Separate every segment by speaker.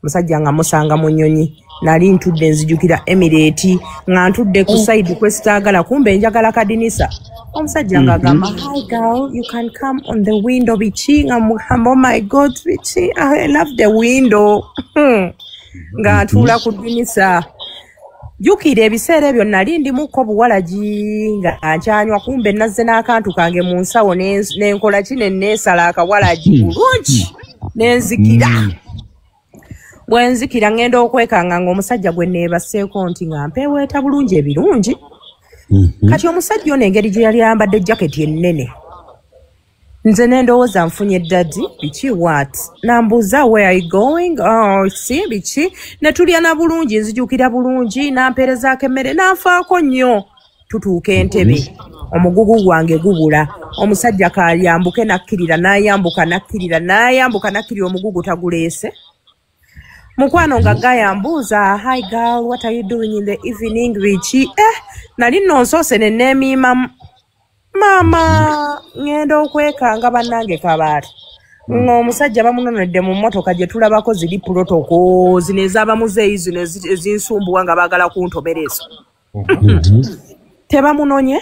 Speaker 1: Musajja nga musanga mu nnyonyi, nali ntudde, nzijukira Emirate, nga ntudde ku side kwesitaagala, kumbe njagala kadinisa. Omusajja ng'agamba, "Hi girl, you can come on the window," biki, nga mugamba, "Oh my God," biki, "I love the window." Nga ntuula ku ddinisa. Jjukira ebiseera ebyo nali ndimukko buwalagi nga nkyanywa, kumbe nazze n'akantu kange mu nsawo, nenkola ki, ne neesala akawalagi bulungi, nenzikira. Bwe nzikira, ŋŋenda okwekanga ng'omusajja gwe neebaseeko nti nga mpeeweeta bulungi ebirungi. Kati omusajja ono, engeri gye yali ayambadde jaketi ennene, nze ne ndowooza nfunye daddy, biki, what. Nambuuza, "Where are you going?" "Oh, si biki." Ne tulya na bulungi, nzijukira bulungi, nampeerezaako emmere, nanfaako nnyo. Tutuuka Entebe, omugugu gwange gubula. Omusajja kayambuke nakkirira, n'ayambuka nakkirira, n'ayambuka nakkirira, omugugu taguleese. Mukwano, nga gayambuuza, "Hi girl, what are you doing in the evening?" Biki. Eh, nali nno nsoose ne neemiimamu. Maama, ŋŋenda okwekanga, bannange, kabaati ng'omusajja bamunonedde mu mmotoka gye tulabako ziri protocol zino ez'abamuzeeyi zino ezinsumbuwa nga baagala kuntomera ezo. Tebamunonye.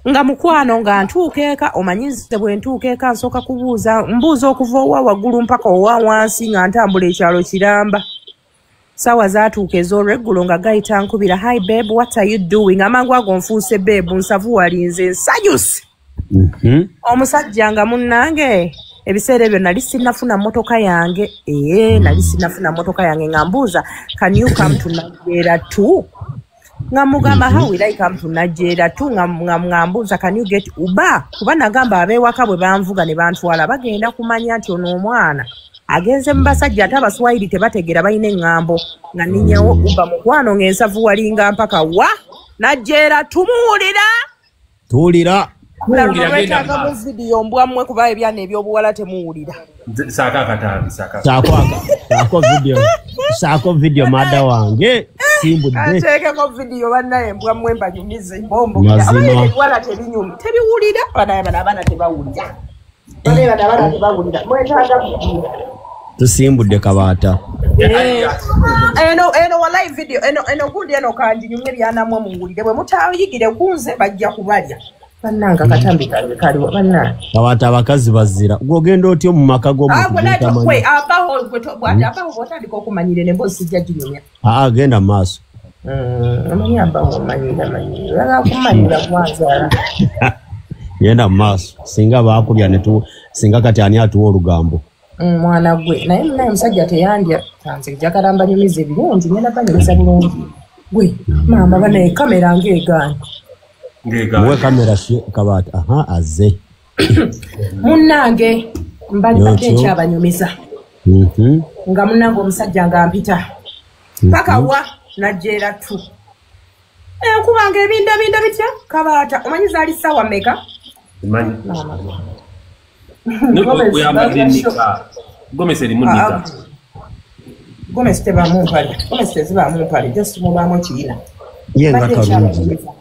Speaker 1: Nga mukwano, nga ntuuka eka, omanyi nze bwe ntuuka eka nsooka kubuuza, mbuuza okuva owa waggulu mpaka owa wansi, nga ntambula ekyalo kiramba. Saawa zaatuuka ez'olweggulo, nga gayita nkubira, "Hi babe, what are you doing?" Amangu ago nfuuse babe, nsavu walinze, nsanyuse. Omusajja nga munnange, ebiseera ebyo nali sinnafuna mmotoka yange. Ee, nali sinnafuna mmotoka yange. Nga mbuuza, "Can you come to Najjeera two?" Nga mugamba, "How will I come to Najjeera two?" Nga mbuuza, "Can you get Uber?" Kuba nagamba ab'ewaka bwe banvuga ne bantwala, bagenda kumanya nti ono omwana agenze mu basajja, ate Abaswahili tebategeera, balina eŋŋambo. Nga ninyawo Uber, mukwano, ng'ensavu walinga mpaka wa Najjeera. Tumuwulira?
Speaker 2: Tuwulira.
Speaker 1: Luno
Speaker 3: Tuwulira, genda
Speaker 1: lwetaaga mu
Speaker 3: maaso.
Speaker 1: Vidiyo, mbwammwe, kuba ebyana ebyobuwala temuwulira.
Speaker 3: Saako akatambi, saako.
Speaker 2: Saako video, saako video, madda wange, simbudde.
Speaker 1: Ateekeko vidiyo, bannaye, mbwammwe, mbanyumize bombo.
Speaker 2: Mazima.
Speaker 1: Abaana ebiwala tebinyumi, tebiwulira. Banaye bano abaana tebawulira, banaye bano abaana tebawulira, mwetaaga vidiyo.
Speaker 2: Tusimbudde, kabaata.
Speaker 1: Eh, eno walayi video eno gundi eno kanjinyumye byanamwe muwulire. Bwe mutayigire kunze, bajja kubalya. Bannange, akatambi kange kaliwa, bannange?
Speaker 2: Kabaata, abakazi bazira. Gwogenda otya mu maka
Speaker 1: Ah,
Speaker 2: g'omuntu
Speaker 1: gwe naye
Speaker 2: gw'otamanyi?
Speaker 1: gwe abaho, gwe bw'ati abaho bw'otandika okumanyira emboozi sijja ginyumya.
Speaker 2: Aa, genda mu maaso.
Speaker 1: Omanyi abaho omanyira manyira, oyagala kumanyira gwanzaala.
Speaker 2: Genda mu maaso. Singa baakubya netu, singa kati ani atuwa olugambo?
Speaker 1: Mwana gwe, naye munaye omusajja teyandya. Nze njagala mbanyumiza ebirungi, ngenda banyumiza bulungi. Gwe maama, banaye, kamera ng'egaanye.
Speaker 2: Muwe kamera kabaata. Aha, azze.
Speaker 1: Munnange, mbadde
Speaker 2: Yotyo.
Speaker 1: nkyabanyumiza. Nga munnange, omusajja nga mpita paka wa Najjeera tu, enkubanga ebindabinda bitya. Kabaata, omanyi zaali ssaawa mmeka?
Speaker 3: Manyi.
Speaker 1: Maama.
Speaker 3: Oyambadde nika, gomesi erimu nika.
Speaker 1: Gomesi tebaamu mpale, gomesi tezibaamu mpale, just mubaamu ekiyina.
Speaker 2: Ye nga
Speaker 1: Mbadde
Speaker 2: kalungi.
Speaker 1: nkyabanyumiza.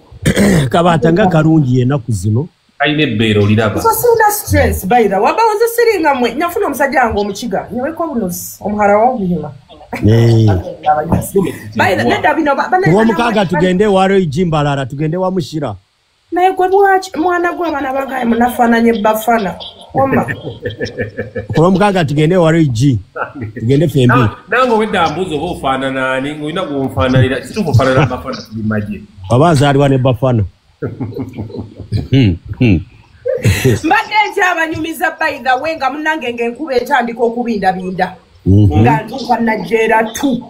Speaker 2: Kabaata nga kalungi ennaku zino.
Speaker 3: Kalina ebbeere, oliraba.
Speaker 1: So sirina stress, by the way, wabawo nze siringa mmwe. Nafuna omusajja wange omukiga, nyeweko bunozi omuhara wobuyima. By the nedda bino
Speaker 2: Olwomukaaga tugende ewa Roigi Mbalala, tugende wa Mushira.
Speaker 1: Naye gwe lwaki, mwana gwe, abaana bagaye munafaananye bafana wama.
Speaker 2: Olwomukaaga tugende ewa Roigi, tugende fembi.
Speaker 3: Nange obwedda mbuuza oba ofaanana ani, ng'olina gwonfaananira. Kituufu ofaanana bafana, tuli magye.
Speaker 2: Oba nzaalibwa ne bafana.
Speaker 1: Mbadde nkyabanyumiza, by the way, nga munnange ng'enkuba etandika okubindabinda, nga ntuuka Najjeera tu.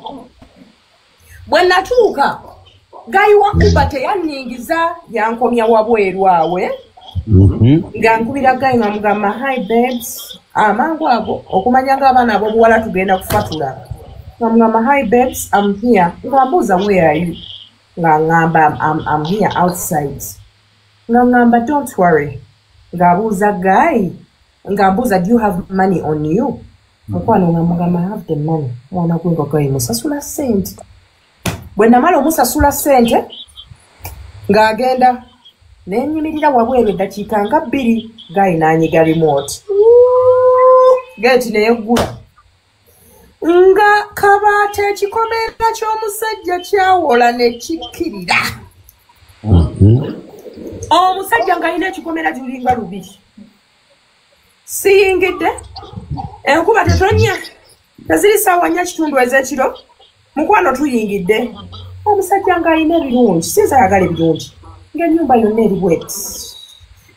Speaker 1: Bwe natuuka, guy wa Uber teyanyingiza, yankomya wabweru awe. Nga nkubira guy, nga mugamba, "Hi babes." Amangu ago, okumanya ng'abaana ab'obuwala tugenda kufa tulaba, nga mugamba, "Hi babes, I'm here." Nga mbuuza, "Where are you?" Nga ngamba, I'm here outside." Nga ngamba, "Don't worry." Ng'abuuza guy, nga mbuuza, "Do you have money on you?" Mukwano, nga mugamba, "I have the money." Mwana gwe, nga guy musasula ssente. Bwe namala omusasula ssente, ng'agenda, nenyimirira wabweru eddakiika nga 2, guy n'anyiga remote, geeti neyeggula. Nga kabaata ekikomera ky'omusajja kyawola ne kikkirira. Omusajja ng'alina ekikomera kiringa lubiri. Siyingidde, enkuba tetonnya, teziri ssaawa 4:15 ez'ekiro, mukwano tuyingidde. Omusajja ng'alina ebirungi, sinza ayagala ebirungi, ng'ennyumba yonna eri bweti.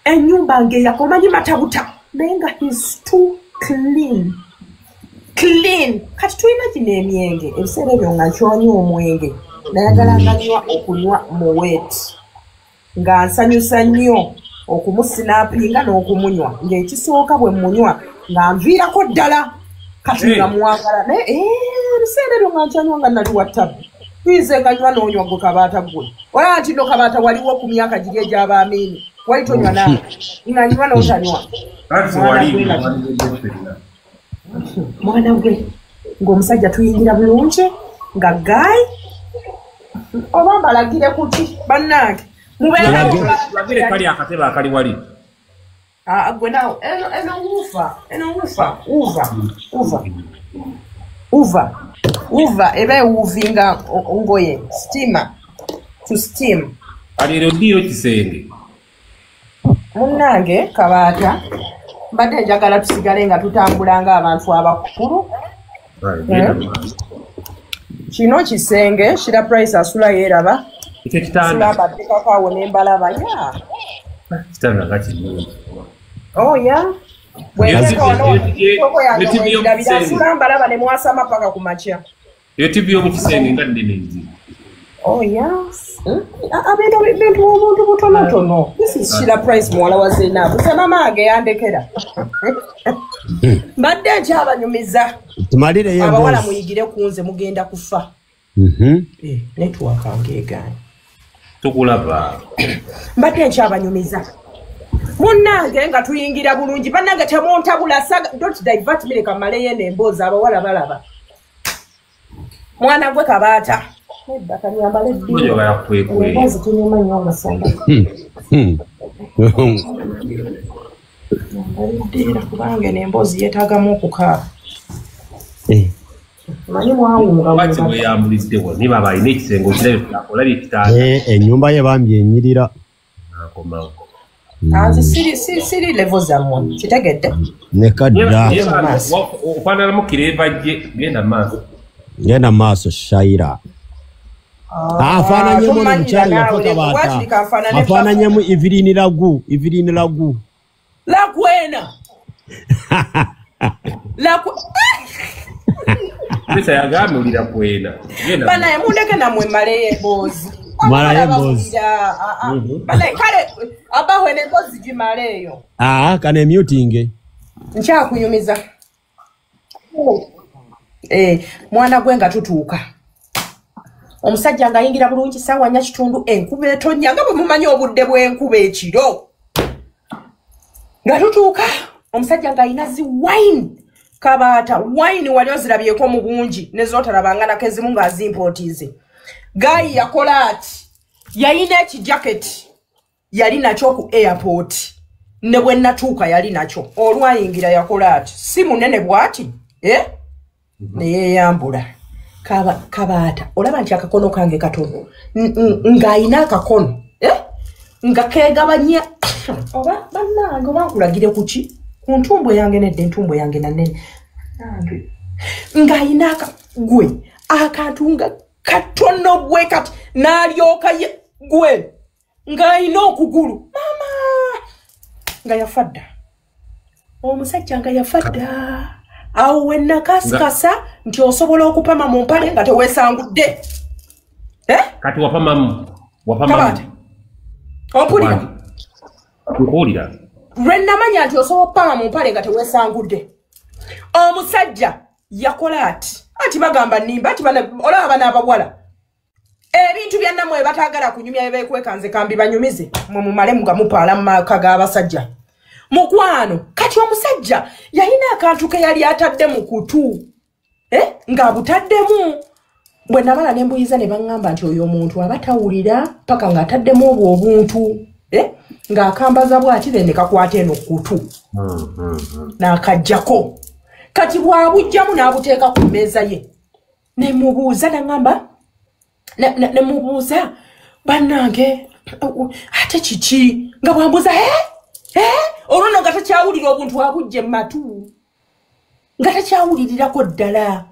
Speaker 1: Ennyumba ng'eyaka, omanyi matabuta, naye nga he's too clean. Clean. Kati tulina gino emyenge, ebiseera ebyo nga nkyonywa omwenge, nayagalanga nywa okunywa muweeti. Nga nsanyusa nnyo okumusinapinga n'okumunywa, ng'ekisooka bwe munywa nga nviirako ddala kati nga mwagala. Naye ebiseera ebyo nga nkyanywa nga nali wa ttabu. Tuyize nga nywa n'onywa gwe kabaata gwe. Olaba nti nno kabaata waliwo ku myaka giri egy'abaamiini, wali tonywa naawe, nga nywa n'otanywa. Mwana gwe ng'omusajja tuyingira bulungi nga guy oba mbalagire kuki bannange.
Speaker 3: Mubeere kali akatebe akali wali.
Speaker 1: Gwe naawe eno wuufa, eno wuufa, wuuva, wuuva, wuuva eba ewuuvinga ngoye, steamer, to steam.
Speaker 3: Kali eryo ddiiro kisenge.
Speaker 1: Munnange kabaata mbadde njagala tusigale nga tutambula ng'abantu abakulu. Kino kisenge, Shira Price asula yeeraba.
Speaker 3: Ekyo kitanda.
Speaker 1: Asula mbateekako awo ne mbalaba, yeah.
Speaker 3: Kitanda nga kirungi.
Speaker 1: Oh, yeah. Bwe yange bw'endabira, asula mbalaba ne mwasama paka ku makya.
Speaker 3: Eyo TV y'omu kisenge nga nnene nzi.
Speaker 1: Oh, yes. Ebintu obuntu butonotono. This is Shira Price muwala wa Zainab. Nze maama wange yandekera. Mbadde nkyabanyumiza.
Speaker 2: Tumalireyo emboozi.
Speaker 1: Abawala muyigire ku nze mugenda kufa. Network ngeegaanye.
Speaker 3: Tukulaba.
Speaker 1: Mbadde nkyabanyumiza. Munnange nga tuyingira bulungi. Bannange temuntabula, don't divert me, leka mmaleyo eno emboozi abawala balaba. Mwana gwe kabaata. Nedda kanyambale eddiiro. Emboozi tunyuma nnyo amasamba. Nyambale eddiiro kubanga eno emboozi yeetaagamu okukaaba. Manyi mwawunga.
Speaker 3: Lwaki mweyambulidde wano? Naye baaba alina ekisenge okirabye olabye ekitanda.
Speaker 2: Ennyumba ye bambi enyirira.
Speaker 3: Akomawo.
Speaker 1: Nze siri level zammwe, kitegedde?
Speaker 2: Nekadda.
Speaker 3: Ofaananamu kireeva gye, genda mu maaso.
Speaker 2: Genda mu maaso Shaira. Afaananyemu omukyala yafa kabaata. Afaananyemu Evelyn Lagu, Evelyn Lagu.
Speaker 1: Lakwena.
Speaker 3: Pesa yagambye oli Lakwena.
Speaker 1: Banaye mundeke nammwe mmaleyo emboozi.
Speaker 2: Malayo emboozi.
Speaker 1: Banaye kale abaho emboozi gimaleeyo.
Speaker 2: Kane mutinge.
Speaker 1: Nkyakunyumiza. Mwana gwe nga tutuuka. Omusajja ng'ayingira bulungi ssaawa 4:15 enkuba etonnya nga bwe mumanyi obudde bw'enkuba ekiro. Nga tutuuka omusajja ng'alina zi wine kabaata, wine wali ozirabyeko mu bungi ne z'otalabanga ezimu ng'azimpootize. Guy yakola ati, yalina ekijaketi yali nakyo ku airport ne bwe natuuka yali nakyo. Olwayingira yakola ati, si munene bw'ati, ne yeeyambula. Kabaata olaba nti akakono kange katono ng'alina akakono nga keegabanya oba bannange oba nkulagire ku ki ku ntumbwe yange nedda entumbwe yange nannene ng'alina gwe akantu nga katono bwe kati n'alyoka gwe ng'alina okugulu maama nga yafa dda. Omusajja nga yafa dda. Awo we nakasikasa nti osobola okupama mu mpale nga teweesangudde.
Speaker 3: Kati wapamamu. Wapamamu.
Speaker 1: Ompulira?
Speaker 3: Nkuwulira.
Speaker 1: Lwe namanya nti osobola okupama mu mpale nga teweesangudde. Omusajja yakola ati. Anti bagamba nnimba, anti olaba bano abawala. Ebintu bya nammwe bataagala kunyumya bye beekweka nze kambi banyumize. Mwe mumale nga mupaala mu maka g'abasajja. Mukwano, kati omusajja yalina akantu ke yali atadde mu kutu. Ng'abutaddemu. Bwe nabala ne mbuyiza ne baŋŋamba nti oyo omuntu aba tawulira paka ng'ataddemu obwo obuntu. Ng'akambaza bw'ati then ne kakwata eno kutu. N'akaggyako. Kati bw'abugyamu n'abuteeka ku mmeeza ye, ne mubuuza, naŋŋamba, ne mubuuza, bannange, ate kiki? Nga bwambuuza, olwo nno nga takyawulira, obuntu abujja ematu, nga takyawulirirako ddala.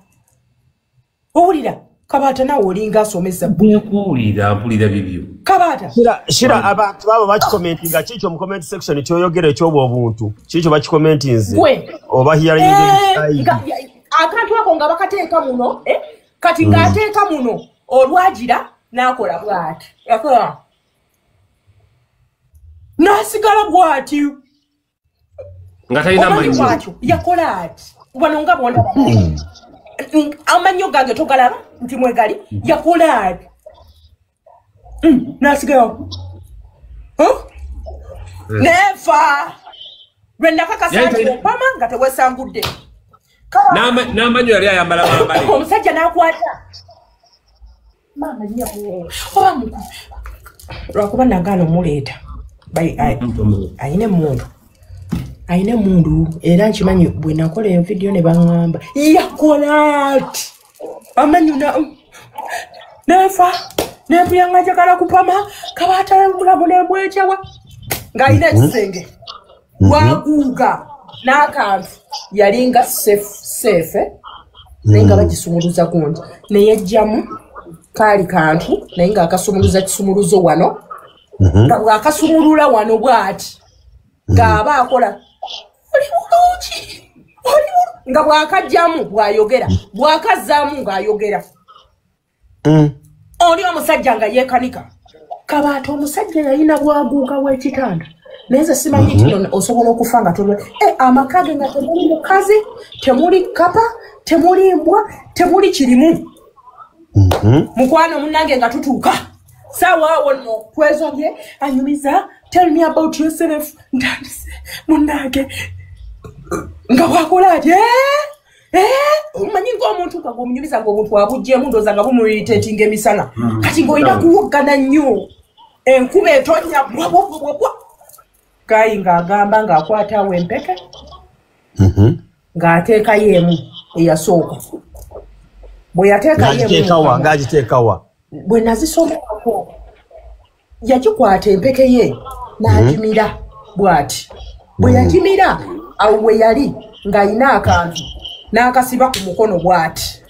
Speaker 1: Owulira, Kabaata, naawe olinga asomesa.
Speaker 3: Bwekuwulira, mpulira bibyo.
Speaker 1: Kabaata.
Speaker 2: Shira, abantu babo bakikomentinga kikyo mu comment section kyoyogera ekyobwa obuntu, kikyo bakikomentinze.
Speaker 1: Gwe.
Speaker 2: Oba hearing.
Speaker 1: Akantu ako nga bakateeka muno, eh? Kati ng'ateeka muno, olwagira n'akola bw'ati, yakola n'asigala bw'ati.
Speaker 3: Nga talina
Speaker 1: Omanyi
Speaker 3: mannyo.
Speaker 1: Bw'atyo yakola ati wano, nga bwona amannyo gange togalaba nti mwegali. Yakola ati, n'asigala. Huh? Nefa lwe nakakasa
Speaker 3: Yali
Speaker 1: nti opama nga tewesangudde.
Speaker 3: N'amannyo yali ayambala mambale.
Speaker 1: Omusajja n'akwata maama nnyabo oba muku, lwakuba nagaana omuleeta. Ayina emmundu, ayina emmundu, era nkimanyi bwe nakola eyo vidiyo ne baŋŋamba yakola ati amannyo nefa nempulya nga njagala kupama. Kabaata mulamu nembwekyawa ng'alina ekisenge bwaguuga n'akantu yalinga safe, naye nga bagisumuluza gundi neyejjamu kaali kantu, naye ng'akasumuluza kisumuluzo wano, nga bw'akasumulula wano bw'ati ng'aba akola oli bulungi, oli nga bw'akajjamu bw'ayogera, bw'akazzaamu ng'ayogera. Oli omusajja nga yeekanika. Kabaata, omusajja yalina bwaguuga w'ekitanda, naye nze simanyi nti nno osobola okufa nga tolwa. Amaka ge nga temuli mukazi, temuli kapa, temuli mbwa, temuli kirimu. Mukwano munnange, nga tutuuka saawa awo nno twezobye, anyumiza, "Tell me about yourself." Ntandise munnange nga bwakola ati, "Eh? Eh?" Omanyi ng'omuntu nga gwomunyumiza ng'omuntu abuggyemu, ndowooza nga bumuritatinga emisana. Kati ng'olina kuwoggana nnyo, enkuba etonya bwabwabwabwa. Gayi ng'agamba ng'akwata awo empeke, ng'ateekayo emu eyasooka. Bwe yateekayo emu
Speaker 2: Ng'agiteekawa? Ng'agiteekawa?
Speaker 1: Bwe nazisomako, yagikwata empeke ye n'agimira bw'ati. Bwe yagimira awo we yali ng'alina akantu n'akasiba ku mukono bw'ati.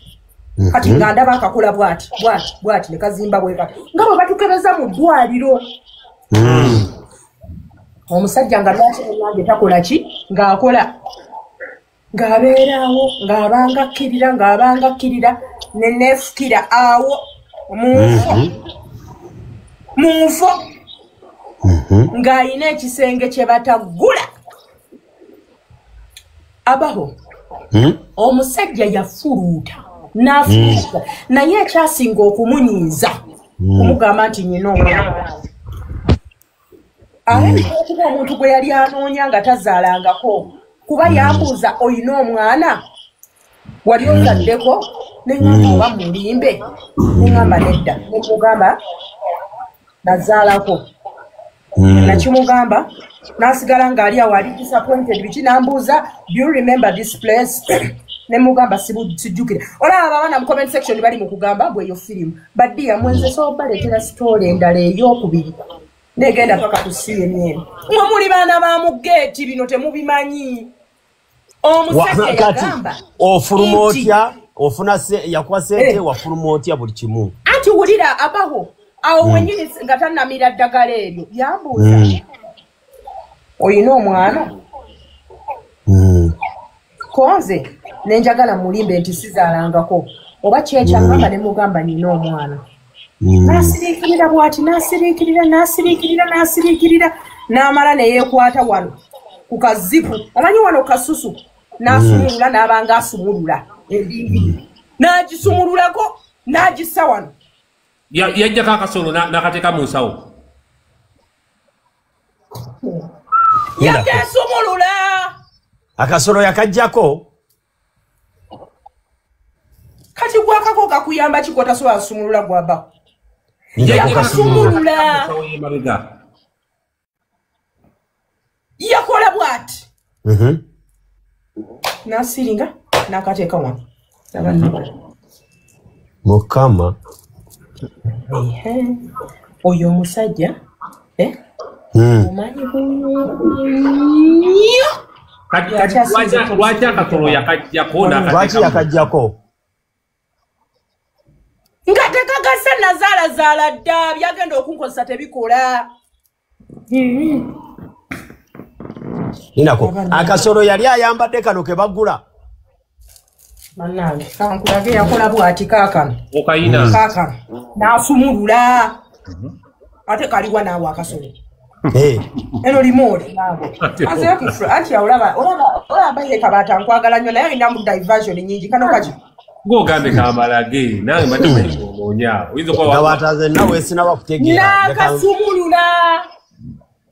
Speaker 1: Kati nga ndaba akakola bw'ati bw'ati bw'ati ne kazimba bwe kati, nga bwe batukebeza mu ddwaliro. Omusajja nga lwaki munange takola ki, ng'akola ng'abeeraawo, ng'abanga akkirira, ng'abanga akkirira, ne neefukira awo mu nfo, mu nfo, ng'alina ekisenge kye bataggula abaho. Omusajja yafuluuta n'afuluuta, naye ekyasinga okumunyiiza kumugamba nti nyina omwana, alabika okuba omuntu gwe yali anoonya nga tazaalangako, kuba yambuuza, "Oyina omwana? Wali ozaddeko?" Neŋŋamba, oba mulimbe? Neŋŋamba nedda. Nemugamba nazaalako. Nakimugamba n'asigala ng'ali awo ali disappointed. Biki, nambuuza, "Do you remember this place?" Nemugamba sijjukira. Olaba abaana mu comment section bali mu kugamba bwe eyo firimu baddiya mwenze so baleetera story endala eyokubiri negenda paka ku CNN. Mwe muli baana ba mu geeti, bino temubimanyi. Omusajja
Speaker 2: Kati
Speaker 1: yagamba
Speaker 2: ofuluma
Speaker 1: nti-
Speaker 2: otya? Ofuna yakuwa sente?
Speaker 1: Eh.
Speaker 2: Wafuluma otya buli kimu?
Speaker 1: Anti wulira, abaho awo wenyini nga tannamira ddagala eryo, yambuuza, "Oyina omwana?" Konze nenjagala mulimbe nti sizaalangako oba kyekyangamba. Ne mugamba nina omwana. N'asiriikirira bw'ati, n'asiriikirira, n'asiriikirira, n'asiriikirira, n'amala ne yeekwata wano ku kazipu, omanyi wano kasusu, n'asumulula, n'abanga asumulula endingiri, n'agisumululako n'agissa wano.
Speaker 3: Yajjako akasolo n'akateeka mu nsawo.
Speaker 1: Yakeesumulula.
Speaker 2: Akasolo yakajjako?
Speaker 1: Kati gwakako kakuyamba ki gwotasobola sumulula gwaba?
Speaker 2: Nja kukasumulula.
Speaker 1: Yakasumulula.
Speaker 3: Nsawo y'emabega.
Speaker 1: Yakola bw'ati, n'asiringa. N'akateeka wano.
Speaker 2: Mukama.
Speaker 1: Oyo omusajja omanyi nnyo.
Speaker 3: Lwaki akasolo yakajjako?
Speaker 2: Lwaki yakajjako?
Speaker 1: Nga tekagasa nazaalazaala dda, byagenda okunkozesa tebikola.
Speaker 2: Ninako akasolo yali ayambadde kano ke bagula.
Speaker 1: Bannange kankulage yakola bw'ati kaakano.
Speaker 3: Okayina.
Speaker 1: Kaakano n'asumulula. Ate kaliwa naawe akasolo. Eno limooli naawe. Anti olaba ye Kabaata nkwagala nnyo naye olina mu diversion nnyingi kano kaki.
Speaker 3: Ng'ogambe kambalage nange mbadde manyi oyinza okuba
Speaker 2: Kabaata nze naawe sinaba kutegeera.
Speaker 1: N'akasumulula.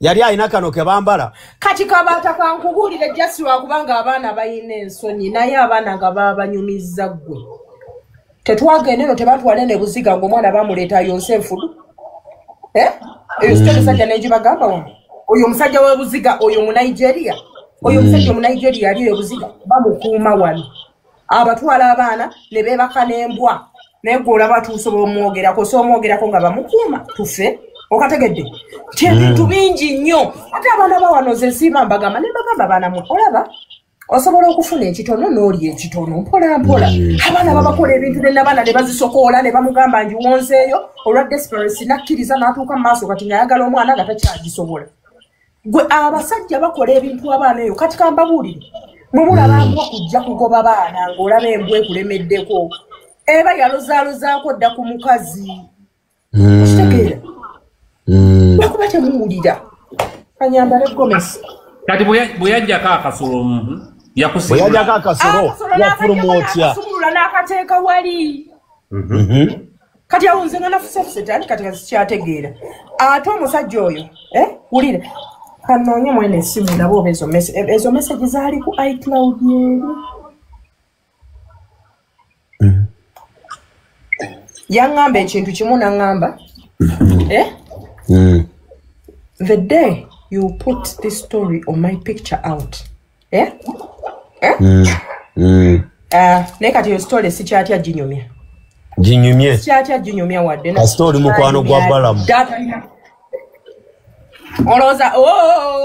Speaker 2: Yali alina kano ke bambala.
Speaker 1: Kati Kabaata kankubuulire just lwakubanga abaana balina ensonyi naye abaana nga baabanyumizza ggwe. Tetwagenda eno tebatwala ne Buziga ng'omwana bamuleeta yonse enfudu. Eyo sitole musajja n'egibagamba wano. Oyo omusajja w'e Buziga oyo mu Nigeria. Oyo omusajja omu Nigeria ali eyo Buziga bamukuuma wano. Abatwala abaana ne beebaka n'embwa. Naye ggwe olaba tusobola omwogerako, so omwogerako nga bamukuuma tufe. Okategedde nti ebintu bingi nnyo. Ate abaana ba wano nze nsiima mbagamba ne mbagamba abaana mmwe olaba osobola okufuna ekitono n'olya ekitono mpola mpola. Abaana babakola ebintu ne n'abaana ne bazisokoola ne bamugamba ngiwonzeeyo olwa desperation n'akkiriza n'atuuka mu maaso kati ng'ayagala omwana nga takyagisobola. Gwe abasajja bakola ebintu abaana eyo kati kambabuulire mwe mulaba mbwa kujja kugoba baana ng'olaba embwa ekulemeddeko eba yalozaalozaako dda ku mukazi. Okitegeera? Lwakuba temuwulira. Kanyambale gomesi.
Speaker 3: Kati bwe yajjako akasolo
Speaker 2: Bwe yajjako akasolo yafuluma otya?
Speaker 1: Akasumulula n'akateeka wali. Kati awo nze nga nafusefuse tandi kati sikyategeera. Ate omusajja oyo wulira kanoonye mwene essimu ndabe oba ezo message zaali ku iCloud yeeri. Yaŋŋamba ekintu kimu n'aŋŋamba The day you put this story or my picture out, naye kati eyo story sikyatya ginyumya.
Speaker 2: Ginyumye.
Speaker 1: Sikyatya ginyumya wadde.
Speaker 2: Kasita oli mukwano gwa Balamu.
Speaker 1: Olowooza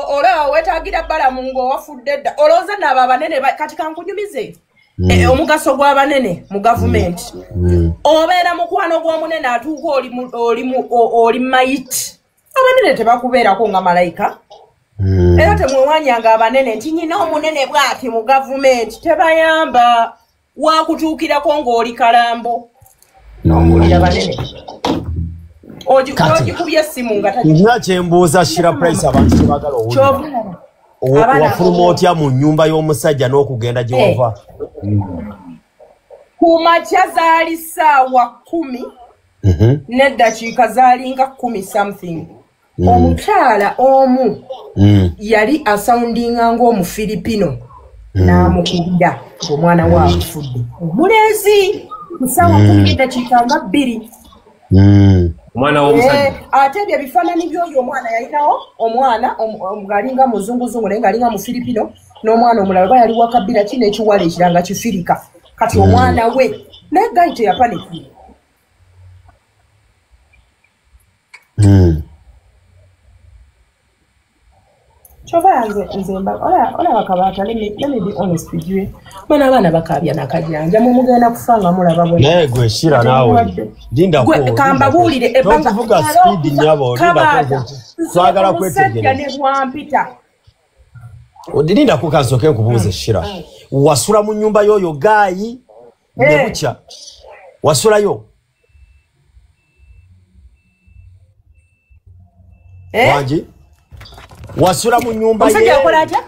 Speaker 1: olaba weetaagira Balamu ng'owafudde dda. Olowooza nno abo abanene kati kankunyumize. Omugaso gw'abanene mu gavumenti. Obeera mukwano gw'omunene atuuka oli mayiti. Abanene tebakubeerako nga malayika. Era temwewanyanga abanene nti nyina omunene bw'ati mu gavumenti tebayamba wakutuukirako ng'oli kalambo. N'owulira banene. Ogikubye essimu nga
Speaker 2: nina kyembuuza Shira Price abantu kye baagala owulira. Wafuluma otya mu nnyumba y'omusajja n'okugenda gye wava?
Speaker 1: Ku makya zaali ssaawa 10 n'eddakiika zaalinga 10 something. Omukyala omu yali asoundinga ng'Omufilipino n'amukubira ng'omwana we afudde. Omulenzi ku ssaawa 10 n'eddakiika nga 2.
Speaker 3: Omwana w'omusajja.
Speaker 1: Ate ebyo ebifaananyi by'oyo omwana yalinawo omwana ng'alinga muzunguzungu naye ng'alinga Mufilipino n'omwana omulala oba yali wa kabira ki n'ekiwala ekirala nga Kifirika. Kati omwana we naye guy teyapanikira. Kyova nze olaba Kabaata, let me be honest with you. Bano abaana bakaabya nakajanja mwe mugenda kufa nga mulaba bwe.
Speaker 2: Naye gwe Shira naawe lindako.
Speaker 1: Gwe kambabuulire ebbanga
Speaker 2: tovuga speed nnyabo lindako twagala kwetegereza.
Speaker 1: Ne bwampita.
Speaker 2: Lindako kansooke nkubuuze Shira. Wasula mu nnyumba y'oyo gaayi ne bukya. Wasulayo? Wangi? Wasula mu nnyumba ye.
Speaker 1: Omusajja yakola atya?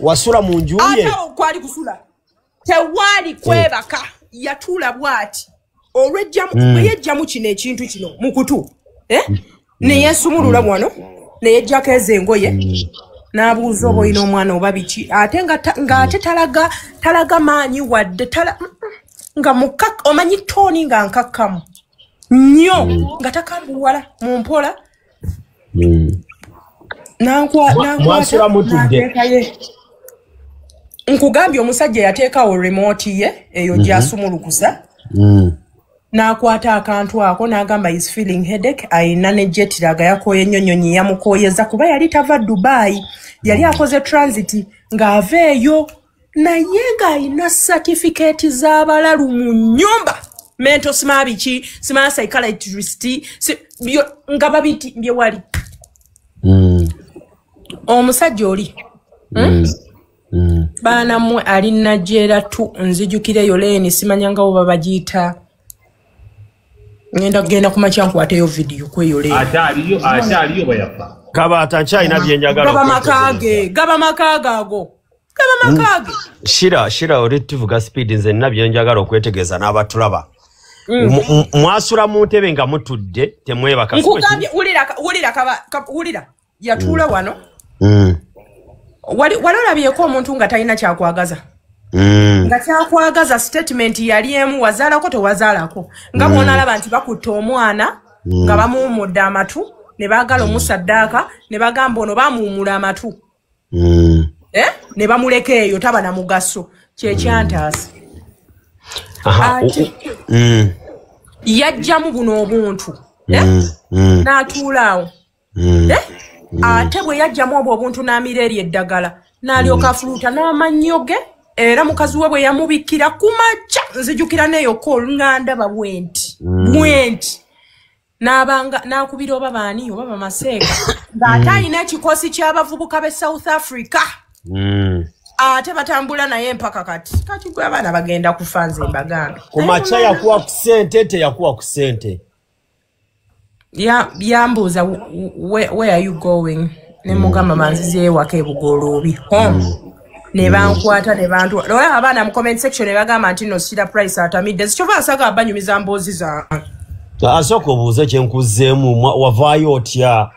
Speaker 2: Wasula mu nju ye.
Speaker 1: Ate kwali kusula. Tewali kwebaka. Yatuula bw'ati. Olw'ejjamu bwe yejjamu kino ekintu kino mu kutu. Ne yeesumulula wano, ne yeggyako ezo engoye. N'abuuza oba olina omwana oba biki. Ate ng'ate talaga maanyi wadde nga omanyi tooni nga nkakkamu. Nnyo nga takambuwala mu mpola.
Speaker 2: Mwasula mutudde.
Speaker 1: Nkugambye omusajja yateekawo remote ye eyo gy'asumulukusa. N'akwata akantu ako n'agamba is feeling headache, ayina ne jet lag, yakooye nnyo nnyonyi yamukooyeza kuba yali tava Dubai, yali akoze transit ng'ava eyo, naye ng'ayina certificate z'abalalu mu nnyumba. Mental sima biki, sima psychiatrist, nga babiti mbye wali. Omusajja oli. Baana mmwe ali Nigeria tu nzijukireyo leeni simanya nga bo babagiyita. Ngenda kugenda ku makya nkwateyo vidiyo kweyo leeni.
Speaker 3: Ate aliyo bwe yafa.
Speaker 2: Kabaata nkyalina bye njagala
Speaker 1: Gaba makaage, gaba makaage ago. Gaba makaage.
Speaker 2: Shira oli tuvuga speed nze nina bye njagala okwetegeeza n'abatulaba. Mwasula mu ntebe nga mutudde temwebaka.
Speaker 1: Nkugambye wulira yatuula wano. Wali olabyeko omuntu nga talina kyakwagaza. Nga kyakwagaza statement yali emu, wazaalako tewazaalako. Nga bw'onalaba nti bakutta omwana nga bamuwumudde amatu ne baagala omusaddaaka ne bagamba ono bamuwumula amatu. Ne bamuleka eyo taba na mugaso. Kyekyantaasa. Yajjamu buno obuntu. N'atuula awo. Ate bwe yajjamu obwo obuntu n'amira eri eddagala n'alyoka afuluuta n'amannyo ge, era mukazi we bwe yamubikkira ku makya nzijukira n'eyo call nga ndaba bwe nti n'abanga n'akubira oba baani oba bamaseeka ng'ate alina ekikosi ky'abavubuka b'e South Africa. Ate batambula naye mpaka kati gwe abaana bagenda kufa nze mbagambe.
Speaker 2: Ku makya yakuwa ku ssente, teyakuwa ku ssente.
Speaker 1: Yambuuza where are you going? Ne mugamba manzizeeyo ewaka e Bugoloobi home. Ne bankwata ne bantu. Olaba abaana mu comment section ne bagamba nti no Shira Price atamidde. Kyova asaaga banyumiza mboozi zange.
Speaker 2: Asooka obuuze kye nkuzzeemu, wavaayo otya?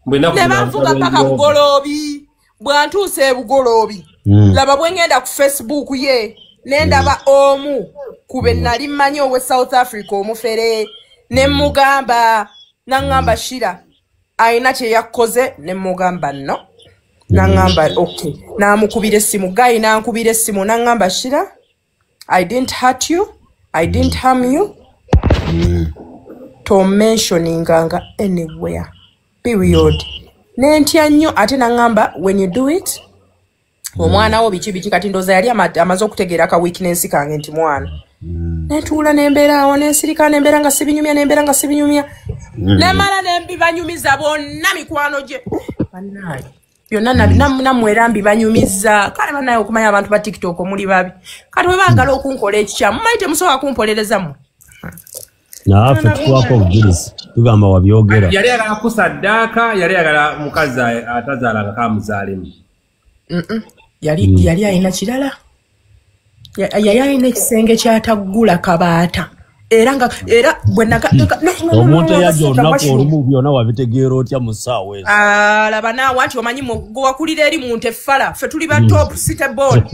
Speaker 1: Ne banvuga paka Bugoloobi. Bwantuuse e Bugoloobi. Laba bwe ngenda ku Facebook ye ne ndaba omu ku be nali mmanyi owe South Africa omufere ne mugamba n'aŋŋamba Shira alina kye yakoze ne mugamba no. N'aŋŋamba okay. N'amukubira essimu, guy n'ankubira essimu n'aŋŋamba Shira, I didn't hurt you, I didn't harm you. To mentioninganga anywhere. Period. Ne ntya nnyo ate n'aŋŋamba when you do it omwana wo biki biki kati ndowooza yali amaze okutegeera ka weakness kange nti mwana. Nentuula nembeera awo nensirika nembeera nga sibinyumya nembeera nga sibinyumya. Nemala nembibanyumiza bonna mikwano gye. Bannaaye byonna nammwe era mbibanyumiza. Kale bannaaye okumanya abantu ba TikTok muli babi. Kati bwe baagala okunkola ekikyamu mumanyi temusobola kumpolereza mmwe.
Speaker 2: Naffe tukwako obujulizi tugamba wabyogera.
Speaker 3: Yali ayagala kusaddaaka, yali ayagala mukazi atazaalanga kamuzaalemu.
Speaker 1: Yali alina kirala. Yali alina ekisenge ky'ataggula kabaata. Era nga era bwe
Speaker 2: omuntu eyajja olunaku olumu byonna wabitegeera otya mu ssaawa ezo?
Speaker 1: Laba naawe anti omanyi gwe wakulira eri mu nte ffala, ffe tuli ba top city board.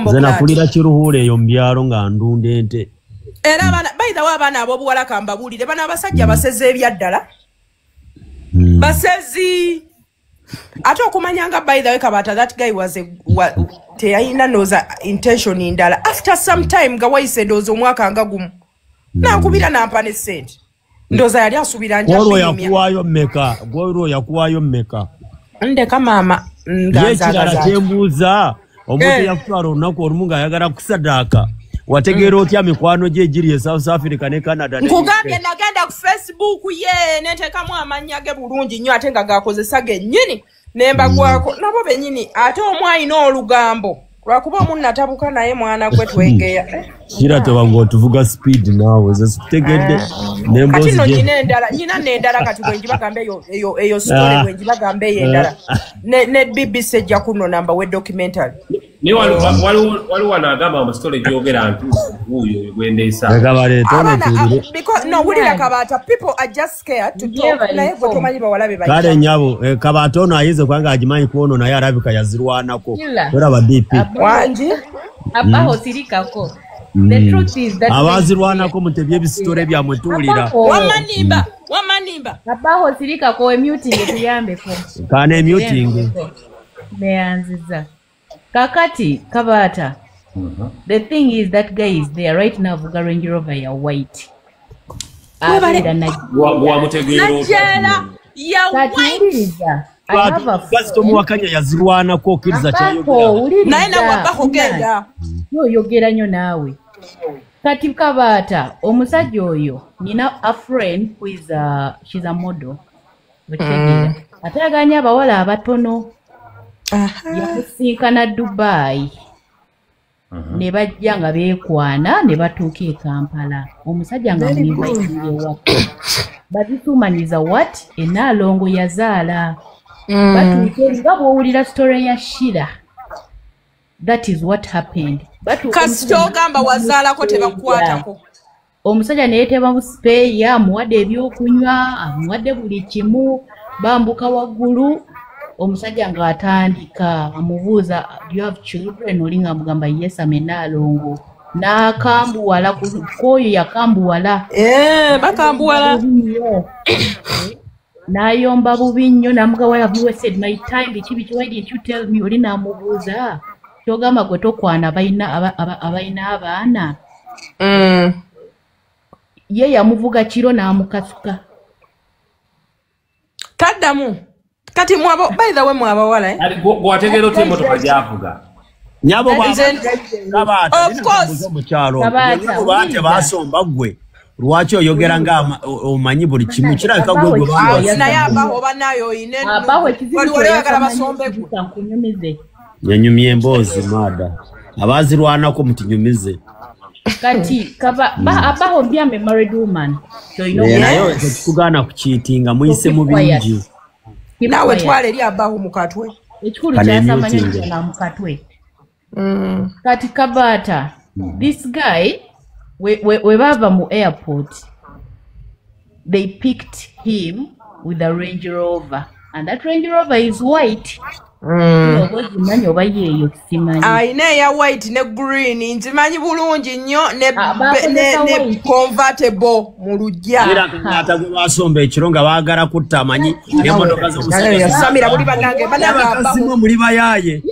Speaker 2: Nze nakulira Kiruhura eyo mu byalo nga ndunda ente.
Speaker 1: Era abaana by the way abaana ab'obuwala kambabuulire bano abasajja basezi ebyaddala. Basezi. Ate okumanya nga by the way kabaata that guy was teyalina ndowooza intention ndala. After some time nga wayise ndowooza omwaka nga gumu. Nankubira n'ampa ne ssente. Ndowooza yali asuubira nja
Speaker 2: Gw'olwo yakuwaayo mmeka? Gw'olwo yakuwaayo mmeka?
Speaker 1: Ndeka maama nga
Speaker 2: Ye ekirala
Speaker 1: nzaagaza.
Speaker 2: kyembuuza, omuntu eyakutwala olunaku olumu ng'ayagala kusaddaaka, wategeera otya mikwano gye egiri e South Africa ne Canada ne
Speaker 1: Nkugambye
Speaker 2: UK?
Speaker 1: nagenda ku Facebook ye neteekamu amannya ge bulungi nnyo ate nga gakozesa gennyini ne mbagwako nabo bennyini ate omu alina olugambo lwakuba omu natabuka naye mwana gwe twegeya.
Speaker 2: Shira tewanga otuvuga speed naawe nze sikutegedde
Speaker 1: Kati nno nyina endala nyina n'endala kati bwe njibagamba eyo story bwe njibagamba eyo endala ne BBC ejja kuno namba we documentary.
Speaker 3: Naye waliwo wano agamba mu story gy'ogera nti wuuyo gwendeesa.
Speaker 1: No, wulira Kabaata, people are just scared to talk naye gwe tomanyi bawala be bajja.
Speaker 2: Kale nnyabo, Kabaata ono ayinza kubanga agimanyi ku ono naye alabika yazirwanako. Olaba DP.
Speaker 1: Wangi?
Speaker 4: Abaho sirikako. The truth is that
Speaker 2: abazirwanako mutebye ebisitole byammwe tuwulira.
Speaker 1: Wamanimba.
Speaker 4: Abaho sirikako emuting tuyambeko.
Speaker 2: Kana emuting.
Speaker 4: Neyanziza. Kakati Kabata. The thing is that guy is there right now avuga Range Rover ya white.
Speaker 1: Najera ya white.
Speaker 4: I have a
Speaker 2: tomuwakanya yazirwanako okkiriza kyayogera.
Speaker 1: Naye nawe Abaho genda.
Speaker 4: Yoyogera nnyo naawe. Kati Kabata omusajja oyo nina a friend who is a she's a model. Ataganya abawala abatono. Yakusinkana Dubai. Ne bajja nga beekwana ne batuuka e Kampala. Omusajja nga muinvaitinga ewaka. But this woman is a what? Enaalongo yazaala. Batuuka nga bw'owulira story ya Shira. That is what happened.
Speaker 1: Kasita ogamba wazaalako tebakukwatako.
Speaker 4: Omusajja ne yeeteba mu sipeeyi, amuwadde ebyokunywa, amuwadde buli kimu, bambuka waggulu. Omusajja ng'atandika amubuuza, do you have children? Oli ng'amugamba yes, I'm enaalongo. N'akambuwala kwoyo yakambuwala.
Speaker 1: Bakambuwala.
Speaker 4: N'ayomba bubi nnyo n'amugamba why have you wasted my time? Biki biki, why didn't you tell me? Oli n'amubuuza ky'ogamba gwe tokwana abalina abaana. Ye yamuvuga kiro n'amukasuka.
Speaker 1: Taddamu. Kati mwabo, by the way mwabawala eh?
Speaker 3: Gwategeera otya emmotoka gy'avuga?
Speaker 2: Nyabo
Speaker 1: Kabata, of course.
Speaker 2: Nyabo tebasomba ggwe. Lwaki oyogera nga omanyi buli kimu kirabika gwe gwe
Speaker 1: bawa. Naye Abaho banayo oyina
Speaker 4: Abaho ekizibu
Speaker 1: oyagala basombe gwe.
Speaker 4: Nkunyumize.
Speaker 2: Yanyumye emboozi maada. Abaazirwanako mutinyumize.
Speaker 4: Kati Abaho be a married woman.
Speaker 2: Naye tekikugaana kukiitinga muyise mu bingi.
Speaker 1: Nawe twale eri Abaho mukatwe.
Speaker 4: Ekikulu kyasamanya na mukatwe. Kati Kabata, this guy we bava mu airport, they picked him with a Range Rover, and that Range Rover is white.
Speaker 1: Ayina eya white ne green nzimanyi bulungi nnyo ne convertible mu luggya.
Speaker 2: Era Kabata gwe basomba ekiro nga baagala kutta amanyi n'emmotoka z'omusajja.
Speaker 1: Yasamira buli bannange
Speaker 2: bannange muli bayaaye.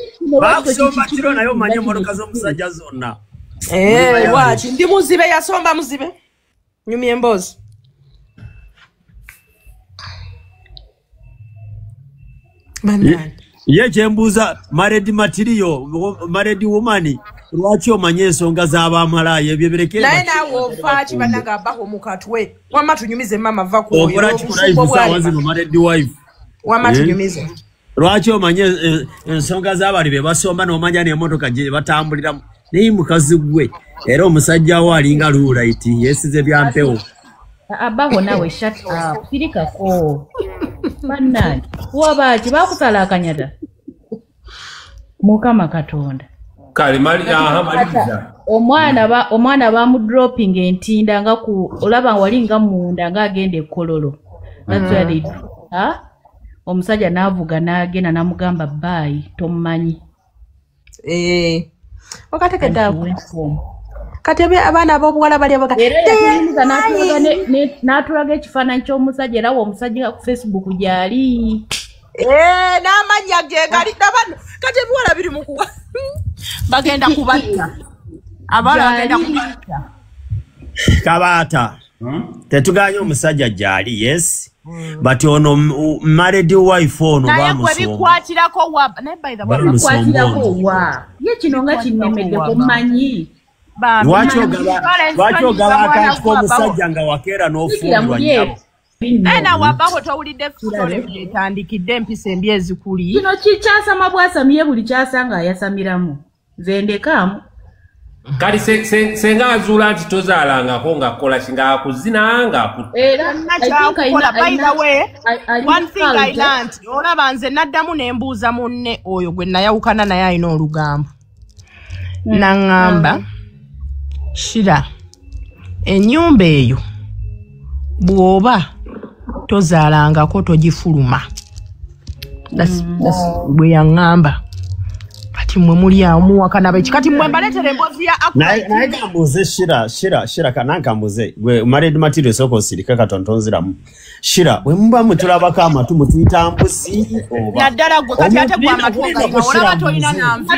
Speaker 2: Bakusomba kiro naye omanye emmotoka z'omusajja zonna.
Speaker 1: Lwaki ndi muzibe yasomba muzibe. Nyumya emboozi. Bannange.
Speaker 2: Ye kyembuuza married material, married woman, lwaki omanye ensonga z'abamalaaya ebyo birekere.
Speaker 1: Naye naawe ofa ki bannange Abaho mukatwe. Wamma tunyumize mama va ku
Speaker 2: okola ki ku live saawa zino married wife.
Speaker 1: Wamma tunyumize.
Speaker 2: Lwaki omanye ensonga z'abali be basomba n'omanya n'emmotoka gye batambuliramu. Naye mukazi gwe era omusajja wo alinga luulaiti yeesize bya mpewo.
Speaker 4: Abaho naawe shut up. Sirikako. Bannange wabaaki bakusala akanyata. Mukama Katonda.
Speaker 3: Kale maliriza.
Speaker 4: Omwana bamudropping entinda nga ku olaba wali nga munda nga agenda e Kololo. That's where they omusajja n'avuga n'agenda n'amugamba bye tomumanyi.
Speaker 1: Okatekedde kati abaana ab'obuwala bali abaga
Speaker 4: era yatunyumiza n'atulaga ekifaananyi ky'omusajja era omusajja ku Facebook gy'ali.
Speaker 1: N'amannya ge gali nabano kati ebiwala biri mu kuwa bagenda kubatta. Abawala bagenda kubatta.
Speaker 2: Kabata tetuganye omusajja gy'ali yes but ono married wife ono
Speaker 1: bamusomba. Naye bikwatirako wa naye by the way
Speaker 4: bikwatirako wa ye kino nga kinnemeddeko mmanyi.
Speaker 2: Lwaki ogaba akantu k'omusajja nga wakeera n'ofumbirwa nnyabo.
Speaker 1: Naye naawe Abaho towulidde story gyetandikidde empisa embi ezikuli.
Speaker 4: Kino kikyasama bwasamiye buli kyasanga ayasamiramu. Nze ndekaamu.
Speaker 3: Kati senga azuula nti tozaalangako ng'akola ki ng'akuzina
Speaker 4: Era
Speaker 1: nakyakukola. By the way, one thing I learned, olaba nze naddamu ne mbuuza munne oyo gwe nayawukana naye alina olugambo. Naŋŋamba Shira, ennyumba eyo bw'oba tozaalangako togifuluma. That's bwe yaŋŋamba. Kati mwe muli awo muwakana beki. Kati mwe mbaleetera emboozi ya
Speaker 2: Naye kambuze Shira kanankambuze gwe married material soko osirika katontonziramu. Shira bwe muba mutulabako amatu mutuyita mbuzi oba
Speaker 1: naddala gwe kati ate gwe amatu olaba tolina nanvi.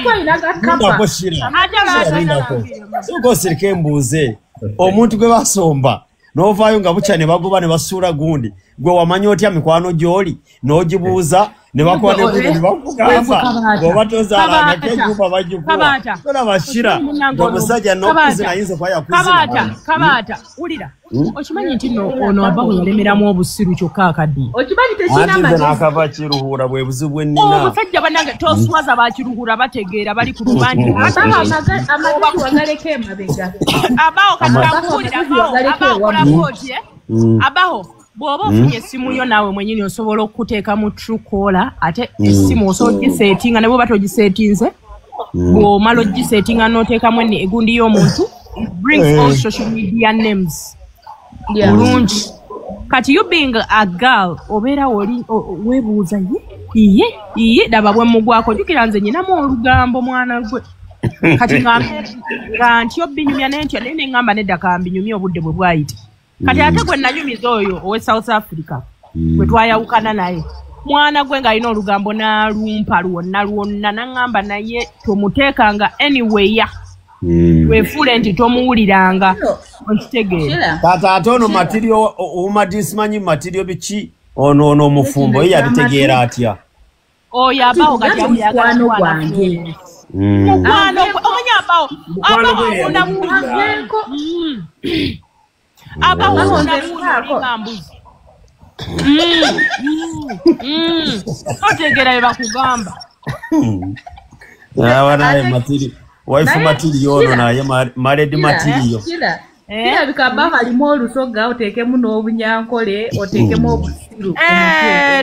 Speaker 2: Soko osirika embuuze omuntu gwe basomba n'ovaayo nga bukya ne bagoba ne basuula gundi gwe wamanya otya mikwano gy'oli n'ogibuuza ne bakuwa ne gundi ne bakugamba bw'oba tozaalangako ennyumba bagikuwa tolaba Shira ng'omusajja n'okuzina ayinza okuba yakuzina.
Speaker 1: Kabaata wulira okimanyi nti nno ono Abaho yalemeramu obusiru kyokka akaddiye.
Speaker 4: Okimanyi tekirina
Speaker 2: Anti nze
Speaker 4: amagezi.
Speaker 2: n'akava Kiruhura bwe buzibu bwe nnina.
Speaker 1: Omusajja bannange toswaza bakiruhura bategeera bali ku lubandi.
Speaker 4: Abaho amagezi wagaleka emabega.
Speaker 1: Abaho kati kakuwulira Abaho kolako otye Abaho bw'oba ofunye essimu yo naawe mwennyini osobola okuteeka mu Truecaller ate essimu osobola ogiseetinga ne bw'oba togiseetinze bw'omala ogiseetinga n'oteekamu egundi y'omuntu it brings all social media names bulungi. Kati you being a girl obeera oli weebuuza ye iye daba bwe mugwako jjukira nze nyinamu olugambo mwana gwe. Kati nga ntyo binyumya n'entya naye ne ŋŋamba nedda kambinyumye obudde bwe bwayita. Kati ate gwe nanyumiza oyo owe South Africa gwe twayawukana naye mwana gwe ng'alina olugambo n'alumpa lwonna lwonna n'aŋŋamba naye tomuteekanga anywhere weefuule nti tomuwuliranga okitegeera.
Speaker 2: Tata ate ono matirio omadisimanyi matirio biki ono ono omufumbo ye yabitegeera atya?
Speaker 1: Oyo Abaho kati awuyagala
Speaker 4: mukwano gwange.
Speaker 1: Mukwano gwe omanyi Abaho Abaho awunabuuza mbuzi. Otegeera bye bakugamba.
Speaker 2: Naye matiri waifu matiri ono naye married material.
Speaker 4: Kirabika Abaho alimu olusoga oteekemu n'obunyankole oteekemu obusiru.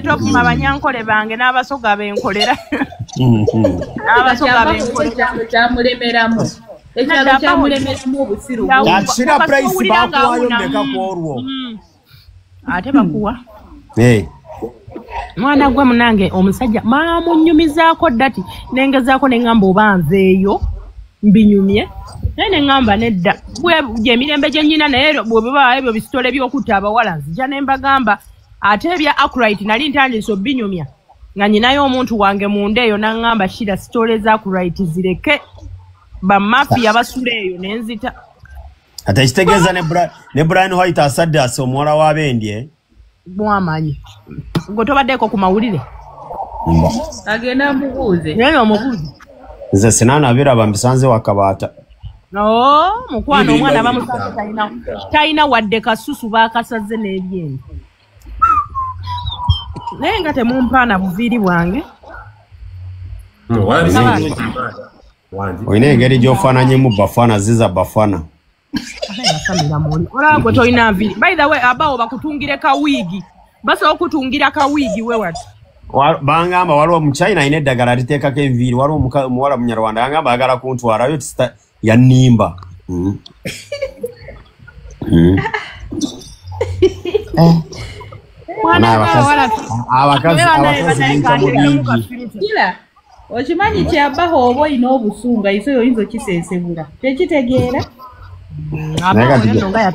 Speaker 1: Tokuma banyankole bange n'abasoga benkolera. N'abasoga benkolera.
Speaker 4: Ekyalo kyamulemeramu. Ekyalo kyamulemeramu obusiru.
Speaker 2: Shira price bakuwayo mmeka ku olwo?
Speaker 1: Ate bakuwa. Mwana gwe munange omusajja maamunyumizaako ddati nengezaako ne ŋŋamba oba nveeyo mbinyumye naye ne ŋŋamba nedda gyemirembe gye nnyina naye bwe biba ebyo bisitole by'okutta abawala nzija ne mbagamba ate ebya Accurate nali ntandise obinyumya nga nnyinayo omuntu wange munda eyo n'aŋŋamba Shira sitole za Accurate zireke bamafiya basula eyo ne nzita.
Speaker 2: Ate ekitegeeza ne Brian White asadde ase omuwala w'abendye
Speaker 1: mwamanyi gwe tobaddeko ku mawulire
Speaker 4: agenda mubuuze
Speaker 1: naye omubuuze
Speaker 2: nze sinaanabiraba mbisanze wakabaata.
Speaker 1: No, mukwano omwana bamusanze talina wadde kasusu baakasaze n'ebyenda naye nga temumpaana buviiri bwange.
Speaker 2: Olina engeri gy'ofaananyemu bafana ziza bafana.
Speaker 1: Olaba gwe tolina nviiri. By the way Abaho bakutungira kawiigi basobola okutungira kawiigi we wati.
Speaker 2: Bangamba waliwo omuchina alina eddagala liteekako enviiri waliwo omuwala munyarwanda yangamba ayagala kuntwalayo yannimba. Abakazi biyita mu bingi.
Speaker 4: Kira okimanyi nti Abaho oba olina obusungu iso oyinza okisensebula tekitegeera.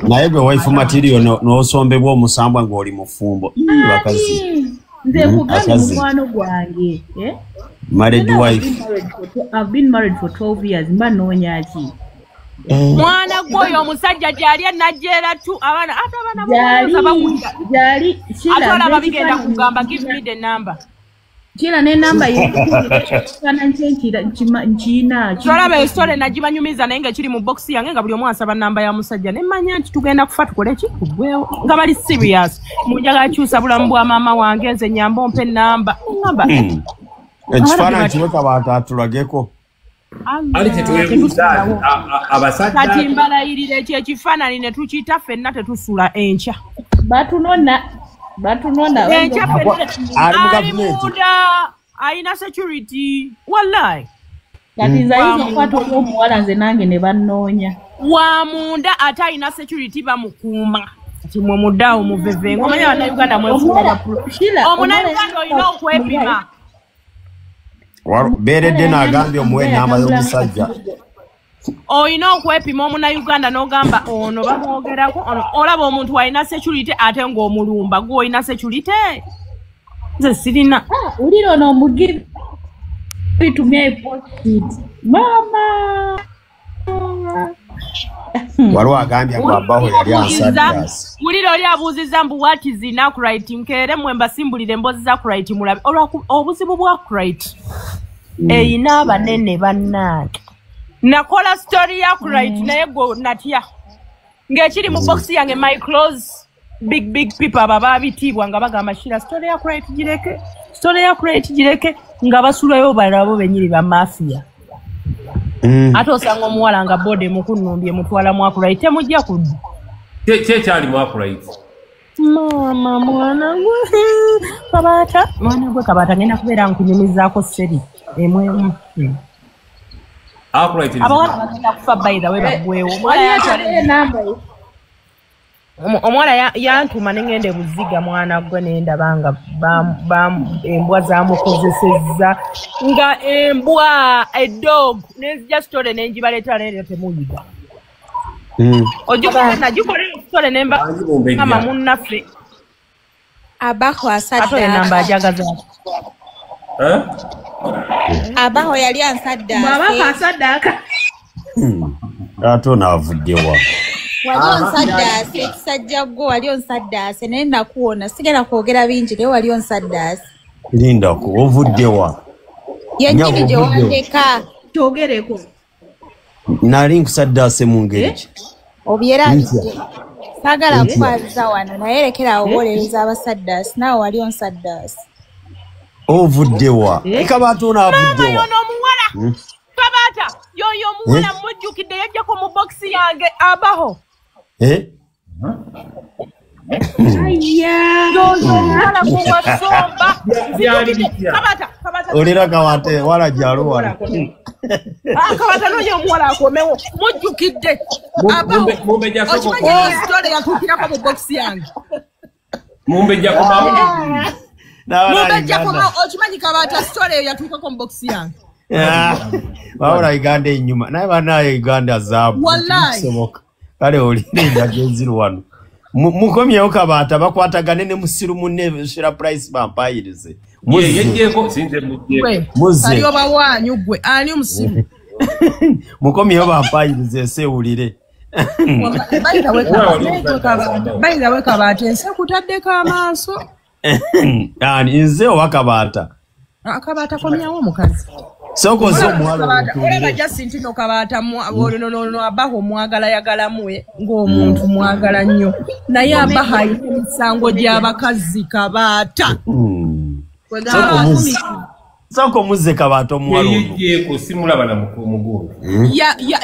Speaker 2: Naye gwe waifu material n'osombebwa omusambwa ng'oli mufumbo. Bakazi.
Speaker 4: Nze nkugambye mukwano gwange.
Speaker 2: Married wife.
Speaker 4: I've been married for 12 years mba nnoonya ki?
Speaker 1: Mwana gwe oyo omusajja gy'ali najjeera tu abaana ate abaana bawulira.
Speaker 4: Gyali
Speaker 1: ate olaba bigenda kugamba give me the number.
Speaker 4: Kira n'ennamba ye nkiina.
Speaker 1: Tolaba esitole nagibanyumiza naye nga kiri mu box yange nga buli omu asaba namba ya musajja ne mmanya nti tugenda kufa tukole ki tuggwewo nga bali serious. Munjagala kyusa bulamu bwa maama wange nze nnyamba ompe ennamba. Ngamba
Speaker 2: ekifaananyi kiwe Kabaata atulageko.
Speaker 3: Ali tetuweebuuza abasajja
Speaker 1: kati mbalayirira ekyo ekifaananyi ne tukiyita ffenna tetusula enkya.
Speaker 4: Batunona.
Speaker 1: Enkya ffenna ali munda alina security wallahi.
Speaker 4: Kati nze ayinza okukwata oli omuwala nze nange ne bannoonya.
Speaker 1: Wa munda ate alina security bamukuuma. Kati mwe muddaawo muvevenga omanyi Bannayuganda mwefuula. Omunnayuganda olina okwepima.
Speaker 2: Beeredde n'agambye omuwe ennamba y'omusajja.
Speaker 1: Olina okwepima omunnayuganda n'ogamba ono bamwogerako ono olaba omuntu alina security ate ng'omulumba gwe olina security nze sirina.
Speaker 4: Wulira ono omugibi tumye post mama.
Speaker 2: Waliwo agambye ngu Abaho yali ansaddaasi.
Speaker 1: Wulira oli abuuzizza mbu what is in Akright nkeere mmwe mbasimbulire emboozi za Akright mulabe obuzibu bwa Akright eyina abanene bannange. Nakola story ya Akright naye gwe natya ng'ekiri mu box yange my close big big people abo ababitiibwa nga bagamba Shira story ya Akright gireke, story ya Akright gireke nga basulayo balabo bennyini ba mafia. Ate osanga omuwala nga bode mukunnumbye mutwala mu Akright temujja kudda.
Speaker 3: Ki ekyali mu Akright?
Speaker 1: Maama mwana gwe Kabaata, mwana gwe Kabaata ngenda kubeera nkunyumizaako seri emwemu. Abawala bagenda kufa by the way baggwewo. Omuwala yantuma ne ngenda e Buziga mwana gwe ne ndaba nga embwa zamukozesezza nga embwa a dog nenzija story ne njibaleetera naye temuyiga. Ojjukira nagikola story ne mba mama munnaffe.
Speaker 5: Abaho asaddaaka.
Speaker 1: Ate enamba ajagaza.
Speaker 5: Abaho yali ansaddaaka.
Speaker 1: Abaho asaddaaka.
Speaker 2: Ate ono avudde wa?
Speaker 5: Wali onsaddaase ekisajja gwe wali onsaddaase naye nakuwona sigenda kwogera bingi naye wali onsaddaase.
Speaker 2: Lindako ovudde wa?
Speaker 5: Yennyini gye wandeka.
Speaker 6: Kyogereko.
Speaker 2: Nali nkusaddaase mu ngeri ki?
Speaker 5: Obyerabidde. Saagala kukwaziza wano naye lekera awo owolereza abasaddaasi naawe wali onsaddaase.
Speaker 2: Ovudde wa? Kabaata ono avudde wa?
Speaker 1: Maama yono omuwala. Kabaata yoyo omuwala mujjukidde yajjako mu bokisi yange Abaho. Yoyo omuwala gwewasomba. Kabaata, Kabaata.
Speaker 2: Olira Kabaata wala gyalo wano.
Speaker 1: Kabaata n'oyo omuwala akomewo mujjukidde. Abaho. Okimanyi story yatuukirako mu bokisi yange.
Speaker 3: Mumbejja komawo.
Speaker 1: Mumbejja komawo okimanyi Kabaata story eyo yatuukako mu bokisi yange.
Speaker 2: Wabula Uganda ennyuma naye bannaaye Uganda zaabu kisoboka. Kale olina enjaga enziru wano. Mukomyewo Kabaata bakwatagane ne musiru munne Shira Price bampayirize.
Speaker 1: Muzze. Ali oba waanyu ggwe ani omusiru?
Speaker 2: Mukomyewo bampayirize ensi ewulire.
Speaker 1: By the way Kabaata ensi ekutaddeko amaaso.
Speaker 2: Ani nze oba Kabaata?
Speaker 1: Kabaata komyawo omukazi.
Speaker 2: Sooka ozze omuwala omutuulire.
Speaker 1: Olaba just nti no Kabaata no Abaho mwagala yagalamu ng'omuntu mwagala nnyo naye Abaho alina emisango gy'abakazi Kabaata.
Speaker 2: Sooka omuzze Kabaata omuwala ono.
Speaker 3: Yeyeggyeko simulaba na mugongo.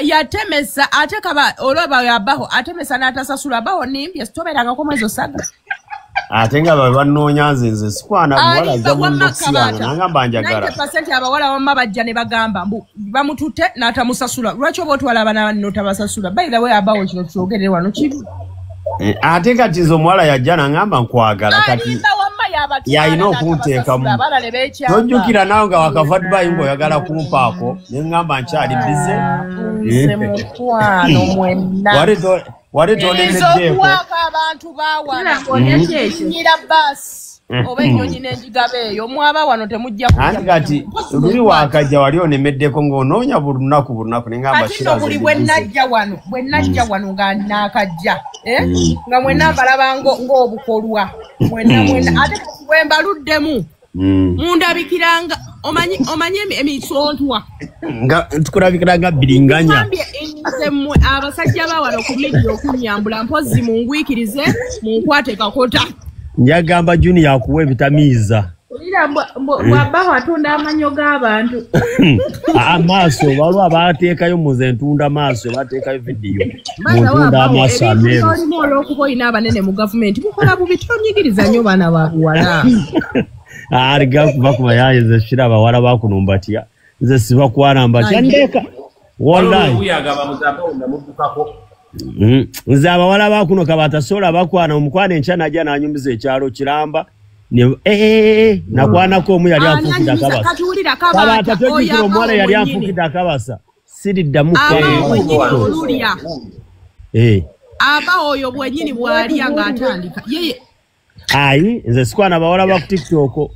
Speaker 1: Yatemesa ate olaba Abaho atemesa n'atasasula. Abaho nnimbye sitobeerangako mwezi osaga.
Speaker 2: Ate nga bwe bannoonya nze nze sikwana muwala ajja mu bokisi yange nangamba njagala.
Speaker 1: 90% abawala wamma bajja ne bagamba mbu bamututte n'atamusasula. Lwaki oba otwala abaana banno tabasasula? By the way Abaho kino kyogerere wano kibi.
Speaker 2: Ate kati nze omuwala yajja nangamba nkwagala kati yalina okunteekamu. Tojjukira naawe nga wakava Dubai ng'oyagala kumpaako ne ŋŋamba nkyali bize.
Speaker 1: Nze mukwano mwenna.
Speaker 2: Wali tolemeddeeko.
Speaker 1: Okuwaako abantu baawano. Nyira baasi oba ennyonyi n'enjigaba eyo mwaba wano temujja kujja.
Speaker 2: Anti kati luli waakajja wali onemeddeko ng'onoonya buli lunaku ne ŋŋamba
Speaker 1: Kati nno buli bwe najja wano nga naakajja nga mwenna mbalaba ng'obukolwa mwenna ate bwe mbaluddemu mundabikiranga omanyi emisontwa
Speaker 2: nga tukulabikira nga biringanya.
Speaker 1: Nze mmwe abasajja ba wano ku media okunyambula mpozzi mungwikirize munkwate kakota.
Speaker 2: Njagamba Junior akuwa ebitamiiza.
Speaker 6: Olira bw'Abaho atunda amanyo g'abantu.
Speaker 2: Amaaso waliwo abateekayo muze ntunda maaso bateekayo vidiyo. Muntunda amaaso ameeru.
Speaker 1: Olimu olw'okuba olina abanene mu gavumenti mukola bubi tonyigiriza nnyo baana ba buwala.
Speaker 2: Aliga kuva ku bayaye nze Shira abawala bakuno mbatya. Nze sibakwana mbatya ndeka. Wallahi. Nze abawala bakuno Kabaata sola bakwana omukwana enkya najja n'anyumiza ekyalo kiramba Nakwanako omu yali anfukidde akabasa. Kabaata tojjukira omuwala yali anfukidde akabasa. Siriddamu
Speaker 6: olulya. Aba oyo bwennyini bw'alya ng'atandika.
Speaker 2: Ayi nze sikwana bawala ba ku TikTok.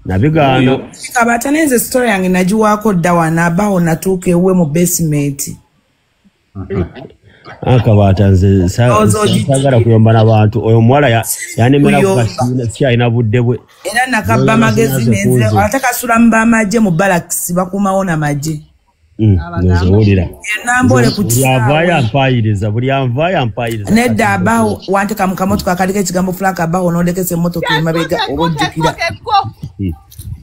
Speaker 2: Nabigaana.
Speaker 1: Kabaata nenze story yange nagiwaako dda wano abawo natuuka ewuwe mu basement.
Speaker 2: Akabaata nze saagala kuyomba n'abantu. Oyo omuwala yanemera ku kasiina sikyalina budde bwe.
Speaker 1: Era nakabba magezi nenze ate kasula mu b'amagye mu balakisi bakuumawo n'amagye.
Speaker 2: Nze
Speaker 1: Namboole ku kisaawe.
Speaker 2: Avaayo ampaayiriza, buli anvaayo ampaayiriza.
Speaker 1: Nedda abawo wanteka mu kamotoka akaliko ekigambo Frank abawo n'olekesa emmotoka emabega oba ojjukira.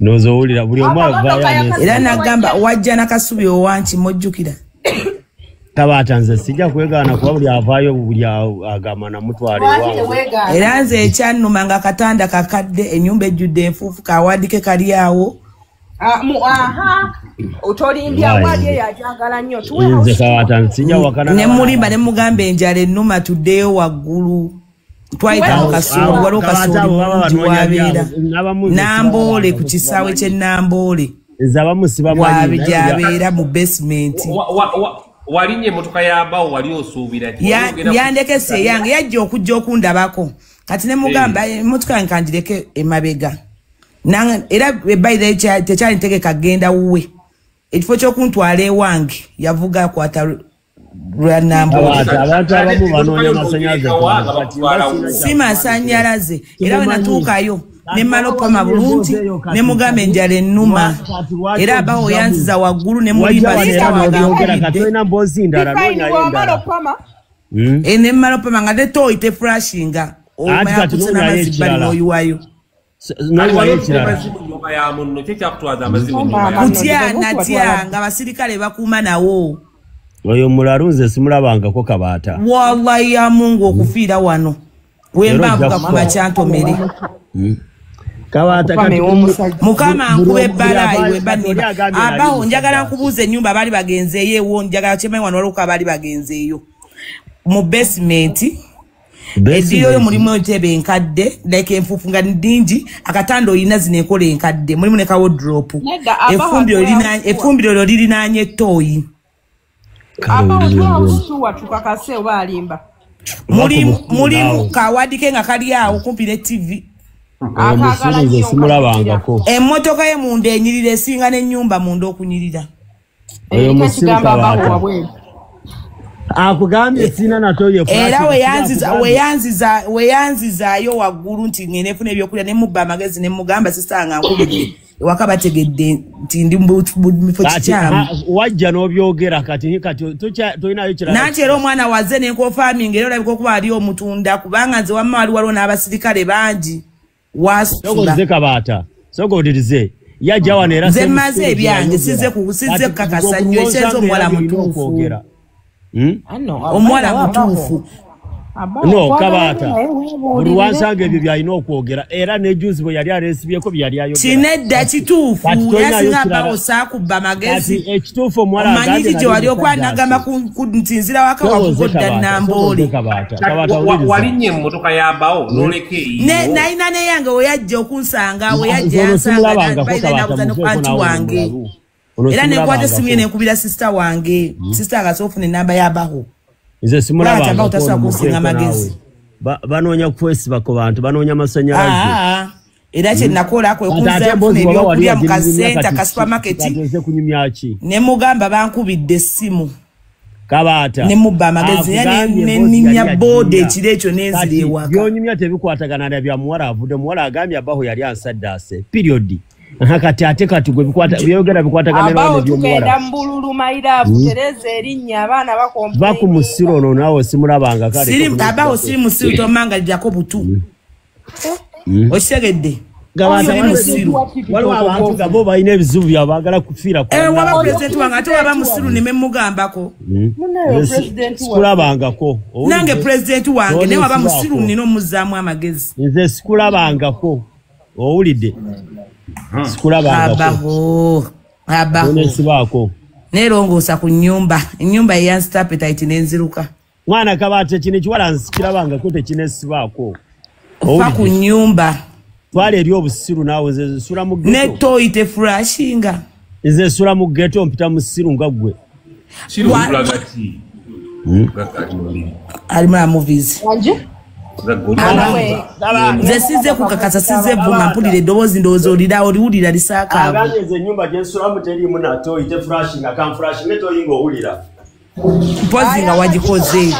Speaker 2: Ndowooza owulira buli omu avaayo.
Speaker 1: Era nagamba wajja nakasubi owanki mojjukira.
Speaker 2: Kabaata nze sijja kwegaana kuba buli avaayo buli agamba namutwala ewange.
Speaker 1: Era nze ekyannuma nga akatanda kakadde ennyumba ejjudde enfuufu kawadike kali awo.
Speaker 6: Otolimbya wali eyajagala nnyo.
Speaker 2: Nze Kabaata nsijja wakana.
Speaker 1: Ne mulimba ne mugamba enjala ennuma tuddeyo waggulu. Twayita mu kasooli waliwo kasooli mungi wabeera. Namboole ku kisaawe ky'e Namboole.
Speaker 2: Nze abamu sibamanyi.
Speaker 1: Gyabeera mu basement.
Speaker 3: Walinye emmotoka y'abawo wali osuubira ki?
Speaker 1: Yandekese eyange yajja okujja okundabako. Kati ne mugamba emmotoka yange kanjireke emabega. Era by the way tekyali ntegeka genda wuwe. Ekifo ky'okuntwala ewange yavuga akwata lwa Namboole.
Speaker 2: Abantu abamu banoonya masannyalaze.
Speaker 1: Si masannyalaze. Era we natuukayo ne mmala opama bulungi ne mugamba enjala ennuma. Era abawo yanziza waggulu ne mulimba ne mmala opama nga ne toyi teflashinga. Omanya kusena amazzi bali n'oyiwayo. Kutya natya nga abasirikale bakuuma nawo.
Speaker 2: Oyo mulalu nze simulabangako Kabaata.
Speaker 1: Wallahi ya Mungu okufiira wano. Wemba mvuga ku makyantomere.
Speaker 2: Kabaata kati
Speaker 1: Mukama nkuba ebbala iwe banniba. Abawo njagala nkubuuza ennyumba baali bagenzeeyo ewo njagala kyemanyi wano waliwo abaali bagenzeeyo. Mu basement eddiiro yo mulimu entebe enkadde like enfuufu nga nnyingi akatanda olina zino enkola enkadde mulimu ne ka wardrobe. Effumbiro lirinaanye ettooyi. Mulimu kawadike nga kali awo kumpi ne TV. Emmotoka ye munda enyirira esinga n'ennyumba munda okunyirira.
Speaker 2: Oyo musiru Kabaata. Akugambye sina natoye.
Speaker 1: Era weyanzizaayo waggulu nti ngende nfuna ebyokulya ne mubba amagezi ne mugamba sisanga nkubidde ewaka bategedde nti ndi mu bifo kikyamu.
Speaker 2: Wajja n'obyogera kati tolinayo kirala.
Speaker 1: Nanti era omwana wazze ne nkonfaminga era olabika okuba ali omutunda kubanga nze wamma waliwo n'abasirikale bangi wasula.
Speaker 2: Sooka Kabaata, sooka owulirize. Yajja wano era
Speaker 1: nze mmaze ebyange sizze kukakasa nnyo ekyeza omuwala mutuufu. Omuwala mutuufu.
Speaker 2: No, Kabaata buli wansanga ebyo by'alina okwogera era ne juzi bwe yali aleesibyeko bye yali ayogera.
Speaker 1: Kinedda kituufu yasinga abawo saakubba magezi.
Speaker 2: Ekituufu omuwala
Speaker 1: omanyi ki gye wali okwanagamba nti nzira waka wakugodda Namboole.
Speaker 3: Walinnya emmotoka y'abawo n'oleka eyiyo.
Speaker 1: Nalina n'eyange we yajja okunsanga we yajja yansanga nabuza ne ku anti wange. Era nenkwata essimu ye nenkubira sisita wange. Sisita nga ofuna ennamba y'abaho.
Speaker 2: Nze simulabangako banoonya kwesiba ku bantu banoonya masannyalaze.
Speaker 1: Era kye nakola kwe kunzaayo okufuna ebyokulya mu kasenta ka supermarket. Ne mugamba bankubidde essimu.
Speaker 2: Kabaata
Speaker 1: ne mubba amagezi ne nninnya booda ekiro ekyo n'enzira ewaka.
Speaker 2: By'onyumya tebikwatagana na bya muwala avudde. Muwala agambye abaho yali ansaddaase. Period. Kati ate kati gwe bikwata byogera bikwatagana
Speaker 6: n'ebyo by'omuwala. Tugenda mbululu mairavu tereza erinnya abaana bakompa.
Speaker 2: Va ku musiru ono naawe simulabanga kale.
Speaker 1: Siri abaho siri musiru tomanga lijjako butu. Okitegedde.
Speaker 2: Waliwo abantu nga bo balina ebizibu byabwe baagala kufiira ku.
Speaker 1: Waba pulezidenti wange ate waba musiru ne mmugambako.
Speaker 2: Sikulabangako.
Speaker 1: Nange pulezidenti wange naye waba musiru nnina omuzzaamu amagezi.
Speaker 2: Nze sikulabangako. Owulidde. Sikulabangako.
Speaker 1: Abaho.
Speaker 2: Onesibaako.
Speaker 1: Neerongoosa ku nnyumba. Ennyumba eyanzita appetite n'enziruka.
Speaker 2: Mwana Kabaata kino ekiwala nsikirabangako tekinesibaako.
Speaker 1: Fa ku nnyumba.
Speaker 2: Twala eri obusiru naawe, nze nsula mu
Speaker 7: Ne
Speaker 2: ghetto.
Speaker 7: toyi tefurashinga.
Speaker 2: Nze nsula mu ghetto, mpita musiru nga ggwe.
Speaker 3: Kiri okulaga ki?
Speaker 7: Alimu na movies.
Speaker 1: Wanje?
Speaker 7: Nze sizze kukakasa, sizze vuma, mpulira eddoboozi, ndowooza olira oliwulira lisaakaavu.
Speaker 2: Agambye nze ennyumba gye nsulamu teriimu na toyi, tefurashinga, kanfurashinga toyi ng'owulira.
Speaker 7: Mpozi nga wagikoze.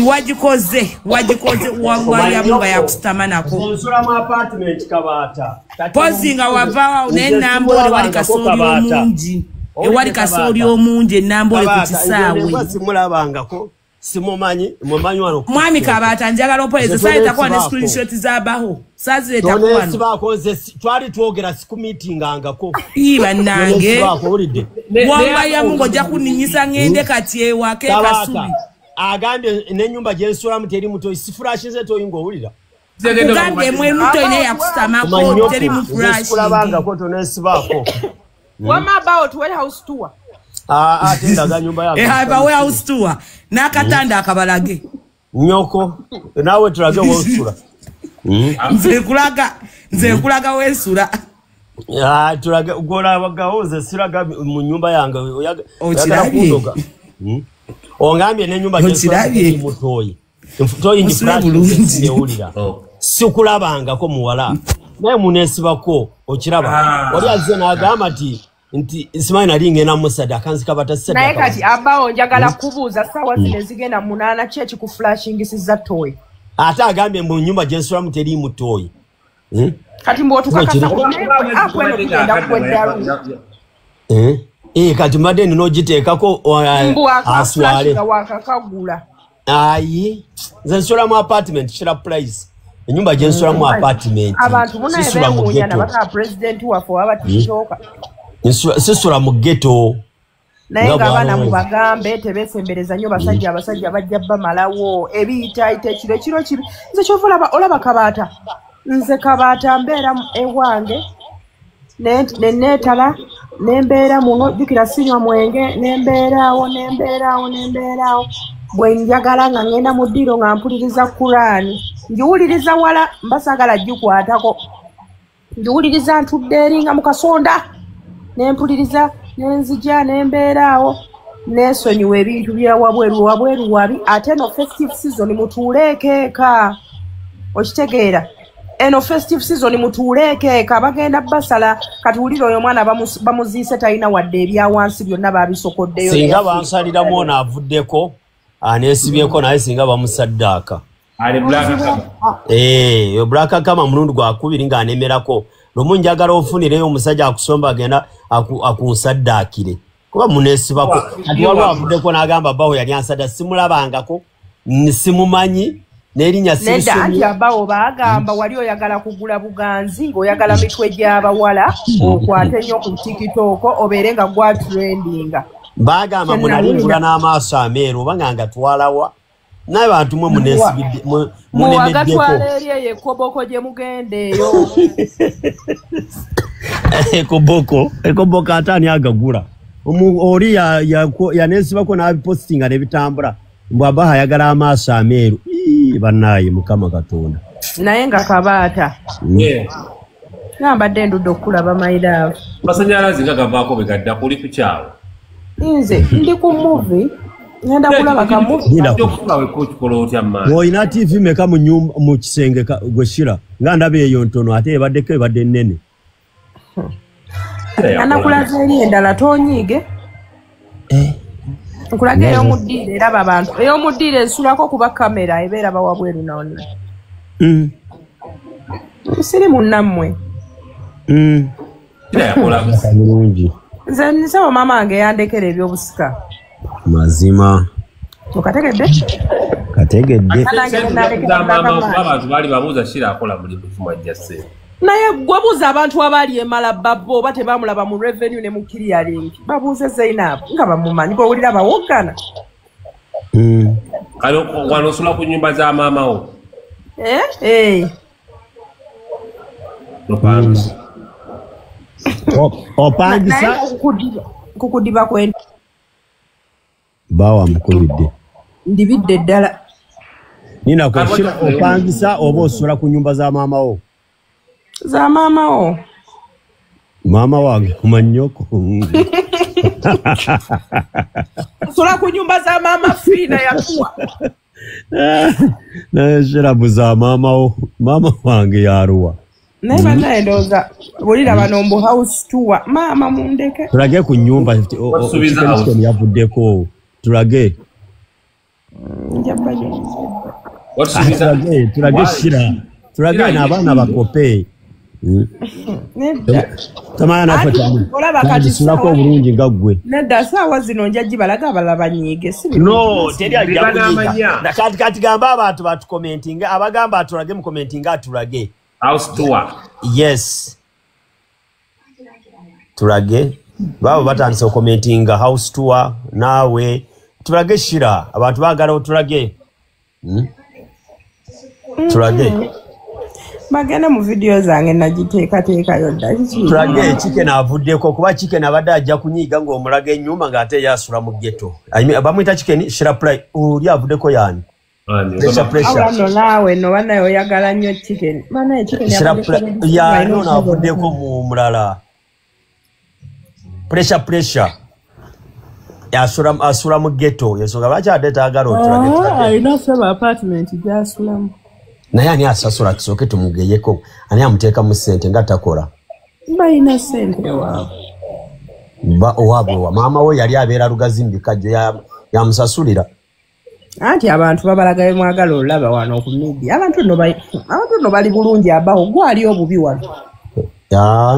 Speaker 7: Wagikoze, wagikoze, wayamu nga yakusitama nako.
Speaker 2: Nze nsula mu apartment, Kabaata.
Speaker 7: Mpozi nga wavaawo naye
Speaker 2: Nze
Speaker 7: Namboole wali
Speaker 2: simulabangako
Speaker 7: kasooli
Speaker 2: Kabaata.
Speaker 7: omungi.
Speaker 2: Owulidde
Speaker 7: Ewali kasooli
Speaker 2: Kabaata?
Speaker 7: omungi e Namboole ku
Speaker 2: Kabaata, nze
Speaker 7: kisaawe.
Speaker 2: nembwa simulabangako, simumanyi, mumanyi wano ku
Speaker 7: Mwami
Speaker 2: TikTok.
Speaker 7: Kabaata, njagala ompolereze.
Speaker 2: Nze
Speaker 7: Saaleetako wano
Speaker 2: toneesibaako.
Speaker 7: screenshot z'abaho, saazireetako wano.
Speaker 2: Toneesibaako, nze twali twogera, sikumiitingangako.
Speaker 7: Ii bannange.
Speaker 2: Toneesibaako, owulidde?
Speaker 7: Wambayamu ng'ojja kunninyisa ŋŋende kati ewaka e
Speaker 2: Kabaata
Speaker 7: Kasubi.
Speaker 2: agambye n'ennyumba gye nsulamu teri mutoyi, sifurashinze toyi ng'owulira.
Speaker 7: Kugambye mwemu toyina yakusitamako,
Speaker 2: Manyoko,
Speaker 7: teri mu
Speaker 2: nze
Speaker 7: furashingi.
Speaker 2: sikulabangako, toneesibaako.
Speaker 6: Wama about warehouse tour.
Speaker 2: Ah, ate ndaga nyumba yange.
Speaker 7: Ehava warehouse tour n'akatanda akabalage.
Speaker 2: Nyoko, naawe tulage wosula.
Speaker 7: Nze nkulaga, nze nkulaga wensula.
Speaker 2: Ah, tulage golabagawo, nze siraga mu nyumba yange.
Speaker 7: Okirabye?
Speaker 2: Oyagala kundoga. Ongambye n'ennyumba gye nsulamu
Speaker 7: Okirabye?
Speaker 2: teri mutoyi. Toyi ndi
Speaker 7: Osula
Speaker 2: flash,
Speaker 7: bulungi.
Speaker 2: newulira. Sikulabangako muwala, naye muneesibako, okiraba?
Speaker 3: Ah.
Speaker 2: Wali azze n'agamba nti simanyi nali ngenda musadaka nzikabata.
Speaker 6: Naye kati abawo njagala kubuuza, ssaawa zino ezigenda 8, ki ekikufulashingisiza toyi?
Speaker 2: Ate agambye mu nyumba gye nsulamu teriimu toyi.
Speaker 6: Kati mbw'otukakasa
Speaker 2: Kino
Speaker 6: apu eno tugenda kuweddalu.
Speaker 2: Eh? Eh, kati mbadde nina ogiteekako
Speaker 6: Mbu
Speaker 2: aswale.
Speaker 6: akaflashinga wakakagula.
Speaker 2: Ayi, nze nsula mu apartment, kira price enyumba gye nsulamu apartment.
Speaker 6: Abantu munaye
Speaker 2: Sisula mu
Speaker 6: beewuunya
Speaker 2: ghetto.
Speaker 6: nabaka pulezidenti waffe oba batikitooka.
Speaker 2: Sisula mu ghetto.
Speaker 6: Naye
Speaker 2: Nga
Speaker 6: ng'abaana
Speaker 2: bw'alowooza.
Speaker 6: mubagambe tebeesembereza nnyo basajja, abasajja bajja bamalawo ebiyitaayita ekiro, ekiro kibi. Nze kyova olaba Kabaata, nze Kabaata mbeera ewange ne neetala ne mbeera muno, jjukira sinywa mwenge, ne mbeeraawo, ne mbeeraawo, ne mbeeraawo. Bwe njagala nga ngenda mu ddiiro nga mpuliriza Kuraani, ngiwuliriza wala, mba saagala gikwatako, ngiwuliriza ntudde eri nga mu kasonda ne mpuliriza, ne nzija ne mbeeraawo, neesonyiwa ebintu bya wabweru. Wabweru wabi, ate eno festive season mutuuleeko eka, okitegeera? Eno festive season mutuuleeko eka, bagenda basala. Kati wulira oyo omwana bamuziise, talina wadde ebyawansi, byonna babisokoddeyo.
Speaker 2: Singa bansaliramu ono avuddeko aneesibyeko, naye singa bamusaddaaka.
Speaker 3: Ali black kama.
Speaker 2: Eh, black kama mulundi gwakubiri ng'anemerako lumu. Njagala ofunireyo omusajja akusomba agenda akunsaddaakire kuba muneesibako. Kati waliwo avuddeko n'agamba bawo yali ansadda, simulabangako, simumanyi n'erinnya.
Speaker 6: Nedda, anti
Speaker 2: Sirisomye.
Speaker 6: abawo baagamba wali oyagala kugula buganzi ng'oyagala mitwe gy'abawala okwate nnyo ku TikTok obeere nga gwa trendinga.
Speaker 2: Bagamba munali ngula n'amaaso ameeru oba nga ngatwalawa, naye bantu mwe muneesibidde munemeddeko.
Speaker 6: Muwagatwala eri eyo ekoboko gye mugenda eyo.
Speaker 2: Ekoboko, ekoboko ate ani agagula? Oli yaneesibako n'abipositinga ne bitambula, mbw abaha ayagala amaaso ameeru. Ii, bannaaye, Mukama Katonda.
Speaker 6: Naye nga Kabaata, nga mbadde ndudde okukulaba, my love.
Speaker 3: Masanyalaze nga gavaako bwe gadda kuli ku kyawo.
Speaker 6: Nze ndi ku movie, ngenda kulaba ka movie.
Speaker 2: Linda.
Speaker 3: Okukula wekka okikola otya maani?
Speaker 2: Olina TV meka mu nyumba, mu kisenge gwe Shira? Nga ndaba eyo ntono, ate ebaddeko ebadde nnene.
Speaker 6: Anakulaza eri endala, tonyiige. Nkulaga ey'omuddiiro eraba abantu, ey'omuddiiro ensulako kuba kamera ebeera bawabweru nonna. Siri munnammwe.
Speaker 3: Shira yakola.
Speaker 2: Bulungi.
Speaker 6: Nze nsaba maama wange yandekera ebyobusika.
Speaker 2: Mazima.
Speaker 6: Okategedde?
Speaker 2: Kategedde.
Speaker 6: Nange nalekera
Speaker 3: Maama,
Speaker 6: Black Man.
Speaker 3: abantu baali babuuza Shira akola mulimu ki mwajja ssente.
Speaker 6: Naye gwe buuza abantu abaali emala babo oba tebamulaba mu revenue ne mu clearing, babuuze Zainab nga bamumanyi, gwewulira bawoggana.
Speaker 3: Kale wano osula ku nyumba za maama wo?
Speaker 6: Eh? Eh.
Speaker 3: Opangisa?
Speaker 2: Opangisa?
Speaker 6: Naye kukudiba kwe
Speaker 2: Bawa mukubidde.
Speaker 6: Ndibidde ddala.
Speaker 2: Nina kwashira, opangisa oba osula ku nyumba za maama wo?
Speaker 6: Za maama wo.
Speaker 2: Maama wange kumanyoko.
Speaker 6: Sula ku nyumba za maama Fina yatuwa.
Speaker 2: Naye Shira za maama wo, maama wange yaruwa.
Speaker 6: Naye banaye ndowooza bulira bano mbu house tour. Maama mundeke.
Speaker 2: Tulage ku nyumba yavuddeko. Tulage. Tulage Shira. Tulage n'abaana bakope. Tamana naffe sulako obulungi nga ggwe.
Speaker 6: Nedda saawa zino nja gibalaga abalala banyiige.
Speaker 2: No, teri ajja kunyiiga. Kati gamba abantu batukomentinga, abagamba atulage mukomentinga atulage.
Speaker 3: House tour.
Speaker 2: Yes. Tulage. Babo batandise okukomentinga house tour naawe. Tulage Shira, abantu baagala otulage. Tulage.
Speaker 6: Bagenda mu video zange nagiteekateekayo dda.
Speaker 2: Tulage Chicken avuddeko kuba Chicken abadde ajja kunyiiga ng'omulaga ennyumba ng'ate yasula mu ghetto. Bamuyita Chicken Shira Play, oli avuddeko y'ani? Pressure pressure.
Speaker 6: Awano naawe no banaye oyagala nnyo Chicken. Banaye Chicken
Speaker 2: y'ani ono avuddeko mu mulala. Pressure pressure. Asula mu ghetto. Ensonga lwaki adde taagala otulage.
Speaker 6: Alina saba apartment gy'asulamu.
Speaker 2: Naye ani asasula tusooke tumugeyeko, ani amuteekamu ssente nga takola?
Speaker 6: Balina ssente waabwe.
Speaker 2: Owaabwe wa maama we yali abeera Lugazi mu bikajjo yamusasulira.
Speaker 6: Anti abantu babalaga bye mwagala olaba wano ku media. Abantu nno bali bulungi abawo, gwali obubi wano.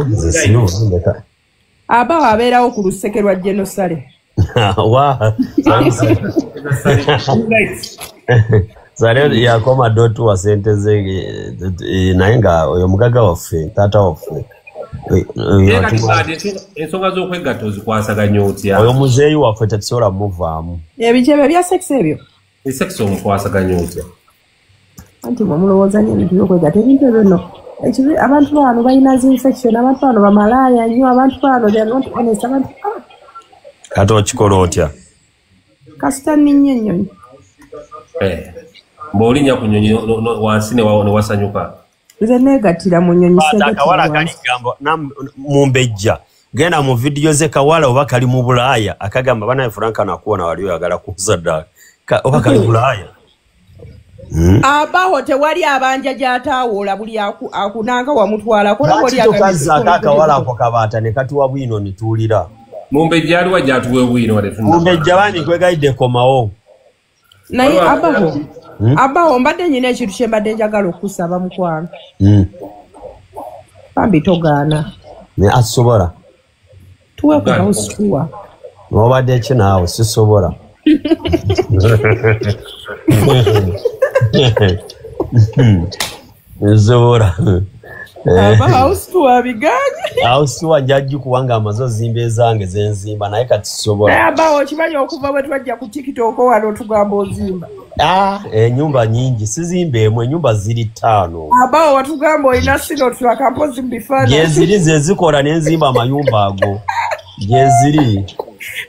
Speaker 2: Nze sino ndeka.
Speaker 6: Abawo abeerawo ku luseke lwa Genosale.
Speaker 2: Wa. Sale yakoma dotu wa sente ze naye nga oyo mugagga waffe taata waffe.
Speaker 3: Ensonga z'okwegatta ozikwasaganya otya?
Speaker 2: Oyo muzeeyi waffe tetusobola muvaamu.
Speaker 6: Ebikyebe bya sex ebyo?
Speaker 3: Sex omukwasaganya otya?
Speaker 6: Anti mwe mulowooza nnyo ebintu by'okwegatta ebintu ebyo nno. Abantu bano balina zi infection, abantu bano bamalaaya nnyo, abantu bano they are not honest, abantu
Speaker 2: Kati okikola otya?
Speaker 6: Kasita nninnya ennyonyi.
Speaker 3: Bw'olinnya ku nnyonyi wansi ne wasanyuka.
Speaker 6: Nze neegattira mu nnyonyi.
Speaker 2: Akawala kali gamba mumbejja genda mu vidiyo ze kawala oba kali mu Bulaaya akagamba banaye Frank nakuwona wali oyagala kunsaddaaka oba kali Bulaaya.
Speaker 6: Abaho tewali abanja gy'ataawola buli akunanga wamutwalako.
Speaker 2: Lwaki tokazzaako akawala ako kabaata ne katuwa bwino ne tuwulira?
Speaker 3: Mumbejja aliwa gy'atuwa bwino.
Speaker 2: Mumbejja bani kwegayidde komawo.
Speaker 6: Naye abaho abawo mbadde nyina ekintu kye mbadde njagala okusaba mukwano. Bambi togaana.
Speaker 2: Ne asobola.
Speaker 6: Tuwe ku house tour.
Speaker 2: Obadde ki naawe sisobola. Nsobola.
Speaker 6: Aba house tour biganye.
Speaker 2: House tour nja gikuwa nga amaze ozimba ezange ze nzimba naye kati sisobola.
Speaker 6: Naye abawo okimanyi okuva bwe twajja ku TikTok wano otugamba ozimba.
Speaker 2: Ennyumba nnyingi sizimba emu, ennyumba ziri 5.
Speaker 6: Abawo watugamba olina Sinotruk mpozi mu bifaananyi.
Speaker 2: Gyeziri ze zikola ne nzimba amayumba ago. Gyeziri.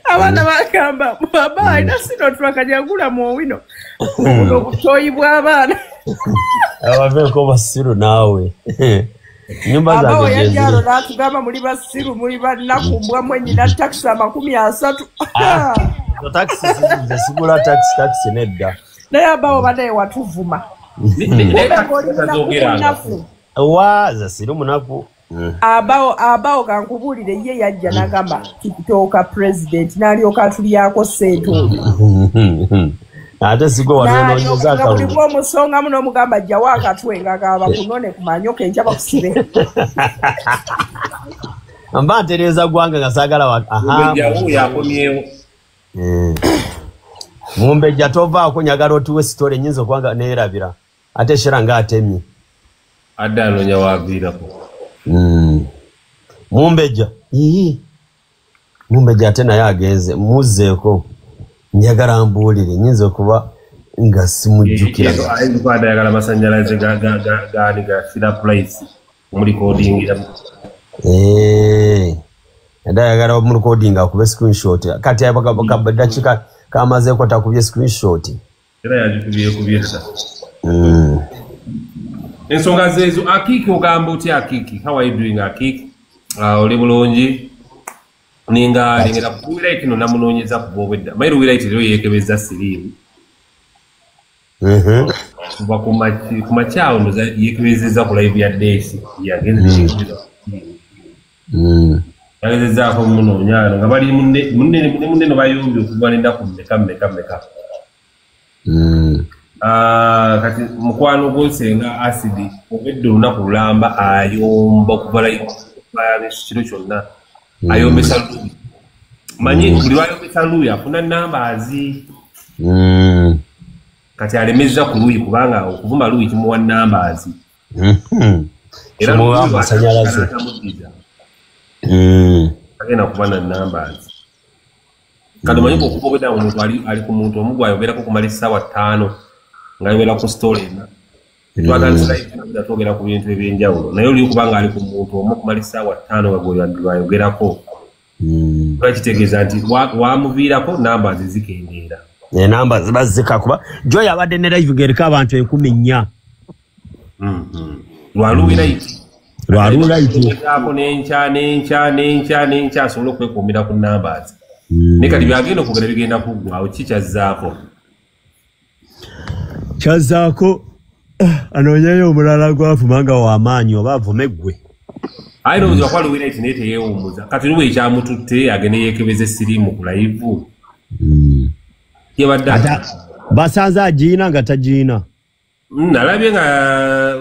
Speaker 6: Abaana bagamba baba alina Sinotruk jagula mu owino. Buno obutoyi bw'abaana.
Speaker 2: Abaveeko basiru naawe. Nyumba zange
Speaker 6: Abawo yajjalo n'atugamba muli basiru muli bannaku mbwa mwennyina takisi 30.
Speaker 2: Takisi nze sigula takisi nedda.
Speaker 6: Naye abawo banaye watuvuma.
Speaker 2: Wa nze siri munaku.
Speaker 6: Abawo kankubuulire ye yajja n'agamba TikTok president n'alyoka atulyako ssente oyo.
Speaker 2: Ate sigo wanoonyeza akalulu.
Speaker 6: Buli bw'omusongamu n'omugamba jjawo akatwe ng'agamba bakunone ku manyoka enkya bakusibe.
Speaker 2: Mba ntereeza ggwanga nga saagala
Speaker 3: Mumbejja akomyewo.
Speaker 2: Mumbejja tovaako njagala otuwe sitole nnyinza okuba nga neerabira. Ate Shira ng'atemye.
Speaker 3: Adde anoonya w'aviirako.
Speaker 2: Mumbejja. Mumbejja ate naye agenze muzzeeko. Njagala mbuulire nnyinza okuba nga simujjukira.
Speaker 3: Ayinza okuba ayagala amasannyalaze gaani ga Shira Price omulikodingira.
Speaker 2: Adde ayagala omulikodinga akube screenshot. Kati dakiika kamazeeko takubye screenshot.
Speaker 3: Era yagikubyekubye dda. Ensonga zezo Akiki ogamba otya Akiki? How are you doing Akiki? Oli bulungi? Ninga lingera kuwira kino namunoonyeza ku bwobwedda. Mayiru wira iti leero yeekebeza siriimu. Kuva ku makyawo ndoza yeekebezezza ku live ya Desi. Yagenze yeekebeza. Yagezezaako munoonya wano nga bali munne no bayombye okuva n'ennaku mmeka. Kati mukwano gwo Senga Acid obwedda olunaku lulamba ayomba okuva kiro kyonna ayombesa Luwi. Manyi buli lwayombesa Luwi afuna nambaazi. Kati alemezza ku Luwi kubanga okuvuma Luwi kimuwa nambaazi. Era
Speaker 2: Kimuwa amasanyalaze.
Speaker 3: Agenda kuba na nambaazi. Kati omanyi okuva obwedda omuntu ali ku muntu omu gwayogerako okumala essaawa 5 ng'ayogera ku story ena. Twatandise live twogera ku bintu ebyenjawulo naye oli kubanga ali ku muntu omu okumala essaawa 5 nga gwayogerako. Kiba kitegeeza nti wamuviirako namba ze zikendeera.
Speaker 2: Enamba ziba zikakuba. Joy abadde ne live ng'eriko abantu 4,000.
Speaker 3: Lwa Luwi Light.
Speaker 2: Lwa Luwi Light.
Speaker 3: N'enkya asobole okwekuumira ku namba ze. Naye kati byagenda okwogera bigenda kuggwaawo ki kyazzaako?
Speaker 2: Kyazzaako anoonyeyo omulala gw'avuma nga w'amaanyi oba avume ggwe.
Speaker 3: Ayi ndowooza kuba Luwi Light naye teyeewummuza. Kati Luwi ekyamututte agende yeekebeze siriimu ku live. Yabadde
Speaker 2: basanze agiina nga tagiina.
Speaker 3: Nalabye nga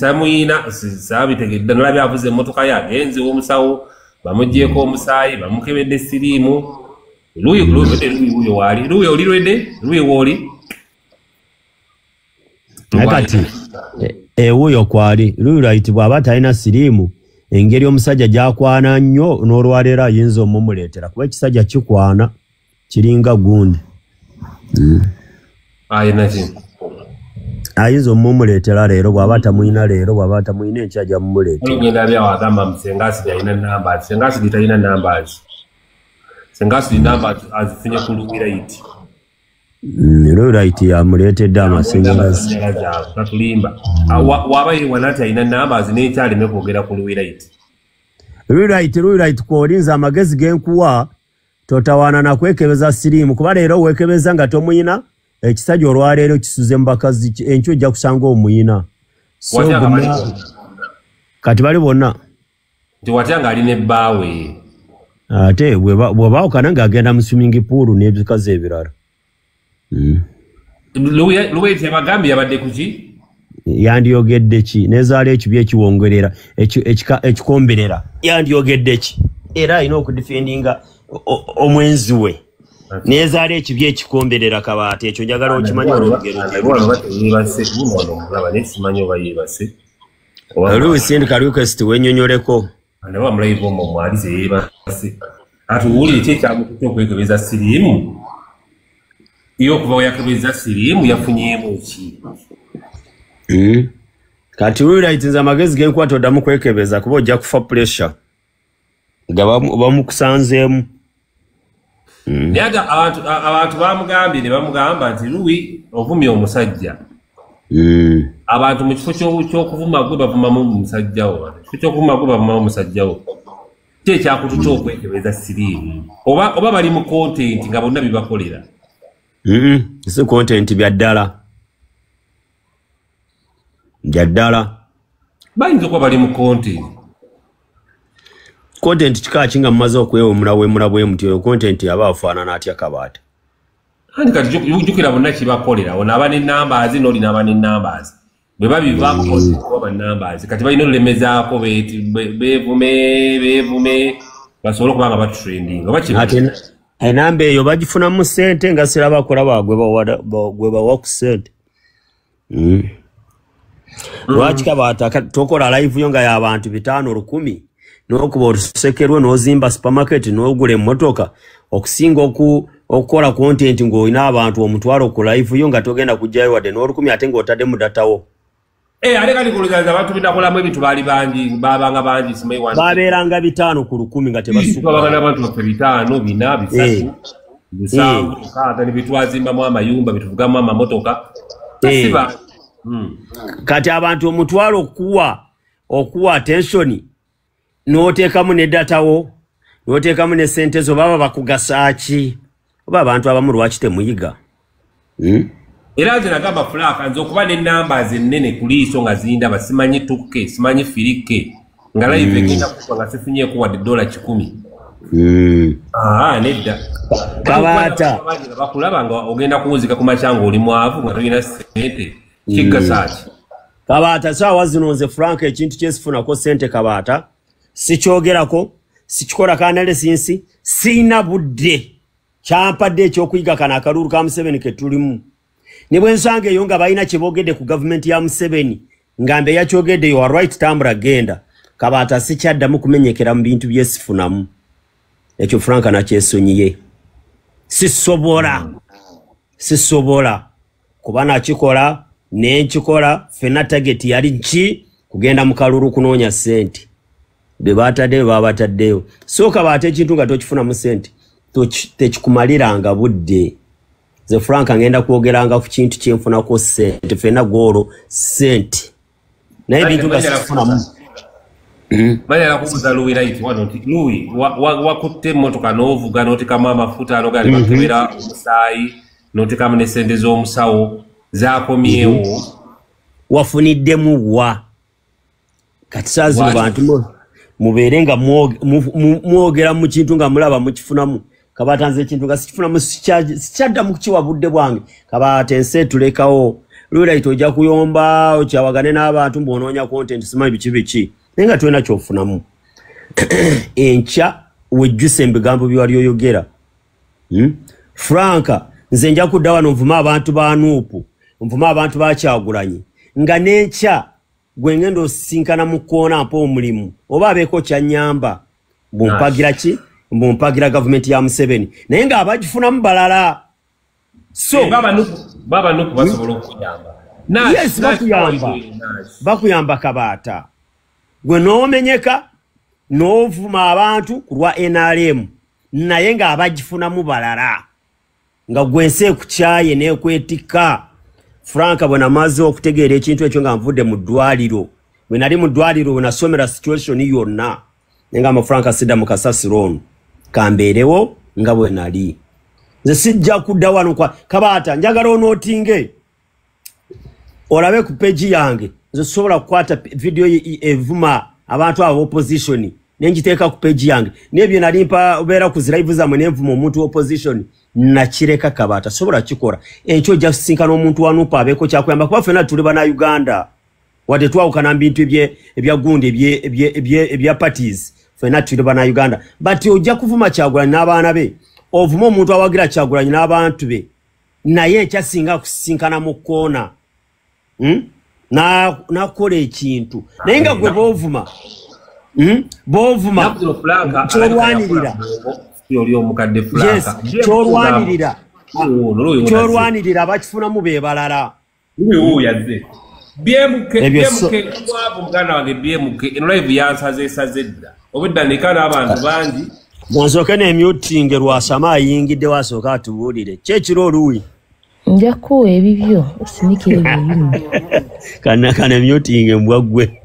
Speaker 3: tamuyina saabitegedde. Nalabye avuze emmotoka ye agenze ew'omusawo bamuggyeeko omusaayi bamukebedde siriimu. Luwi wuuyo waali. Luwi oli lwedde? Luwi wooli?
Speaker 2: Naye kati ewuuyo kwali Luwi Light bw'aba talina siriimu engeri omusajja gy'akwana nnyo n'olwaleero ayinza omumuleetera kuba ekisajja kikwana kiringa gundi.
Speaker 3: Ayina ki?
Speaker 2: Ayinza omumuleetera leero bw'aba tamuyina leero bw'aba tamuyina enkya ajja mumuleetera.
Speaker 3: Olugenda byawo agamba Senga Acid alina numbers. Senga Acid talina numbers. Senga Acid numbers azifunye ku Luwi Light.
Speaker 2: Luwi Light yamuleetedde amasannyalaze.
Speaker 3: Tatulimba. Waba yeewana nti alina numbers n'ekyaleme kwogera ku Luwi Light.
Speaker 2: Luwi Light kw'olinza amagezi ge nkuwa totawaana na kwekebeza siriimu kuba leero weekebeza nga tomuyina ekisajja olwaleero kisuze mu bakazi enkya ojja kusanga omuyina. Kati bali bonna.
Speaker 3: Nti watya ng'ali ne bbaawe.
Speaker 2: Ate bwe baawukana ng'agenda mu swimming pool n'ebikazi ebirala.
Speaker 3: Luwi tebagambye yabadde ku ki?
Speaker 2: Yandiyogedde ki? Nezaala ekibi ekiwongerera ekikomberera. Yandiyogedde ki? Era alina okudifendinga omwenzi we. Nezaala ekibi ekikomberera Kabaata ekyo njagala okimanye olugero. Luwi sindika request wennyonnyoleko.
Speaker 3: Atuwulire ki ekyamututte okwekebeza siriimu? Ye okuva we yakebeza siriimu yafunyeemu ki?
Speaker 2: Kati Luwi Light nze amagezi ge nkuwa toddamu kwekebeza kuba ojja kufa pressure nga bamukusanzeemu.
Speaker 3: Naye abantu bamugambye ne bamugamba nti Luwi ovumye omusajja. Abantu mu kifo ky'okuvuma gwe bavumamu musajja wo. Mu kifo ky'okuvuma gwe bavumamu musajja wo. Ki ekyakututte okwekebeza siriimu? Oba bali mu content nga bonna bibakolera?
Speaker 2: Si content bya ddala. Bya ddala.
Speaker 3: Bayinza okuba bali mu content.
Speaker 2: Content kika ki nga mumaze okwewemula wemula bwe mutyo oyo content aba afaanana atya Kabaata?
Speaker 3: Anti kati jjukira bonna kibakolera. Ono aba ne numbers n'oli n'aba ne numbers. Bwe babivaako kuba ba numbers. Kati balina olulemezaako beevume basobole okuba nga batrending. Oba
Speaker 2: ate enamba eyo bagifunamu ssente nga siraba kulaba gwe bawa ku ssente. Lwaki Kabaata tokola live yo nga y'abantu 500 1,000 n'okuba olusekerwe n'ozimba supermarket n'ogula emmotoka okusinga okukola content ng'olina abantu 50,000 ku live yo nga togenda kujjayo wadde n'olukumi ate ng'otaddemu datawo.
Speaker 3: Ate kati kulowooza abantu binakolamu ebintu baali bangi baabanga bangi simanyi wano.
Speaker 2: Babeeranga 5 ku 1,000 nga tebasukka.
Speaker 3: Twabanga n'abantu baffe 5, 4, 3, 7, 6 ne bitwazimbamu amayumba bituvugamu amamotoka. Siba.
Speaker 2: Kati abantu omutwalo okuwa attention n'oteekamu ne datawo n'oteekamu ne sente zo baba bakugasa ki? Oba abantu abamu lwaki temuyiga?
Speaker 3: Era nze nagamba Frank nze okuba ne numbers ennene ku liiso nga zindaba simanyi 2K simanyi 3K nga live egenda kuba nga sifunyeeko wadde $100. Nedda.
Speaker 2: Kabaata.
Speaker 3: Bakulaba nga ogenda kuwuzika ku makya ng'oli mwavu nga tolina ssente kigasa ki?
Speaker 2: Kabaata saawa zino nze Frank ekintu kyesifunako ssente Kabaata sikyogerako sikikolako analysis sirina budde kyampadde ekyokuyiga kano akalulu ka Museveni ke tulimu. Ne bwe nsanga eyo nga balina kye boogedde ku gavumenti ya Museveni nga mbe yakyogedde you are right tambula genda. Kabaata sikyaddamu kumenyekera mu bintu byesifunamu. Ekyo Frank nakyesonyiye. Sisobola kuba nakikola nenkikola ffenna target yali ki kugenda mu kalulu kunoonya ssente be bataddeyo babataddeyo. So Kabaata ekintu nga tokifunamu ssente tekikumaliranga budde. Nze Frank ngenda kwogeranga ku kintu kyenfunako ssente ffenna goolo ssente naye ebintu nga sikifunamu.
Speaker 3: Banyala kubuuza Louis Light wano nti Louis wakutte emmotoka n'ovuga n'oteekamu amafuta n'ogala ne bakebera omusaayi n'oteekamu ne ssente z'omusawo zaakomyewo.
Speaker 2: Wafuniddemu wa? Kati saa zino bantu mubeere nga mwogera mu kintu nga mulaba mukifunamu. Kabaata nze ekintu nga sikifunamu sikyaddamu kukiwa budde bwange. Kabaata ensi etulekawo. Louis Light ojja kuyomba okyawagane n'abantu mbw'onoonya content simanyi biki biki. Naye nga tolina ky'ofunamu. Enkya wejjuse ebigambo bye wali oyogera. Frank nze nja kudda wano nvuma abantu ba Nuupu, nvuma abantu ba Kyagulanyi nga n'enkya gwe ngenda osisinkana mu kkoona mpa omulimu oba abeeko kyannyamba mbumpagira ki? Mbumpagira gavumenti ya Museveni naye ng'abagifunamu balala. So
Speaker 3: baba Nuupu basobola okuyamba.
Speaker 2: Yes, bakuyamba. Bakuyamba Kabaata. Gwe n'omenyeka n'ovuma abantu ku lwa NRM naye ng'abagifunamu balala nga gwe ensi ekukyaye n'ekwetikka. Frank bwe namaze okutegeera ekintu ekyo nga nvudde mu ddwaliro, bwe nali mu ddwaliro bwe nasomera situation yonna naye ngamba Frank sidda mu kasasiro ono kambeerewo nga bwe nali. Nze sijja kudda wano kwa Kabaata njagala onootinge olabe ku page yange. Nze sobola kukwata video evuma abantu abo opposition nenjiteeka ku page yange n'ebyo nali mpa obeera ku zi live zammwe nenvuma omuntu opposition nakireka Kabaata sobola kikola. Enkyo ojja kusisinkana omuntu wa Nuupu abeeko kyakuyamba kuba ffenna tuli bannayuganda wadde twawukana mu bintu ebya gundi ebya parties ffenna tuli bannayuganda but ojja kuvuma Kyagulanyi n'abaana be ovuma omuntu awagira Kyagulanyi n'abantu be naye ekyasinga kusisinkana mu kkoona nakola ekintu naye nga gwe boovuma boovuma kyolwanirira yes kyolwanirira abakifunamu be balala.
Speaker 3: BMK muganda wange BMK eno live yansazeesaze dda obedda ndeka n'abantu bangi.
Speaker 2: Bw'onsooke n'emyutinge Lwasama ayingidde wasooka atubuulire ki ekiro oluwi.
Speaker 8: Nja kuwa ebibyo osinikire ebiyuma.
Speaker 2: Kana emyutinge mbwa ggwe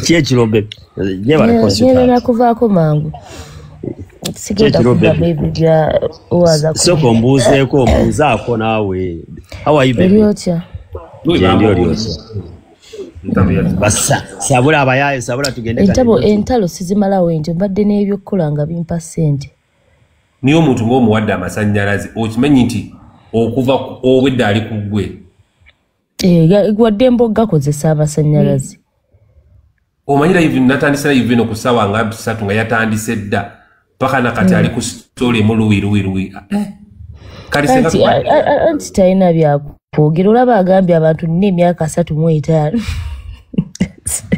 Speaker 2: ki ekiro be
Speaker 8: genda nakuvaako mangu sigenda kuvamu ebyo bya owaza.
Speaker 2: Sooka ombuuzeeko ombuuzaako naawe. How are you baby?
Speaker 8: Oli otya?
Speaker 2: Gyendi oli otya? Basa sabula abayaye sabula tugende.
Speaker 8: Entalo sizimalawo entyo mbadde n'ebyokukola nga bimpa ssente.
Speaker 3: Niye omuntu ng'omuwadde amasannyalaze okimanyi nti okuva obwedda ali ku ggwe.
Speaker 8: Wadde mboga gakozesa amasannyalaze.
Speaker 3: Omanyi live natandise live eno ku ssaawa nga 3 nga yatandise dda paka nakati ali ku story emu luwi luwi luwi.
Speaker 8: Anti talina byakwogera olaba agambye abantu nina emyaka 35.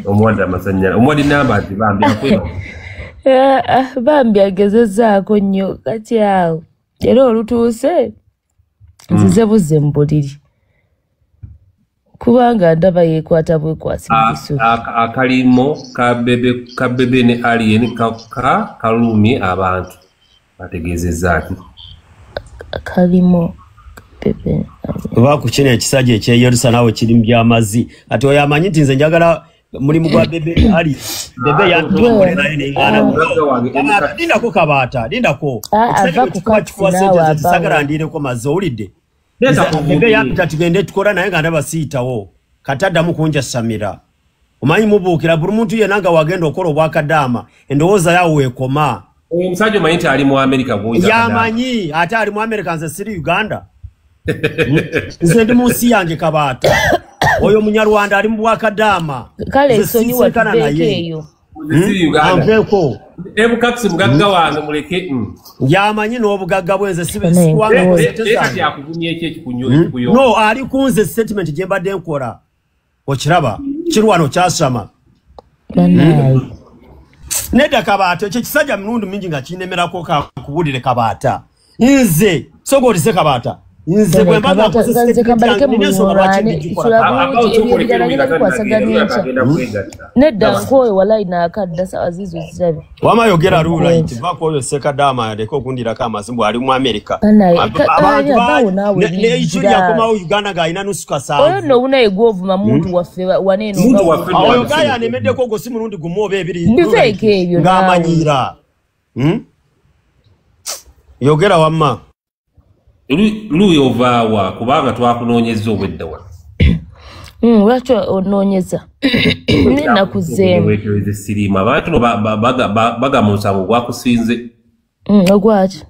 Speaker 3: Omuwadde amasannyalaze omuwadde namba nti bambi akweba.
Speaker 8: Bambi agezezzaako nnyo kati awo era olutuuse nzize buzze mu buliri kubanga ndaba yeekwata bwekwasi mu bisubi.
Speaker 3: Akalimo ka Bebe ne Alien kalumye abantu bategeezezza ki?
Speaker 8: Akalimo Bebe.
Speaker 2: Oba ku kino ekisajja ekyeyerusa naawe kiri mu by'amazzi. Ati oyo amanyi nti nze njagala mulimu gwa Bebe Ali. Bebe yantukolera naye nengaana.
Speaker 3: Mugagga wange
Speaker 2: Kabaata, lindako Kabaata, lindako.
Speaker 8: Ah,
Speaker 2: Ekisajja
Speaker 8: ava
Speaker 2: bwe
Speaker 8: ku
Speaker 2: kikuba
Speaker 8: kakisi
Speaker 2: kikuwa
Speaker 8: naawe
Speaker 2: ssente nze tisagala
Speaker 8: avaawo.
Speaker 2: ndiireko mazzi, owulidde?
Speaker 3: Leeta
Speaker 2: Nze
Speaker 3: ku
Speaker 2: Bebe
Speaker 3: vumbi.
Speaker 2: yampita tugende tukola naye nga ndaba siyitawo. Kati addamu kunjasamira. Omanyi mubuukira buli muntu yenna nga wagenda okola obwakadaama endowooza yawo weekoma.
Speaker 3: Oyo omusajja omanyi nti ali mu America gw'oyita Kadaama.
Speaker 2: Yamanyi ate ali mu America, nze siri Uganda. Nze ndi mu nsi yange Kabaata. Oyo Munyarwanda ali mu bwakadaama.
Speaker 8: Kale
Speaker 2: Nze
Speaker 8: nsonyiwa
Speaker 2: sisinkana
Speaker 8: tuveeko
Speaker 2: naye.
Speaker 8: eyo.
Speaker 3: Nze siri Uganda.
Speaker 2: Anveeko.
Speaker 3: Ebukakisi mugagga wange muleke.
Speaker 2: Yamanyi n'obugagga bwe nze
Speaker 8: Naye
Speaker 2: sikuwanga
Speaker 8: nkooye.
Speaker 2: sente
Speaker 3: Naye kati
Speaker 2: zange.
Speaker 3: akuvumya eki ekikuyo.
Speaker 2: No, ali ku nze statement gye mbadde nkola. Okiraba kirwano kyasama.
Speaker 8: Bannaaye.
Speaker 2: Nedda Kabaata, ekyo ekisajja mirundi mingi nga kinemerako kankubulire Kabaata. Nze sogoolise Kabaata. Nze bwe mba nga
Speaker 8: Kabaata,
Speaker 2: nkoze
Speaker 8: nze
Speaker 2: statement
Speaker 8: kambaleke
Speaker 2: yange nina ensonga lwaki
Speaker 8: mulwane
Speaker 2: ndikikola
Speaker 8: sula
Speaker 2: Kabaata.
Speaker 8: bulungi ebyo ebirala ngenda bikwasaganya enkya. Nedda nkooye walayi naakadda sawa ziizo zirabe.
Speaker 2: Wama yogera rula nti vaako oyo Sekadaama aleke okundirako amazzi ali mu America.
Speaker 8: Bannaaye,
Speaker 2: Abantu
Speaker 8: abawo naawe
Speaker 2: ne Ichuli
Speaker 8: bingira.
Speaker 2: yakomawo Uganda ng'alina nusu
Speaker 8: Oyo
Speaker 2: kasanvu.
Speaker 8: nno obunaye gw'ovuma muntu waffe waneeno
Speaker 3: Muntu
Speaker 8: nga
Speaker 3: waffe
Speaker 8: bw'ovuma.
Speaker 2: Oyo gaya anemeddeko ogwo si mulundi gumu oba ebiri
Speaker 8: Biveeko ebyo naawe.
Speaker 2: ng'amanyiira. Yogera wamma.
Speaker 3: Luuyi ovaawa kubanga twakunoonyezza obwedda wano.
Speaker 8: Lwaki onoonyeza? N'ennaku zeemu.
Speaker 3: Weekebeze siriimu. Abantu no bagamba omusango gwakusinze.
Speaker 8: Ogwaki?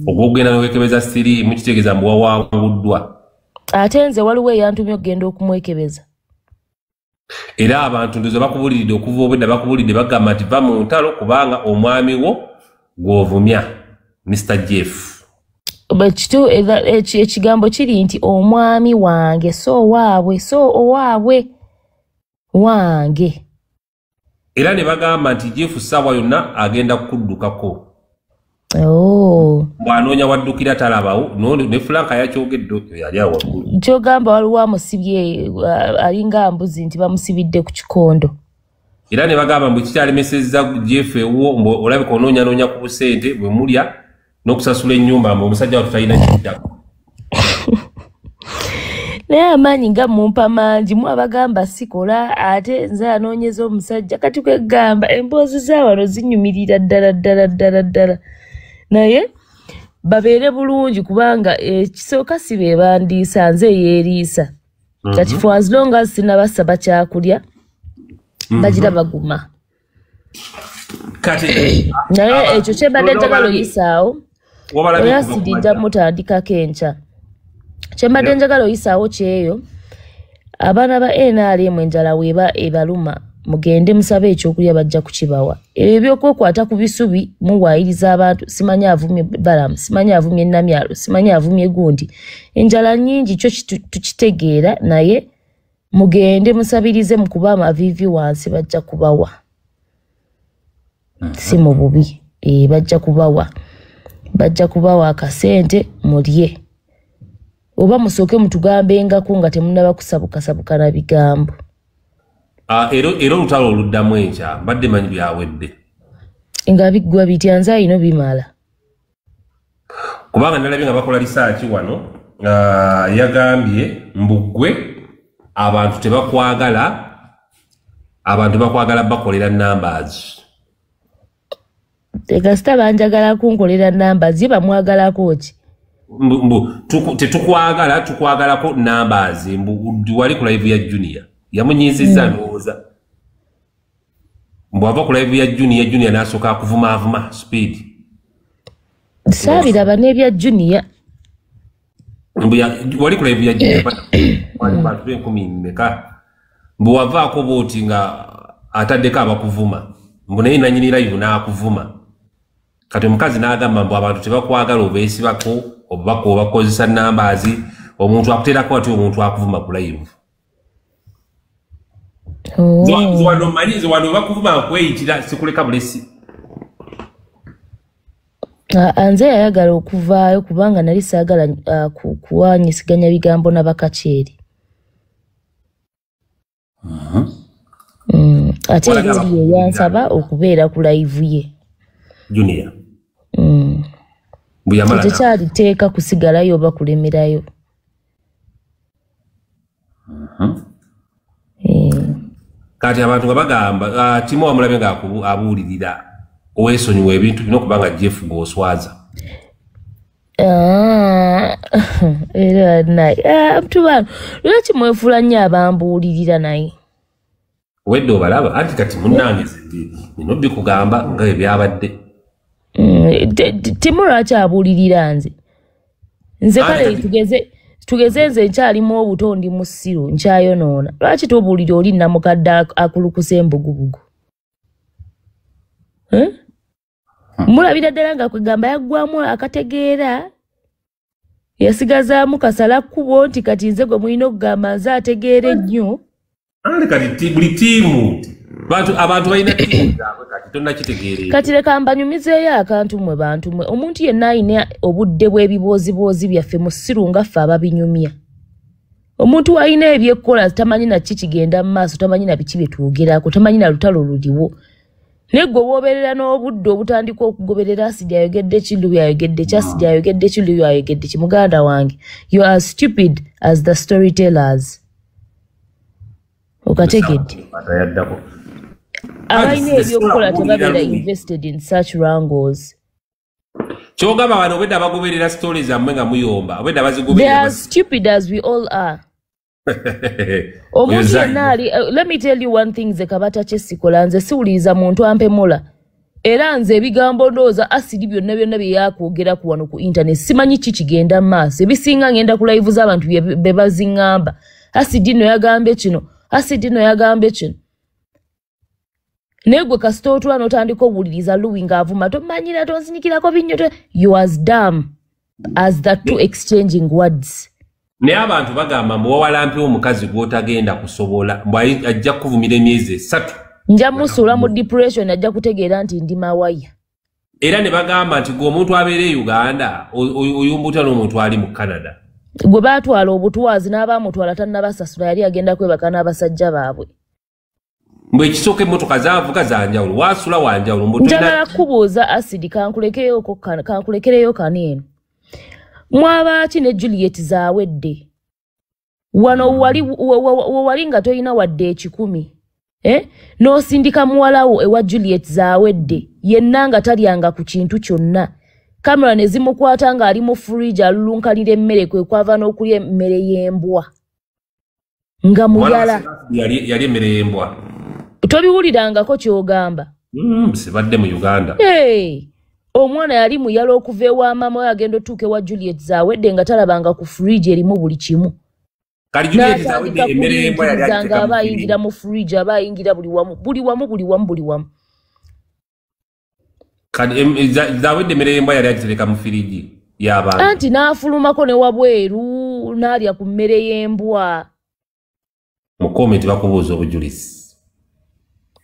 Speaker 3: Ogw'okugenda n'oweekebeza siriimu kitegeeza mbu wawanguddwa.
Speaker 8: Ate nze waliwo eyantumye okugenda okumwekebeza.
Speaker 3: Era abantu ndoza bakubuliridde okuva obwedda bakubuliridde bagamba nti va mu ntalo kubanga omwami wo gw'ovumya Mr. Jeff.
Speaker 8: Ekigambo kiri nti omwami wange so owaabwe so owaabwe wange.
Speaker 3: Era ne bagamba nti Jeff ssaawa yonna agenda kukuddukako.
Speaker 8: Oh.
Speaker 3: Bw'anoonya waddukira talabawo ne Frank yakyogedde oyo yali awo waggulu.
Speaker 8: Kyogamba waliwo amusibye alinga mbuzi nti bamusibidde ku kikondo.
Speaker 3: Era ne bagamba mbu kikyalemesezza Jeff ewuwo mbu olabika onoonyanoonya ku busente bwe mulya n'okusasula ennyumba mbu omusajja wattu talina kiddako.
Speaker 8: Naye amaanyi nga mumpa mangi mu abagamba sikola ate nze anoonyeza omusajja kati kwegamba emboozi za wano zinyumirira ddala ddala ddala ddala. Naye babeere bulungi kubanga ekisooka si be bandiisa nze yeeriisa. Kati for as long as sinnabasaba kyakulya bagira baguma.
Speaker 3: Kati
Speaker 8: Naye ekyo kye mbadde njagala oyisaawo
Speaker 3: wabalabye
Speaker 8: oyo
Speaker 3: okuva ku
Speaker 8: asidi nja
Speaker 3: makya.
Speaker 8: mutandikako enkya. Kye mbadde njagala oyisaawo kyeyo abaana ba NRM enjala weeba ebaluma mugende musabe ekyokulya bajja kukibawa. Ebyo ebyokwekwata ku bisubi muwaayiriza abantu simanyi avumye Balamu simanyi avumye Namyalo simanyi avumye gundi. Enjala nnyingi kyo tukitegeera naye mugende musabirize mukuba amaviivi wansi bajja kubawa. Si mu bubi bajja kubawa. Bajja kubawa akasente mulye. Oba musooke mutugambengako nga temunnaba kusabukasabuka na bigambo.
Speaker 3: Era olutalo oluddamu enkya mbadde manyi byawedde.
Speaker 8: Nga biggwa bitya nze ayina bimala.
Speaker 3: Kubanga nalabye nga bakola lisaaki wano yagambye mbu ggwe abantu tebakwagala abantu bakwagala bakolera numbers.
Speaker 8: Kasita banjagala kunkolera numbers ye bamwagalako ki?
Speaker 3: Mbu tetukwagala tukwagalako numbers mbu wali ku live ya Junior. Yamunyiizizza ndowooza. Mbu ava ku live ya Junior, Junior n'asooka akuvumaavuma speed.
Speaker 8: Saabiraba n'ebya Junior.
Speaker 3: Mbu wali ku live ya Junior wali bantu b'enkumi mmeka. Mbu wavaako bw'oti nga ataddeko abakuvuma. Mbu naye nannyini live n'akuvuma. Kati omukazi n'agamba mbu abantu tebakwagala obeesibako obubaka obakozesa numbers omuntu akuteerako ati omuntu akuvuma ku live. Nze wano mmanyi nze wano bakuvuma nkweyitira sikuleka bulesi.
Speaker 8: Nze yayagala okuvaayo kubanga nali saagala kuwanyisiganya bigambo na bakakyeri. Ate era ye yansaba okubeera ku live ye.
Speaker 3: Junior. Mbu yamala
Speaker 8: Tekyali tteeka kusigalayo oba kulemerayo.
Speaker 3: Kati abantu nga bagamba Timo wamulabe nga abuulirira oweesonyiwa ebintu bino kubanga Jeff gw'oswaza.
Speaker 8: Era naye tubano lwaki mwefuula nnyo abambuulirira naye?
Speaker 3: Wedde obalaba anti kati munnange nina bikugamba nga bwe byabadde.
Speaker 8: Timo lwaki abuulirira nze? Nze kale tugeze nze nkyalimu obuto ndi musiru nkyayonoona. Lwaki tobuulira oli nnamukadde akulukusa embugubugu? Mulabira ddala nga kwegamba yaggwamu akategeera, yasigazaamu kasala kkubo nti kati nze gwe mulina okugamba nze ategeera ennyo.
Speaker 3: Anti kati buli ttiimu abantu balina ttiimu zaabwe kati tonnakitegeera.
Speaker 8: Kati leka mbanyumizeeyo akantu mmwe bantu mmwe. Omuntu yenna alina obudde bw'ebibooziboozi byaffe musiru nga ffe ababinyumya. Omuntu alina ebyekkola tamanyi na ki kigenda mu maaso, tamanyi na biki bye twogerako, tamanyi na lutalo luliwo. Naye gwe w'obeerera n'obudde obutandika okugoberera Asidi ayogedde ki, Luwi ayogedde ki, Asidi ayogedde ki, Luwi ayogedde ki, muganda wange, you are stupid as the storytellers. Okategedde? Abalina ebyokukola tebabeera invested in such wrangles.
Speaker 3: Kyogamba bano obwedda bagoberera stories zammwe nga muyomba, obwedda bazigoberera.
Speaker 8: They are stupid as we all are. Omuntu yenna ali, let me tell you one thing, nze Kabata kye sikola, nze siwuliriza muntu ampemula. Era nze ebigambo ndowooza Asidi byonna byonna bye yakwogera ku wano ku internet simanyi ki kigenda mu maaso. Ebisinga ngenda ku live z'abantu be baziŋŋamba. Asidi nno yagambye kino, Asidi nno yagambye kino. Naye gwe kasita otula n'otandika owuliriza Luwi ng'avuma, tomanyira tonsinikirako binnyo, you as dumb as the two exchanging words.
Speaker 3: Naye abantu bagamba mbu wawalampi omukazi gw'otagenda kusobola, mbu ajja kukuvumira emyezi 3.
Speaker 8: Nja musuula mu depression, ajja kutegeera nti ndi mawaya.
Speaker 3: Era ne bagamba nti gwe omuntu abeera e Uganda oyumbuta n'omuntu ali mu Canada.
Speaker 8: Gwe baatwala obutwazi n'abaamutwala tannabasasula, yali agenda kwebaka n'abasajja baabwe.
Speaker 3: Mbu ekisooka emmotoka zaavuga za njawulo, waasula wa njawulo.
Speaker 8: Njagala kubuuza Asidi, kankulekereyo kano eno. Mwabaaki ne Juliet zaawedde? Wano wali nga toyina wadde 1,000. N'osindika muwala wo ewa Juliet zaawedde, yenna nga talyanga ku kintu kyonna. Kamera ne zimukwata ng'ali mu fridge alulunkanira emmere, kwe kwava n'okulya emmere y'embwa. Nga muyala.
Speaker 3: Yali emmere y'embwa.
Speaker 8: Tobiwulirangako ky'ogamba.
Speaker 3: Sibadde mu Uganda.
Speaker 8: Omwana yali muyala okuva ewa maama we agenda otuuka ewa Juliet zaawedde nga talabanga ku fridge erimu buli kimu.
Speaker 3: Kali Juliet zaawedde emmere y'embwa yali agiteeka
Speaker 8: aba ayingira mu fridge, aba ayingira buli wamu, buli wamu, buli wamu, buli wamu.
Speaker 3: Kali zaawedde emmere y'embwa yali agitereka mu firiji y'abantu.
Speaker 8: Anti n'afulumako ne wabweru n'alya ku mmere y'embwa.
Speaker 3: Mu comment bakubuuza obujulizi.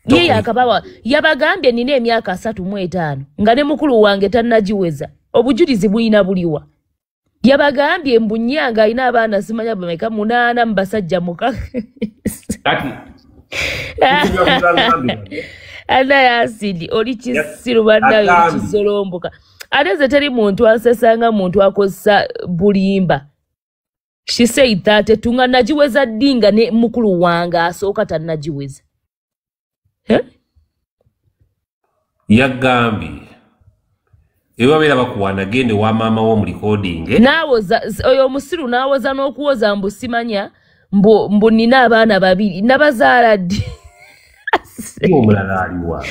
Speaker 8: Ye yakabawa yabagambye nina emyaka 35 nga ne mukulu wange tannagiweza. Obujulizi bulina buliwa. Yabagambye mbu nnyanga alina abaana simanya bameka 8 mu basajja muka.
Speaker 3: Kati
Speaker 8: Ana Asidi oli kisiru bannaye oli kisolomboka. Ate nze teri muntu ansesanga muntu akozesa bulimba. She said that tunga nagiweza ddi nga ne mukulu wange asooka tannagiweza.
Speaker 3: Yagambye ewabeera bakuwaana gende wa maama wo mu recording.
Speaker 8: N'awoza oyo omusiru n'awoza n'okuwoza mbu simanya mbu nina abaana 2 nabazaala ddi.
Speaker 3: Omulala aliwa?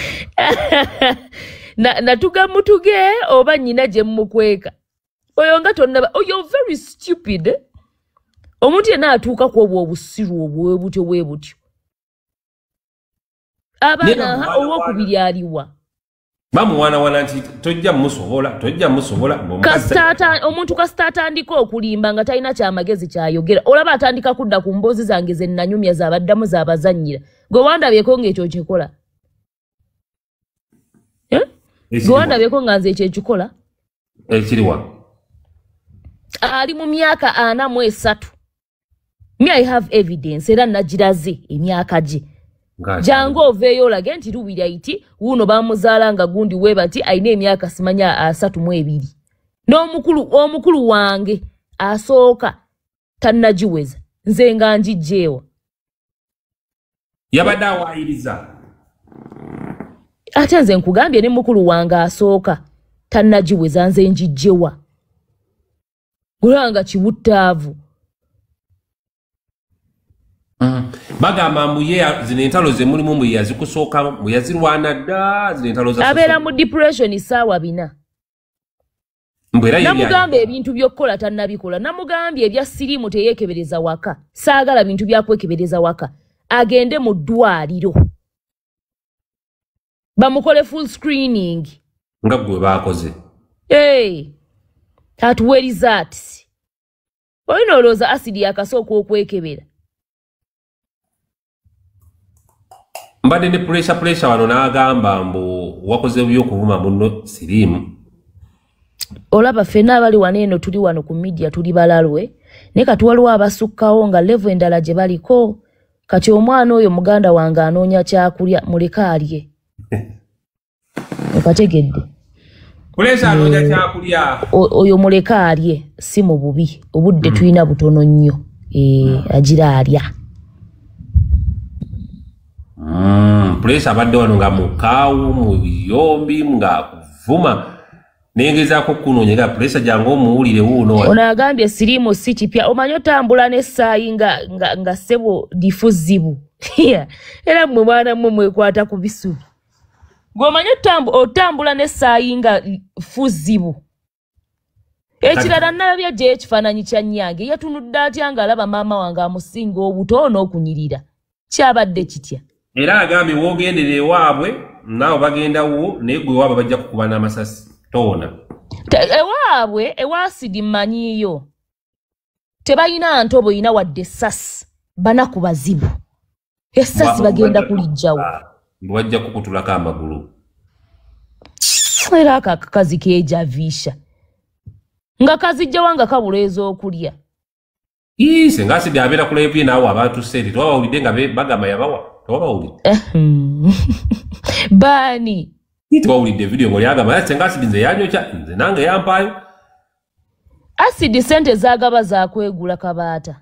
Speaker 8: Natuga mutuge oba nnyina gye mmukweka. Oyo nga tonnaba, oyo very stupid. Omuntu yenna atuuka ku obwo obusiru obwo butyo bwe butyo. Abaana owokubiri aliwa?
Speaker 3: Bamuwanawana nti tojja musobola, tojja musobola.
Speaker 8: Omuntu kasita atandika okulimba nga talina kyamagezi kyayogera, olaba atandika kudda ku mboozi zange ze nnanyumya z'abaddamu z'abazannyira. Gwe wandabyeko ng'ekyo kikola? Gwe wandabyeko nga nze ekyo ekikola?
Speaker 3: Ekiriwa?
Speaker 8: Ali mu myaka 43. Me I have evidence era nagiraze emyaka gye. Jangu oveeyo olage nti Luwira iti wuno bamuzaala nga gundi we bati alina emyaka simanya 32. N'omukulu omukulu wange asooka tannagiweza. Nze nga njijjeewa.
Speaker 3: Yabadde awaayiriza.
Speaker 8: Ate nze nkugambye ne mukulu wange asooka tannagiweza, nze njijjewa. Gulanga kiwuttaavu.
Speaker 3: Bagamba mbu ye zino entalo ze mulimu mbu yazikusookamu, mbu yazirwana dda zino entalo za
Speaker 8: Abeera mu depression essaawa 4. Namugamba ebintu by'okukola tannabikola. Namugambye ebya siriimu teyeekebereza waka. Saagala bintu byakwekebereza waka. Agende mu ddwaliro bamukole full screening
Speaker 3: nga gwe baakoze.
Speaker 8: Hey, atuwe results. Olina olowooza asidi yakasooka okwekebera.
Speaker 3: Mbadde ne pressure wano n'agamba mbu wakoze by'okuvuma munno siriimu.
Speaker 8: Olaba ffenna abali wano eno tuli wano ku media tuli balalwe, naye kati waliwo abasukkawo nga level endala gye baliko. Kati omwana oyo muganda wange anoonya kyakulya, muleke alye. Okategedde?
Speaker 3: Pressure anoonya kyakulya.
Speaker 8: Oyo muleke alye, si mu bubi. Obudde tulina butono nnyo. Agira alya.
Speaker 3: Pressure abadde wano nga mukaawu, muyombi, nga kuvuma. Nengezaako kunoonya nga pressure jangu omuwulire wuuno.
Speaker 8: Ono agambye siriimu si kipya. Omanyi otambula n'essaayi nga ssebo lifu zzibu. Era mmwe mwana mmwe mwekwata ku bisubi. Gwe omanyi otambula n'essaayi nga fu zzibu. Ekirala nalabye gye ekifaananyi kya nnyange. Yatunudde atya ng'alaba maama wange amusinga obuto n'okunyirira. Kyabadde kitya?
Speaker 3: Era agambye w'ogendera ewaabwe naawe bagenda wo, naye gwe ewaabwe bajja kukuba n'amasasi. Towona.
Speaker 8: Ewaabwe ewaasidi mmanyiiyo. Tebalina ntobo ina wadde essasi, banaku bazibu. Essasi bagenda kuliggyawo.
Speaker 3: Bajja kukutulako amagulu.
Speaker 8: Era ako akakazi keejaviisha. Nga kazijjawa nga kabula ez'okulya.
Speaker 3: Ii, singa asidi abeera ku live naawe abantu ssente tewabawulidde nga bagamba yabawa. Tewabawulidde.
Speaker 8: Baani?
Speaker 3: Tewawulidde video ng'oli agamba singa asidi nze yanyokya, nze nange yampaayo.
Speaker 8: Asidi ssente z'agaba za kwegula kabaata.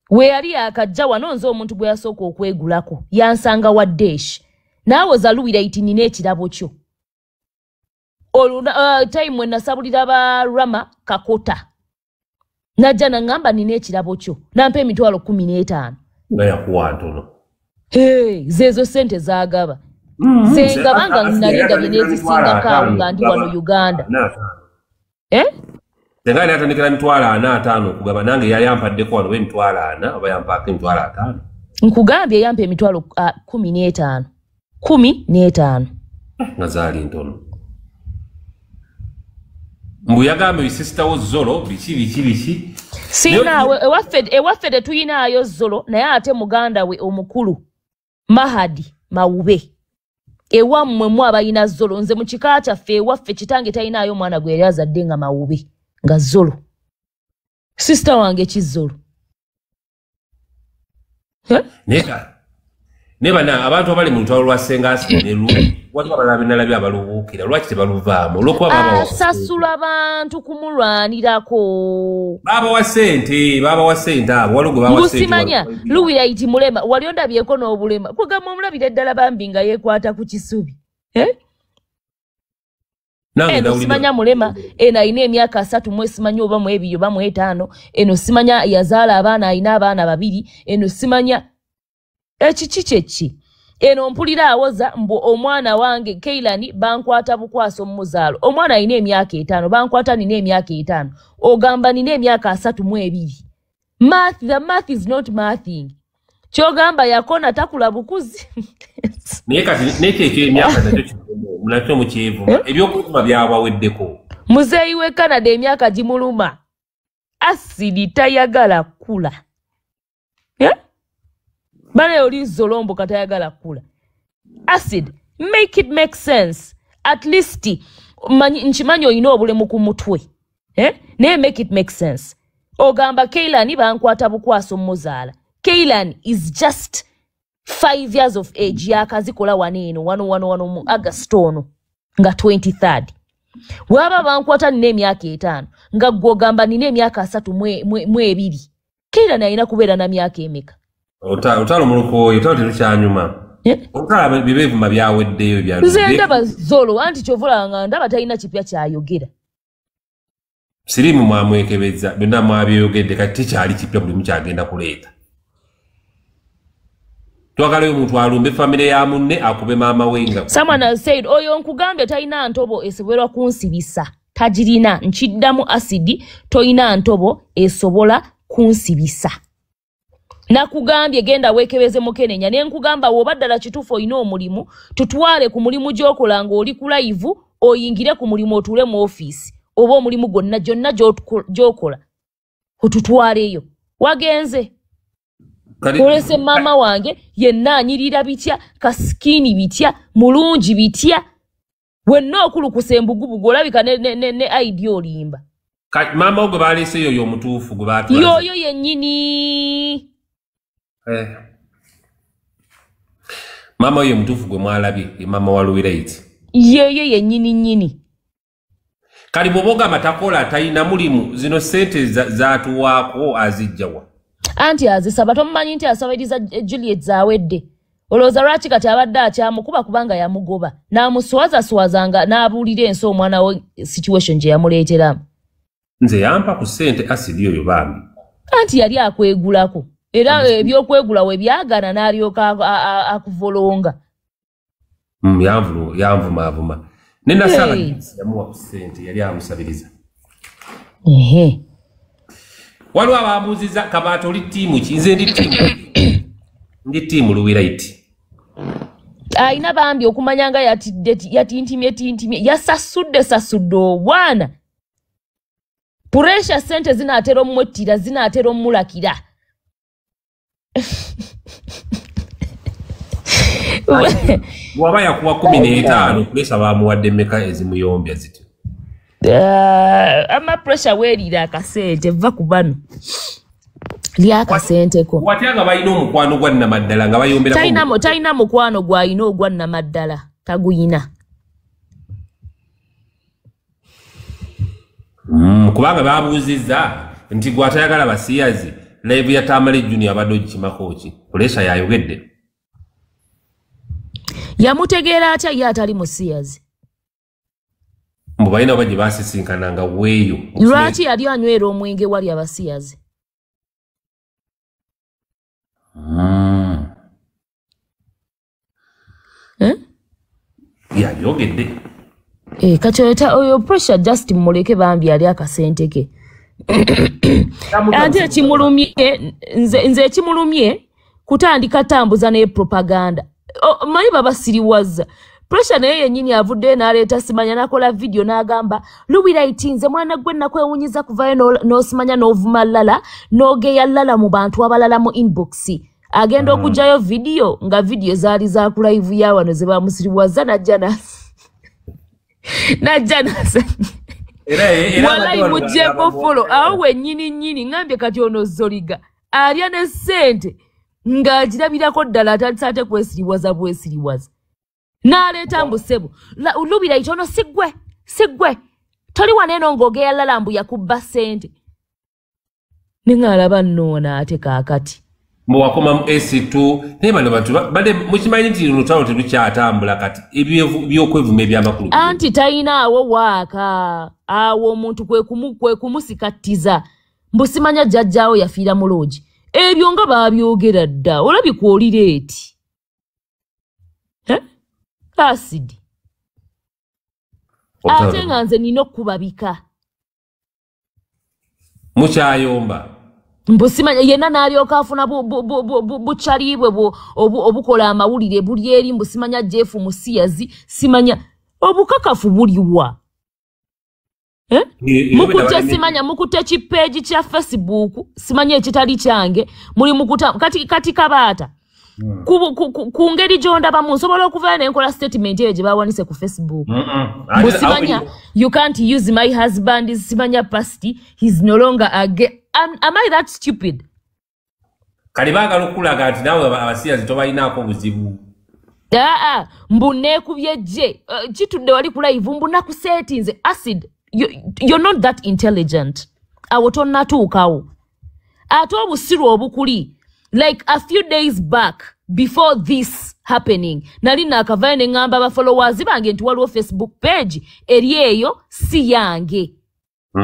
Speaker 8: We yali akajja wano nze omuntu gwe yasooka okwegulako yansanga wa Desh. Naawe zaluwira iti nina ekirabo kyo. Olwo time we nasabulira ba Rama Kakota. Najja nangamba nina ekirabo kyo. Nampa emitwalo 15.
Speaker 3: Nga yakuwa ntono.
Speaker 8: Hey, zezo ssente z'agaba. Nze ngabanga nalinda binezisingako awo nga ndi wano Uganda.
Speaker 3: Senga yali atandikira 450 okugaba, nange yali ampaddeko wano oba 400 oba yampaako 500.
Speaker 8: Nkugambye yampa emitwalo 15. 15.
Speaker 3: Nga zaali ntono. Mbu yagambye sister wo Zolo biki biki biki.
Speaker 8: Siinaawe ewaffe tetuyinaayo Zolo, naye ate muganda we omukulu Mahadi Mawube. Ewammwe mu abalina Zolo. Nze mu kika kyaffe ewaffe kitange talinayo mwana gwe yali azadde nga Mawube nga Zolo. Sister wange ki Zolo?
Speaker 3: Naye bana abantu abali mu lutalo lwa Ssenga Asidi ne Luwi, waliwo abalala be nalabye abalubuukira. Lwaki tebaluvaamu? Olw'okuba babawa
Speaker 8: Asasula abantu kumulwanirako.
Speaker 3: Babawa ssente, babawa ssente abo. Waliwo gwe bawa ssente.
Speaker 8: Ngusimanya Luwira iti mulema, wali ondabyeko n'obulema. Kugamba omulabira ddala bambi nga yeekwata ku kisubi. Eno simanya mulema, eno alina emyaka 3 mu simanya oba mu 2 oba mu 5, eno simanya yazaala abaana alina abaana 2, eno simanya ekiki kyeki. Eno mpulira awoza mbu omwana wange Keilani bankwata bukwasa omuzaalo. Omwana alina emyaka 5, bankwata nina emyaka 5. Ogamba nina emyaka 32. Math, the math is not mathing. Kyogamba yakona takula bukuzi.
Speaker 3: Naye kati nekyo eky'emyaka nakyo kivumu, nakyo mukyevuma. Ebyokuvuma byabaweddeko.
Speaker 8: Muzeeyi w'e Canada emyaka gimuluma. Asidi tayagala kula. Bale oli Zolombo katayagala kula. Acid, make it make sense. At least nkimanyi olina obulemu ku mutwe. Naye make it make sense. Ogamba Keilani bankwata bukwasa omuzaala. Keilan is just 5 years of age. Yakazikola wano eno wano wano wano mu August ono nga 23rd. Waba bankwata nina emyaka 5 nga gwogamba nina emyaka 32. Keiran alina kubeera na myaka emeka?
Speaker 3: Olutalo mulukoye, olutalo terukyanyuma. Olutalo bibeevuma byaweddeyo bya.
Speaker 8: Nze ndaba Zolo anti ky'ovola nga ndaba talina kipya kyayogera.
Speaker 3: Sirimu mwamwekebeza byonna mwabyeyogedde kati tekyali kipya buli mukyagenda kuleeta. Twagalayo omuntu alumbe famire ya munne akube maama we nga.
Speaker 8: Someone has said oyo nkugambye talina ntobo esobola kunsibisa. Tagirina nkiddamu asidi toyina ntobo esobola kunsibisa. Nakugambye genda weekebeze mukenenya ne nkugamba woba ddala kituufu olina omulimu tutwale ku mulimu gy'okola ng'oli ku live oyingire ku mulimu otuule mu ofiisi oba omulimu gwonna gyonna gy'okola otutwaleyo. Wagenze olese maama wange yenna anyirira bitya, kasikini bitya, mulungi bitya, wenna okulukusa embugubugu olabika ne ID olimba.
Speaker 3: Maama wo gwe baleeseyo yoyo omutuufu gwe baatulaze.
Speaker 8: Yoyo yennyini.
Speaker 3: Maama oyo omutuufu gwe mwalabye ye maama wa Luwiraiti.
Speaker 8: Yeyo yennyini nnyini.
Speaker 3: Kali bw'oba ogamba takola talina mulimu zino ssente zaatuwaako azijjawa.
Speaker 8: Anti azisaba tomumanyi nti asabiriza Juliet zaawedde. Olowooza lwaki kati abadde akyamukuba kubanga yamugoba n'amuswazaswazanga n'abuulira ensi omwana we situation gye yamuleeteramu.
Speaker 3: Nze yampa ku ssente asidi oyo bambi.
Speaker 8: Anti yali akwegulako era ebyokwegula we byagaana n'alyoka akuvolonga.
Speaker 3: Yanvumaavuma. Ne nasaba yamuwa ku ssente yali amusabiriza. Waliwo abambuuzizza Kabaata oli ttiimu ki? Nze ndi ttiimu. Ndi ttiimu Luwiraiti.
Speaker 8: Alina bambi okumanya nga yatintimye tintimye yasasudde sasudde obwana. Puresha ssente zinaatera omwettira zinaatera omulakira.
Speaker 3: Bw'aba yakuwa 15 puresha bamuwadde mmeka ezimuyombya zityo?
Speaker 8: Ama pressure weerira akasente va ku bano. Lya akasenteko.
Speaker 3: Watya nga balina omukwano gwa nnamaddala nga bayomberako.
Speaker 8: Talina mukwano gw'alina ogwa nnamaddala taguyina.
Speaker 3: Kubanga babuuzizza nti gw'atayagala basiyazi live ya Tamale Junior abadde ogikimako ki? Puresha yayogedde.
Speaker 8: Yamutegeera atya ye atali musiyazi?
Speaker 3: Mbu balina oba gye baasisinkananga weeyo.
Speaker 8: Lwaki yali anywera omwenge wali abasiyazi?
Speaker 3: Yayogedde.
Speaker 8: Kati oyo pressure just muleke bambi ali akasente ke. Ate ekimulumye nze ekimulumye kutandika tambuza ne propaganda. Manyi baba siriwaza. Pressure naye yennyini avuddeyo n'aleeta simanya n'akola video n'agamba Luwiraiti nze mwana gwe nakwewunyiza kuvayo n'osimanya n'ovuma lala n'ogeya lala mu bantu abalala mu inbox. Agenda okugyayo video nga video zaali za ku live ya wano ze bamusiriwaza najja najja Walai muggyeko follow awo wennyini nnyini ngambye kati ono Zoliga alya ne ssente ng'agirabirako ddala atandise ate kwesiriwaza bwesiriwaza. N'aleeta mbu ssebo Luwiraiti ono si ggwe toli wano eno ng'ogeya lala mbu yakubba ssente. Ne ng'alaba nnoona ate kaakati.
Speaker 3: Mbu wakoma mu AC2 naye bano bantu badde mukimanyi nti olutalo terukyatambula kati ebyokwevuma ebyamakulu.
Speaker 8: Anti talina awo waaka awo omuntu kwe kumusikattiza mbu simanya jjajjaawo yafiira mu loogi. Ebyo nga baabyogera dda olabika oli leeti. Asidi. Ate nga nze nina okukubabika.
Speaker 3: Mukyayomba.
Speaker 8: Mbu simanya yenna n'alyoka afuna bukyali bwe obukola amawulire buli eri mbu simanya Jeff Musiyazi simanya obukakafu buliwa. Mukutte simanya mukutte kipeegi kya Facebook simanya ekitali kyange muli mukuta kati Kabaata. Ku ngeri gy'ondabamu nsobola okuvayo ne nkola statement eyo gye bawanise ku Facebook. Mbu simanya you can't use my husband simanya past he's no longer a gay. Am I that stupid?
Speaker 3: Kali baagala okulaga nti naawe abasiyazi tobalinaako buzibu.
Speaker 8: Mbu neekubye gye kitudde wali ku live mbu nakuseetinze acid. You're not that intelligent. Awo tonnatuukawo. Ate obusiru obukuli, like a few days back before this happening, nali nakavayo ne ŋŋamba ba followers bange nti waliwo Facebook page eri eyo si yange,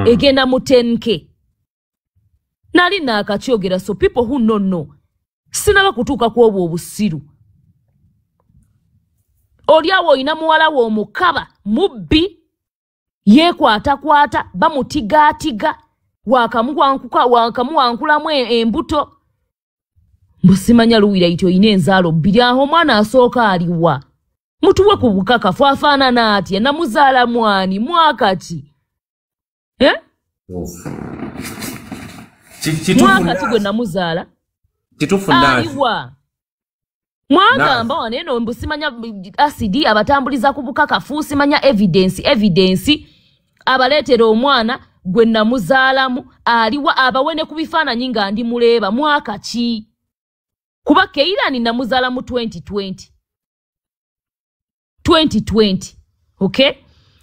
Speaker 8: egenda mu 10K. Nali nakakyogera, so people who know know. Sinaba kutuuka ku obwo obusiru. Oli awo olina muwala wo omukaba mubbi, yeekwatakwata, bamutigaatiga, wakamuwankulamu embuto. Mbu simanya luwira iti olina enzaalo bbiri, aho omwana asooka aliwa? Mutuwe ku bukakafu, afaanana atya? Namuzaala mwani? Mwaka ki? Eh? Mwaka ki gwe namuzaala?
Speaker 3: Kituufu Nansi.
Speaker 8: Aliwa? Mwagamba wano eno mbu simanya Acid abatambuliza ku bukakafu, simanya evidence abaleetera omwana gwe namuzaalamu aliwa, abawene ku bifaananyi nga ndi muleeba. Mwaka ki? Kuba Keirani namuzaala mu 2020. 2020. Okay?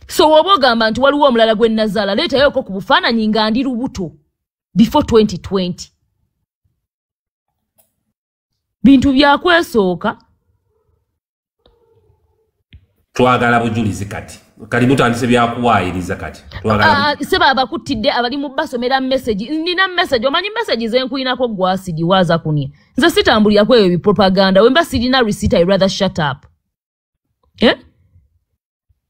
Speaker 8: So woba ogamba nti waliwo omulala gwe nazaala, leetayoko ku bufaananyi nga ndi lubuto before 2020. Bintu byakwesooka.
Speaker 3: Twagala bujulizi kati. Kati mutandise byakuwaayiriza kati. Twagala
Speaker 8: Seba abakuttidde abali mu basomera message. Nina message, omanyi message ze nkulinako gwa Acid waaza kunia. Nze sitambulira ku ebyo propaganda. Wemba sirina receipt, I rather shut up. Eh?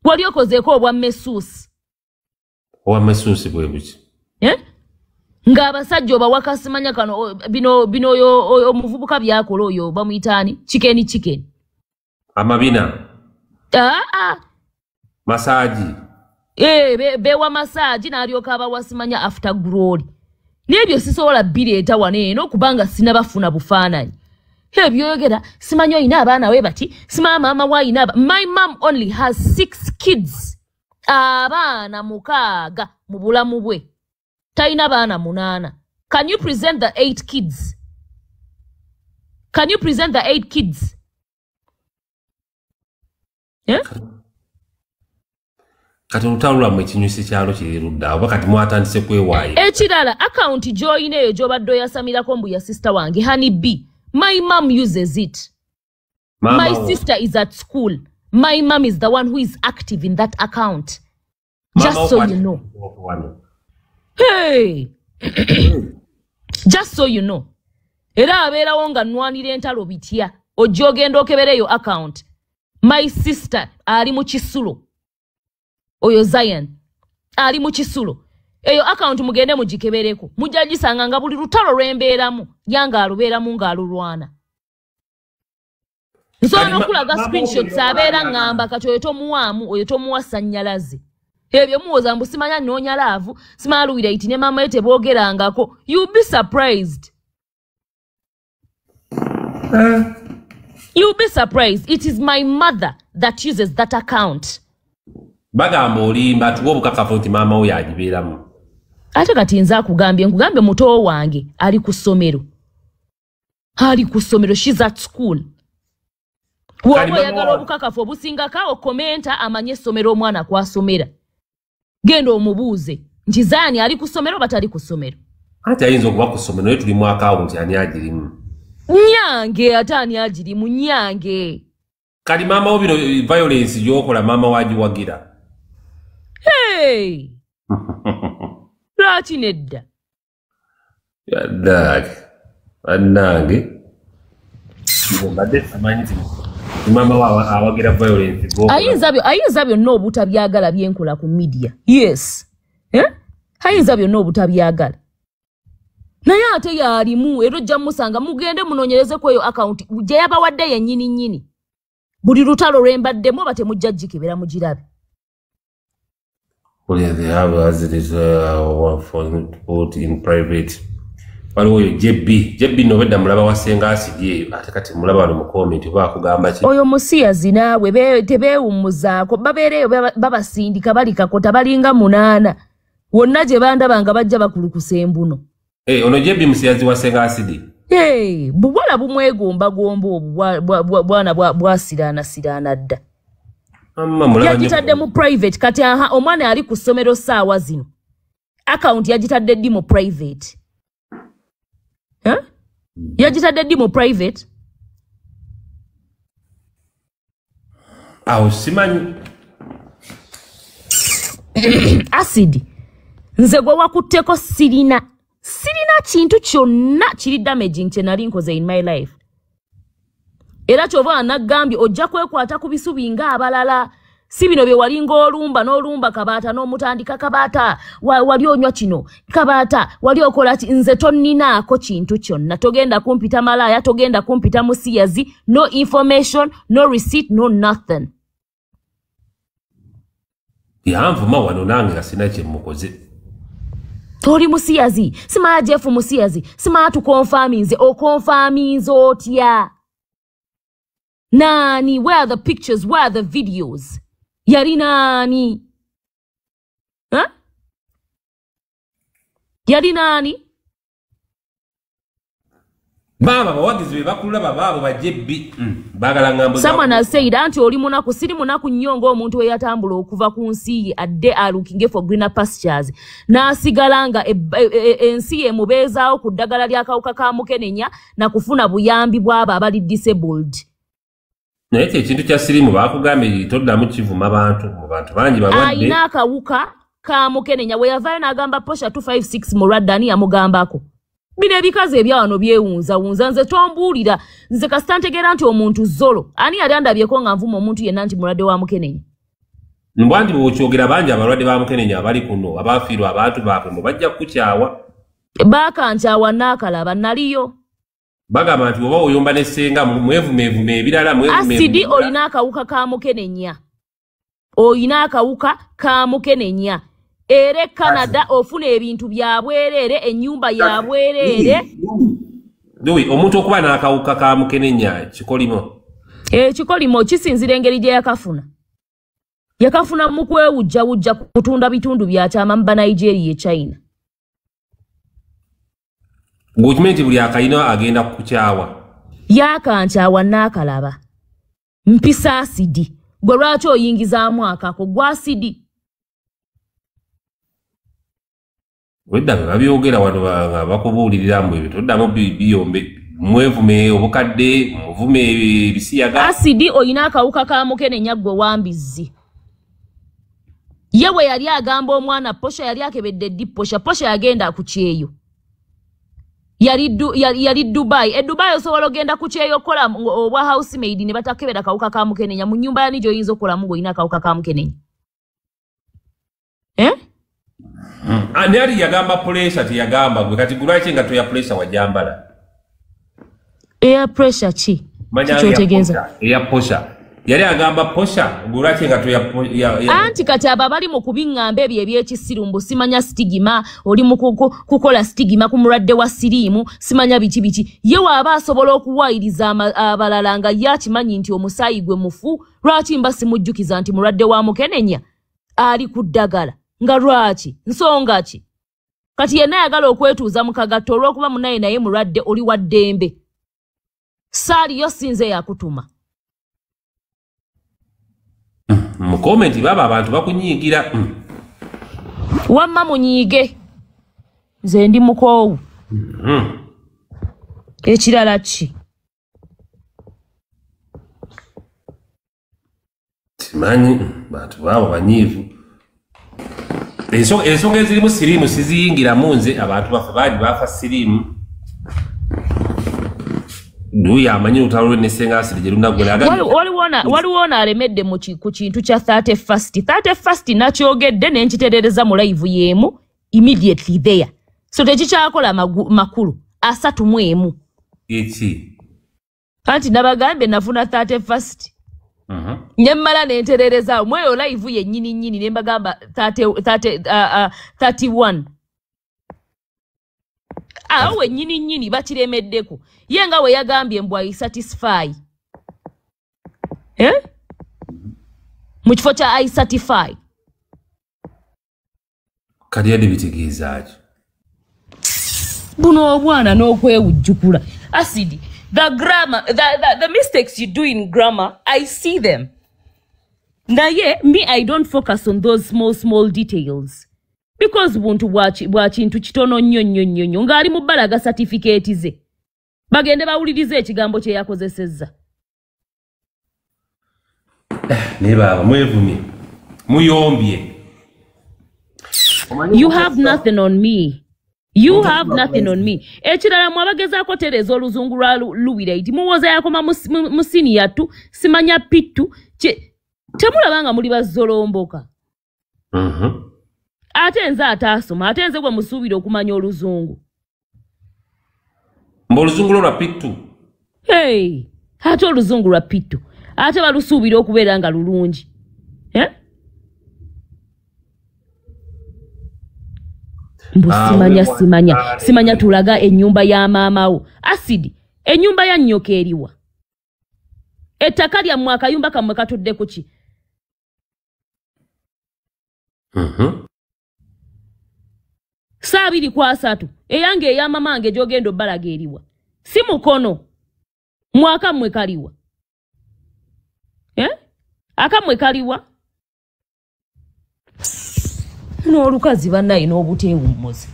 Speaker 8: Wali okozeeko obwa mesuusi.
Speaker 3: Obwa mesuusi bwe buki?
Speaker 8: Eh? Ng'abasajja obawaka simanya kano bino oyo omuvubuka byakola oyo bamuyita ani? Chicken.
Speaker 3: Amabina.
Speaker 8: Ah.
Speaker 3: Masaji.
Speaker 8: Bewa masaji n'alyoka abawa simanya after glory. N'ebyo sisobola bireeta wano eno kubanga sinabafuna bufaananyi. Ebyoyogera simanyi olina abaana we bati, simanya maama we alina. My mom only has 6 kids. Abaana 6 mu bulamu bwe. Talina baana 8. Can you present the 8 kids? Can you present the 8 kids? Eh?
Speaker 3: Kati olutalo lwammwe ekinyusi kyalo kiri ludda oba kati mwatandise kwewaayo.
Speaker 8: Ekirala, akawunti gy'olina eyo gy'obadde oyasamirako mbu ya sister wange Honey B. My mom uses it.
Speaker 3: Mama
Speaker 8: My sister is at school. My mom is the one who is active in that account.
Speaker 3: Mama
Speaker 8: Just so you know. Hey! Just so you know. Era abeerawo nga nnwanira entalo bitya. Ojja ogenda okebereyo account. My sister ali mu kisulo. Oyo Zion ali mu kisulo. Eyo account mugende mugikebereko. Mujja gisanga nga buli lutalo lwembeeramu yanga alubeeramu ng'alulwana. Nsobola n'okulaga screenshots abeera ngamba kati oyo tomuwaamu, oyo tomuwa sannyalaze. Ebyo muwoza mbu simanya nnoonya laavu, simanya luwira iti ne maama ye teboogerangako. You'll be surprised. You'll be surprised. It is my mother that uses that account.
Speaker 3: Bagamba olimba tuwa obukakafu nti maama wo yagibeeramu.
Speaker 8: Ate kati nze akugambye, nkugambye muto wange ali ku ssomero. Ali ku ssomero, she's at school. Woba oyagala obukakafu obusingako okomenta amanye essomero omwana kw'asomera. Genda omubuuze nti Zaani ali ku ssomero oba tali ku ssomero.
Speaker 3: Ate ayinza okuba ku ssomero naye tuli mu akawunti ani agirimu.
Speaker 8: Nyange ate ani agirimu nyange.
Speaker 3: Kati maama wo bino violence gy'okola maama wagiwagira.
Speaker 8: Hey! Lwaki nedda?
Speaker 3: Yaddaaki bannange mbadde simanyi nti maama wo awagira violence.
Speaker 8: Ayinza byonna obutabyagala byenkola ku media. Yes. Eh? Ayinza byonna obutabyagala. Naye ate yalimu era ojja musanga mugende munoonyereze ku eyo account gye yabawadde yennyini nnyini. Buli lutalo lwe mbaddemu oba temujja gikebera mugirabe.
Speaker 3: They have as it is one phone put in private. Waliwo oyo JB nobedda mulaba wa Ssenga Acid eyo ate kati mulaba wano mu comment oba akugamba ki?
Speaker 8: Oyo musiyazi naawe tebeewummuzaako babeereyo babasindika balikakota balinga 8 wonna gye bandaba nga bajja bakulukusa embuno.
Speaker 3: Ono JB musiyazi wa Ssenga Acid.
Speaker 8: Buwala bumwegombagomba obwo bwana bwasiraanasiraana dda. Yagitadde mu private kati aha omwana ali ku ssomero ssaawa zino. Account yagitadde ddi mu private. Eh? Yagitadde ddi mu private?
Speaker 3: Awo simanyi.
Speaker 8: Acid, nze gwe wakutteko sirina kintu kyonna kiri damaging kye nali nkoze in my life. Era kyova nagambye ojja kwekwata ku bisubi ng'abalala, si bino bye walinga olumba n'olumba Kabaata n'omutandika Kabaata, wali onywa kino Kabaata, wali okola ki. Nze tonninaako kintu kyonna, togenda kumpita malaaya, togenda kumpita musiyazi, no information, no receipt, no nothing.
Speaker 3: Yanvuma wano nange nga sina kye mmukoze.
Speaker 8: Toli musiyazi, simaya Jeff musiyazi, simaya tukonfaminze, okonfaminze otya? Nani, where are the pictures, where are the videos? Yali nani? Huh? Yali nani?
Speaker 3: Baba bawagizi be bakulaba baabo bajje bbi baagala ngambo.
Speaker 8: Someone has said anti oli munaku, siri munaku nnyo ng'omuntu eyatambula okuva ku nsi ye adde alooking for greener pastures, n'asigala nga ensi ye emubeezaawo ku ddagala ly'akawuka ka mukenenya na kufuna buyambi bw'abo abali disabled.
Speaker 3: Naye kye ekintu kya siriimu baakugambye toddamu kivuma bantu, mu bantu bangi balwadde.
Speaker 8: Ayina akawuka ka mukenenya, we yavaayo n'agamba Posha 256 mulwadde, ani yamugambako? Bino ebikazi ebya wano byewunzawunza, nze tombuulira, nze kasita ntegeera nti omuntu zolo, ani yali andabyeko nga nvuma omuntu yenna nti mulwadde wa mukenenya?
Speaker 3: Mbwa nti bw'okyogera bangi abalwadde ba mukenenya abali kuno abaafiirwa abantu baabwe mbu bajja kukukyawa.
Speaker 8: Baakankyawa n'akalaba naliyo.
Speaker 3: Bagamba nti oba oyomba ne ssenga mwevumeevume ebirala, mwevumeevume.
Speaker 8: Asidi olina akawuka ka mukenenya, olina akawuka ka mukenenya. Era e Canada ofuna ebintu bya bwereere, ennyumba ya bwereere.
Speaker 3: Dui, omuntu okuba n'akawuka ka mukenenya kikolimo?
Speaker 8: Ekikolimo kisinzira engeri gye yakafuna. Yakafuna mu kwewujjawujja kutunda bitundu bya kyama mu Banigeria e China.
Speaker 3: Ng'okimanyi nti buli akayina agenda kukukyawa.
Speaker 8: Yakankyawa n'akalaba. Mpisa asidi. Gwe lwaki oyingizaamu akako? Gwe asidi.
Speaker 3: Wedda bwe babyogera wano nga bakubuulirira mbu ebyo toddamu biyombe, mwevume obukadde, muvume ebisiyaga.
Speaker 8: Asidi olina akawuka ka mukenenya gwe wambizzi. Ye bwe yali agamba omwana Posha yali akebedde ddi Posha, Posha yagenda ku kyeyo. Yali Dubai. E Dubai osobola ogenda ku kyeyo okukola obwa housemaid ne batakebera akawuka ka mukenenya. Mu nnyumba yani gy'oyinza okukolamu ng'olina akawuka ka mukenenya. Eh?
Speaker 3: Ani ali yagamba pressure teyagamba gwe kati gulwaki nga toya pressure wajambala?
Speaker 8: Air pressure ki? Kikyotegeeza?
Speaker 3: Eya Posha. Yali agamba Posha gulwaki nga toya
Speaker 8: anti kati abo abali mu kubiŋŋamba ebyo ebyekisiru mbu simanya stigma, oli mu kukola stigma ku mulwadde wa siriimu, simanya biki biki. Ye waaba asobola okuwayiriza abalala nga ye akimanyi nti omusaayi gwe mufu, lwaki mba simujjukiza nti mulwadde wa mukenenya ali ku ddagala? Nga lwaki? Nsonga ki? Kati yenna ayagala okwetuuza mu kagatto olw'okuba munnaye naye mulwadde, oli wa ddembe. Saaliyo sinze yakutuma.
Speaker 3: Mu komenti baba abantu bakunyiigira.
Speaker 8: Wamma munyiige. Nze ndi mukoowu. Ekirala ki?
Speaker 3: Simanyi bantu baabo banyiivu. Ensonga ezirimu siriimu siziyingiramu nze, abantu baffe bangi baafa siriimu. Duya amanyi olutalo lwe ne Ssenga Asidi gye lunaggwera.
Speaker 8: Waliwo ono alemedde ku kintu kya 31st. 31st nakyogedde ne nkiterereza mu live y'emu immediately there. So tekikyakola makulu 31.
Speaker 3: Eki?
Speaker 8: Anti nabagambye nafuna 31st. Ne mmala ne nterereza mweyo live yennyini nnyini ne mbagamba 31. Awo wennyini nnyini bakiremeddeko. Ye nga we yagambye mbu I satisfy. Eh? Mu kifo kya I certify.
Speaker 3: Kati yadde bitegeeza ki?
Speaker 8: Buno obwana n'okwewujjukula. Acid, the grammar, the mistakes you do in grammar, I see them. Naye, me, I don't focus on those small, small details. Because buntu bwa kintu kitono nnyo nnyo nnyo nnyo ng'ali mu bbalaga certificate ze. Bagende bawulirize ekigambo kye yakozesezza.
Speaker 3: Naye baaba mwevumye muyombye.
Speaker 8: You have nothing on me. You have nothing on me. Ekirala mwabagezaako tereeza oluzungu lwa Luwiraiti. Muwoza yakoma mu senior 2, simanya P2. Temulaba nga muli bazzolomboka. Ate nze ataasoma, ate nze gwe musuubira okumanya oluzungu.
Speaker 3: Mbu oluzungu lwo lwa P2.
Speaker 8: Hey, ate oluzungu lwa P2. Ate balusuubira okubeera nga lulungi. Eh? Mbu simanya tulaga ennyumba ya maama wo. Acid, ennyumba ya nnyoko eriwa. Ettaka lyammwe akayumba kammwe katudde ku ki? Saa 2 ku 3 eyange eya mamange gy'ogenda obbalaga eriwa. Si mukono. Mwakammwe kaliwa. Eh? Akammwe kaliwa. N'olukazi bannaye n'obuteewummuzi.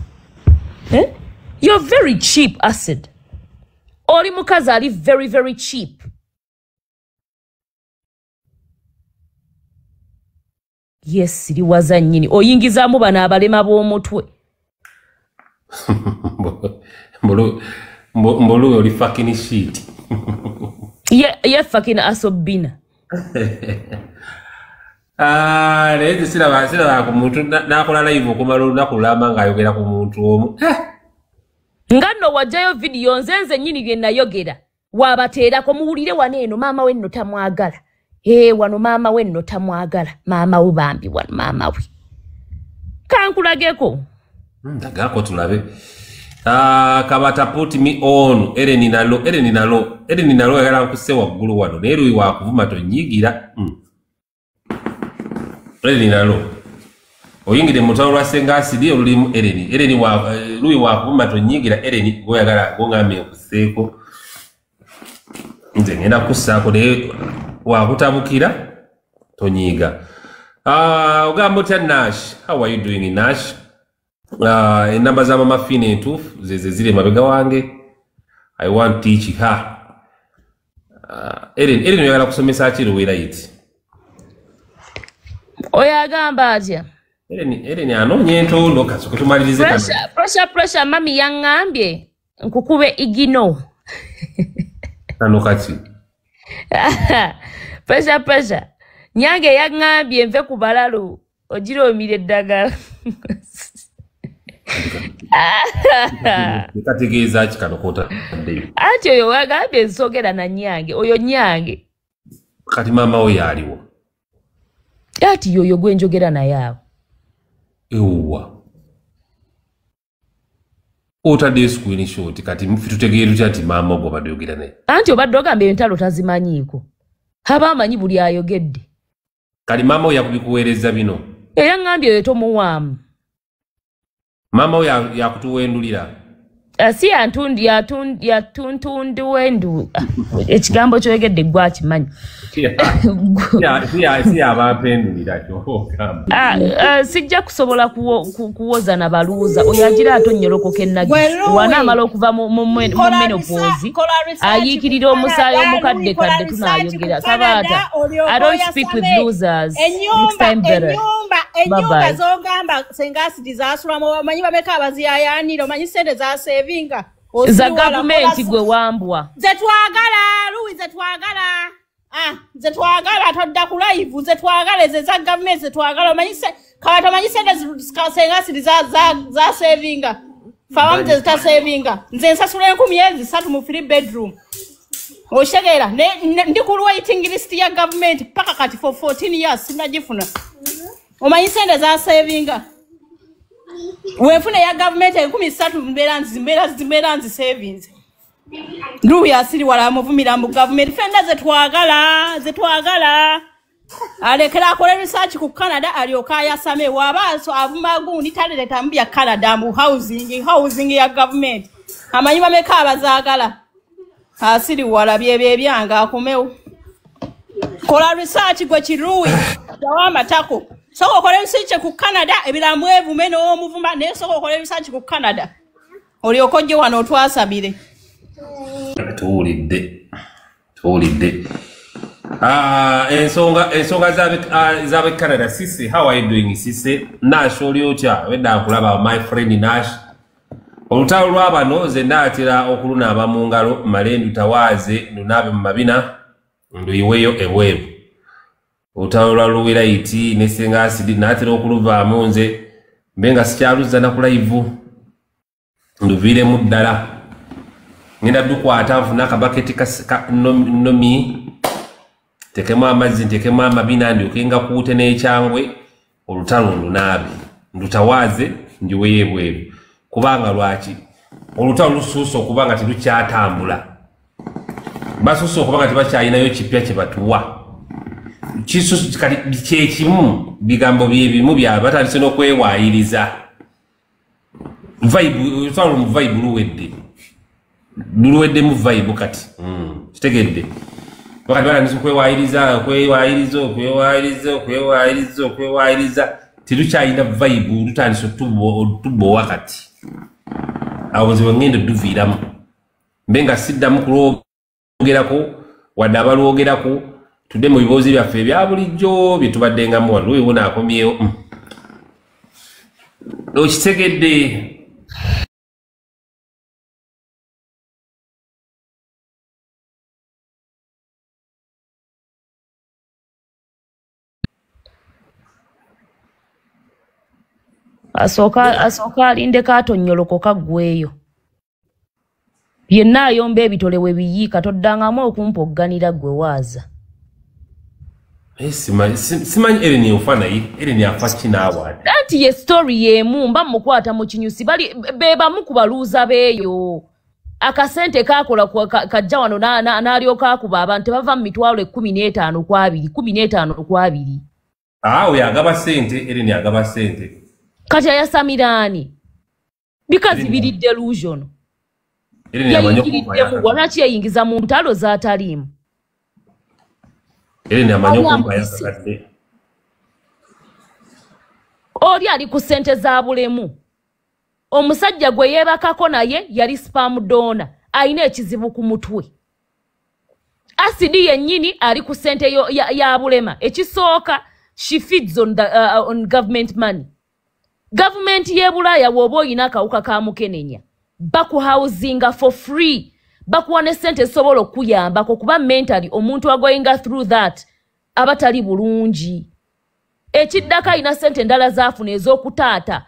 Speaker 8: Eh? You're very cheap, Acid. Oli mukazi ali very very cheap. Yes, siriwaza nnyini. Oyingizaamu bano abalema b'omutwe.
Speaker 3: Mbolu oli fucking shit.
Speaker 8: Ye fucking asobina.
Speaker 3: Naye siraba ku muntu n'akola live okumala olunaku lulamba ng'ayogera ku muntu omu.
Speaker 8: Nga nno wajjayo vidiyo nze nnyini bye nayogera. Wabateerako muwulire wano eno maama we nno tamwagala. Wano maama we nno tamwagala. Maama we bambi wano maama we. Kankulageko.
Speaker 3: Ndagako tulabe. Kabata put me on. Eren nalo ayagala nkuse waggulu wano. Naye luyi wakuvuma tonyigira. Eren nalo. Oyingire mu lutalo lwa Ssenga Acid olulimu Eren. Eren wa luyi wakuvuma tonyigira. Eren gw'oyagala gw'ongambye nkuseeko. Nze ngenda kussaako naye wakutabukira tonyiiga. Ogamba otya Nash? How are you doing, Nash? Enamba za Mama Fina entuufu ze ziri emabega wange. I want teach her. Eren oyagala kusomesa ki Luwiraiti?
Speaker 8: Oyo agamba atya?
Speaker 3: Eren anoonya entondo kasooke tumalirize kano.
Speaker 8: Pressure mami yaŋŋambye nkukube igino.
Speaker 3: Kano kaki?
Speaker 8: Pressure. Nyange yaŋŋambye nve ku balalu ogira omira eddagala.
Speaker 3: Kategeeza ki kano k'otaddeyo?
Speaker 8: Anti oyo wagambye nsogera na Nyange, oyo Nyange.
Speaker 3: Kati maama wo y'aliwo?
Speaker 8: Ati yoyo gwe njogera naye awo.
Speaker 3: Ewuwa. Otaddeyo screenshot kati ffe tutegeere tutya nti maama wo gw'obadde oyogera naye?
Speaker 8: Anti obadde ogamba entalo tazimanyiiko. Aba amanyi buli ayogedde.
Speaker 3: Kati maama wo yakubikuweereza bino?
Speaker 8: Eyaŋŋambye oyo tomuwaamu.
Speaker 3: Maama wo yakutuwendulira?
Speaker 8: Si yatuntundiwendu. Ekigambo ky'oyogedde gwe akimanyi.
Speaker 3: Si yabampendulira ky'ogamba.
Speaker 8: Sijja kusobola kuwoza na baluuza. Oyo agira atonnyolokoka ennagi. Wanaamala okuva mu menopause ayiikirira omusaayi omukadde kadde tunaayogera. Kabaata, I don't speak with losers. Next time better.
Speaker 9: Ennyumba z'ogamba Ssenga Acid zaasulamu omanyi bameka abaziyayaanira omanyi ssente zasevinga.
Speaker 8: Za gavumenti gwe wambwa.
Speaker 9: Nze twagala Luwi, nze twagala. Nze twagala todda ku live, nze twagala ezo eza gavumenti ze twagala omanyi Kabata omanyi ssente Ssenga Acid zasevinga. Ffe abamu ze zitasevinga. Nze nsasula 3,000 mu 3 bedroom. Oshegera ndi ku waiting list ya gavumenti paka kati for 14 years sinagifuna. Omanyi ssente zasevinga. Wenfuna ya gavumenti 3,000 mbeera nzi savings. Luwi asiri wala amuvumira mu gavumenti ffenna ze twagala. Alekera akole research ku Canada alyoka ayasame waba avuma gundi taleeta mu bya Canada mu housing ya gavumenti. Amanyi bameka abazaagala. Asiri wala byebyo ebyange akomewo. Kola research gwe Kiruwi jawa amatako. Sooka okole research ku Canada ebirala mwevume n'omuvuma naye sooka okole research ku Canada olyoke ojje wano otwasabire.
Speaker 3: Tuwulidde. Ensonga z'abe Canada. Sisi, how are you doing, Sisi? Nash, oli otya? Wedda nkulaba, my friend Nash. Olutalo lw'abano nze naatera okulunaaba mu ngalo, mmale ndutawaaze ndunaabe mu mabina nduyiweyo ebweru. Olutalo lwa Luwiraiti ne Ssenga Acid naatera okuluvaamu nze mbe nga sikyaluzza na ku live, nduviiremu ddala. Ngenda dukwata nfune akabaketi ka nomi, ntekemu amazzi, ntekemu amabina, ndyoke ngakuute n'ekyangwe, olutalo ndunaabe ndutawaaze njiweyo ebweru. Kubanga lwaki olutalo lusuuse okuba nga terukyatambula, basuuse okuba nga tebakyalinayo kipya kye batuwa. Kati kyekimu, bigambo byebimu byabwe, batandise n'okwewaayiriza. Vibe, olutalo mu vibe luwedde, luweddemu vibe kati. Kitegedde. Wakati batandise okwewaayiriza, okwewaayiriza, terukyalina vibe, lutandise otubowa kati. Awo nze wengenda oduviiramu mbe nga siddamu kulwogerako wadde abalwogerako, tudde mu biboozi byaffe ebya bulijjo bye tubaddengamu. Wano luwiwo naakomyewo. Okitegedde.
Speaker 8: Asooka alindeko atonnyolokoka ggweeyo. Yenna ayomba ebitole we biyiika, toddangamu okumpogganira ggwe waaza.
Speaker 3: Simanyi Ellen ofa naye, Ellen afa ki naawe?
Speaker 8: Anti ye story y'emu, mba mukwata mu kinyusi, bali be bamu ku baluuza beeyo. Akasente kaakola kajja wano n'alyoka akuba abantu tebava mu mitwalo 15 ku 2, 15 ku 2.
Speaker 3: Oyo agaba ssente, Ellen agaba ssente.
Speaker 8: Kati ayasamira ani? Because biri delusion. Yayingiriddemu, lwaki yayingiza mu ntalo z'ataliimu?
Speaker 3: Ellen amanyi okumpa yakakadde.
Speaker 8: Oli ali ku ssente za bulemu. Omusajja gwe yeebakako naye yali sperm donor, alina ekizibu ku mutwe. Asidi yennyini ali ku ssente ya bulema. Ekisooka, she feeds on on government money. Gavumenti y'e Bulaaya bw'oba oyina akawuka ka mukenenya, bakuhousinga for free, bakuwa ne ssente ezisobola okukuyambako, kuba mentally omuntu agoinga through that aba tali bulungi. Ekiddako alina ssente endala zaafuna ez'okutaata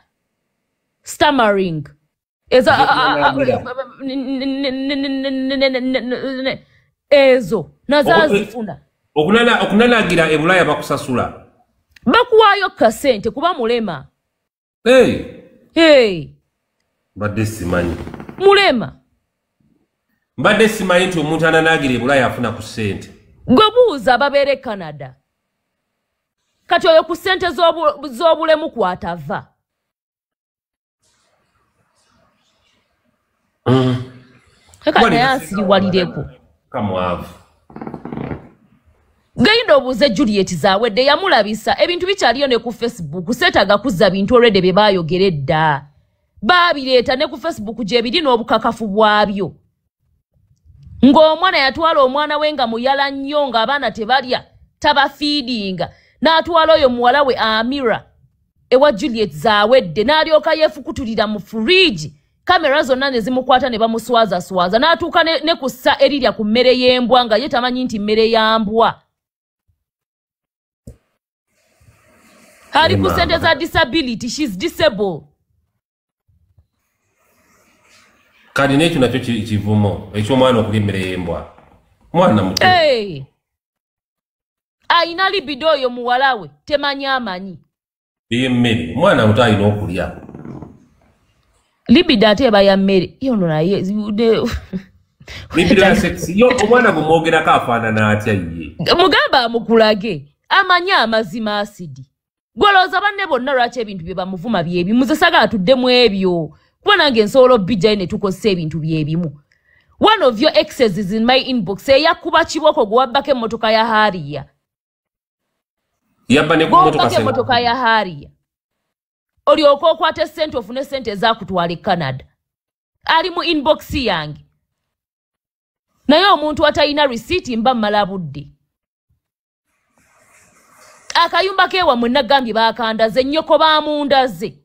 Speaker 8: stammering ezo nazo azifuna.
Speaker 3: Okunanagira e Bulaaya bakusasula,
Speaker 8: bakuwaayo kasente kuba mulema.
Speaker 3: Hey.
Speaker 8: Hey.
Speaker 3: Mbadde simanyi.
Speaker 8: Mulema.
Speaker 3: Mbadde simanyi nti omuntu ananaagira e Bulaaya afuna ku ssente.
Speaker 8: Gwe buuza ababeera e Canada. Kati oyo ku ssente z'obulemu kw'atava. Kati naye ansiriwalireko.
Speaker 3: Kamwavu.
Speaker 8: Genda obuuze Juliet Zawedde yamulabisa ebintu bikyaliyo ne ku Facebook, seetaaga kuzza bintu already bye baayogera edda. Baabireeta ne ku Facebook gye biri n'obukakafu bwabyo. Ng'omwana yatwala omwana we nga muyala nnyo ng'abaana tebalya, tabafiidinga. N'atwala oyo muwala we Amira ewa Juliet Zawedde n'alyoka yeefukutulira mu fridge. Kamera zonna ne zimukwata ne bamuswazaswaza n'atuuka ne ku ssa erirya ku mmere y'embwa nga ye tamanyi nti mmere ya mbwa. Ali ku ssente za disability, she's disabled.
Speaker 3: Kati n'ekyo nakyo kivumo eky'omwana okulya emmere y'embwa. Mwana muto.
Speaker 8: Hey. Ayina libido oyo muwala we temanyi amanyi.
Speaker 3: Ey'emmere omwana muto alina okulya.
Speaker 8: Libido ate eba ya mmere. Yono naye
Speaker 3: libido ya sex. Yo omwana bw'omwogerako afaanana atya ye?
Speaker 8: Mugamba amukulage amanyi amazima asidi. Gwolowooza banne bonna lwaki ebintu bye bamuvuma byebimu? Nze saagala tuddemu ebyo. Kuba nange nsobola obbijjayo ne tukozesa ebintu byebimu. One of your exes is in my inbox. Eyakuba kiboko gwe wabbako emmotoka ya Harrier.
Speaker 3: Yabba ne ku mmotoka.
Speaker 8: Gombako
Speaker 3: Senga.
Speaker 8: Emmotoka ya Harrier, olyoke okwata sente, ofune sente ezakutwala e Canada. Ali mu inbox yange, naye omuntu atalina risiiti mba mmala budde. Akayumba kewammwe nagambye bakandaze, ennyoko bamundaze.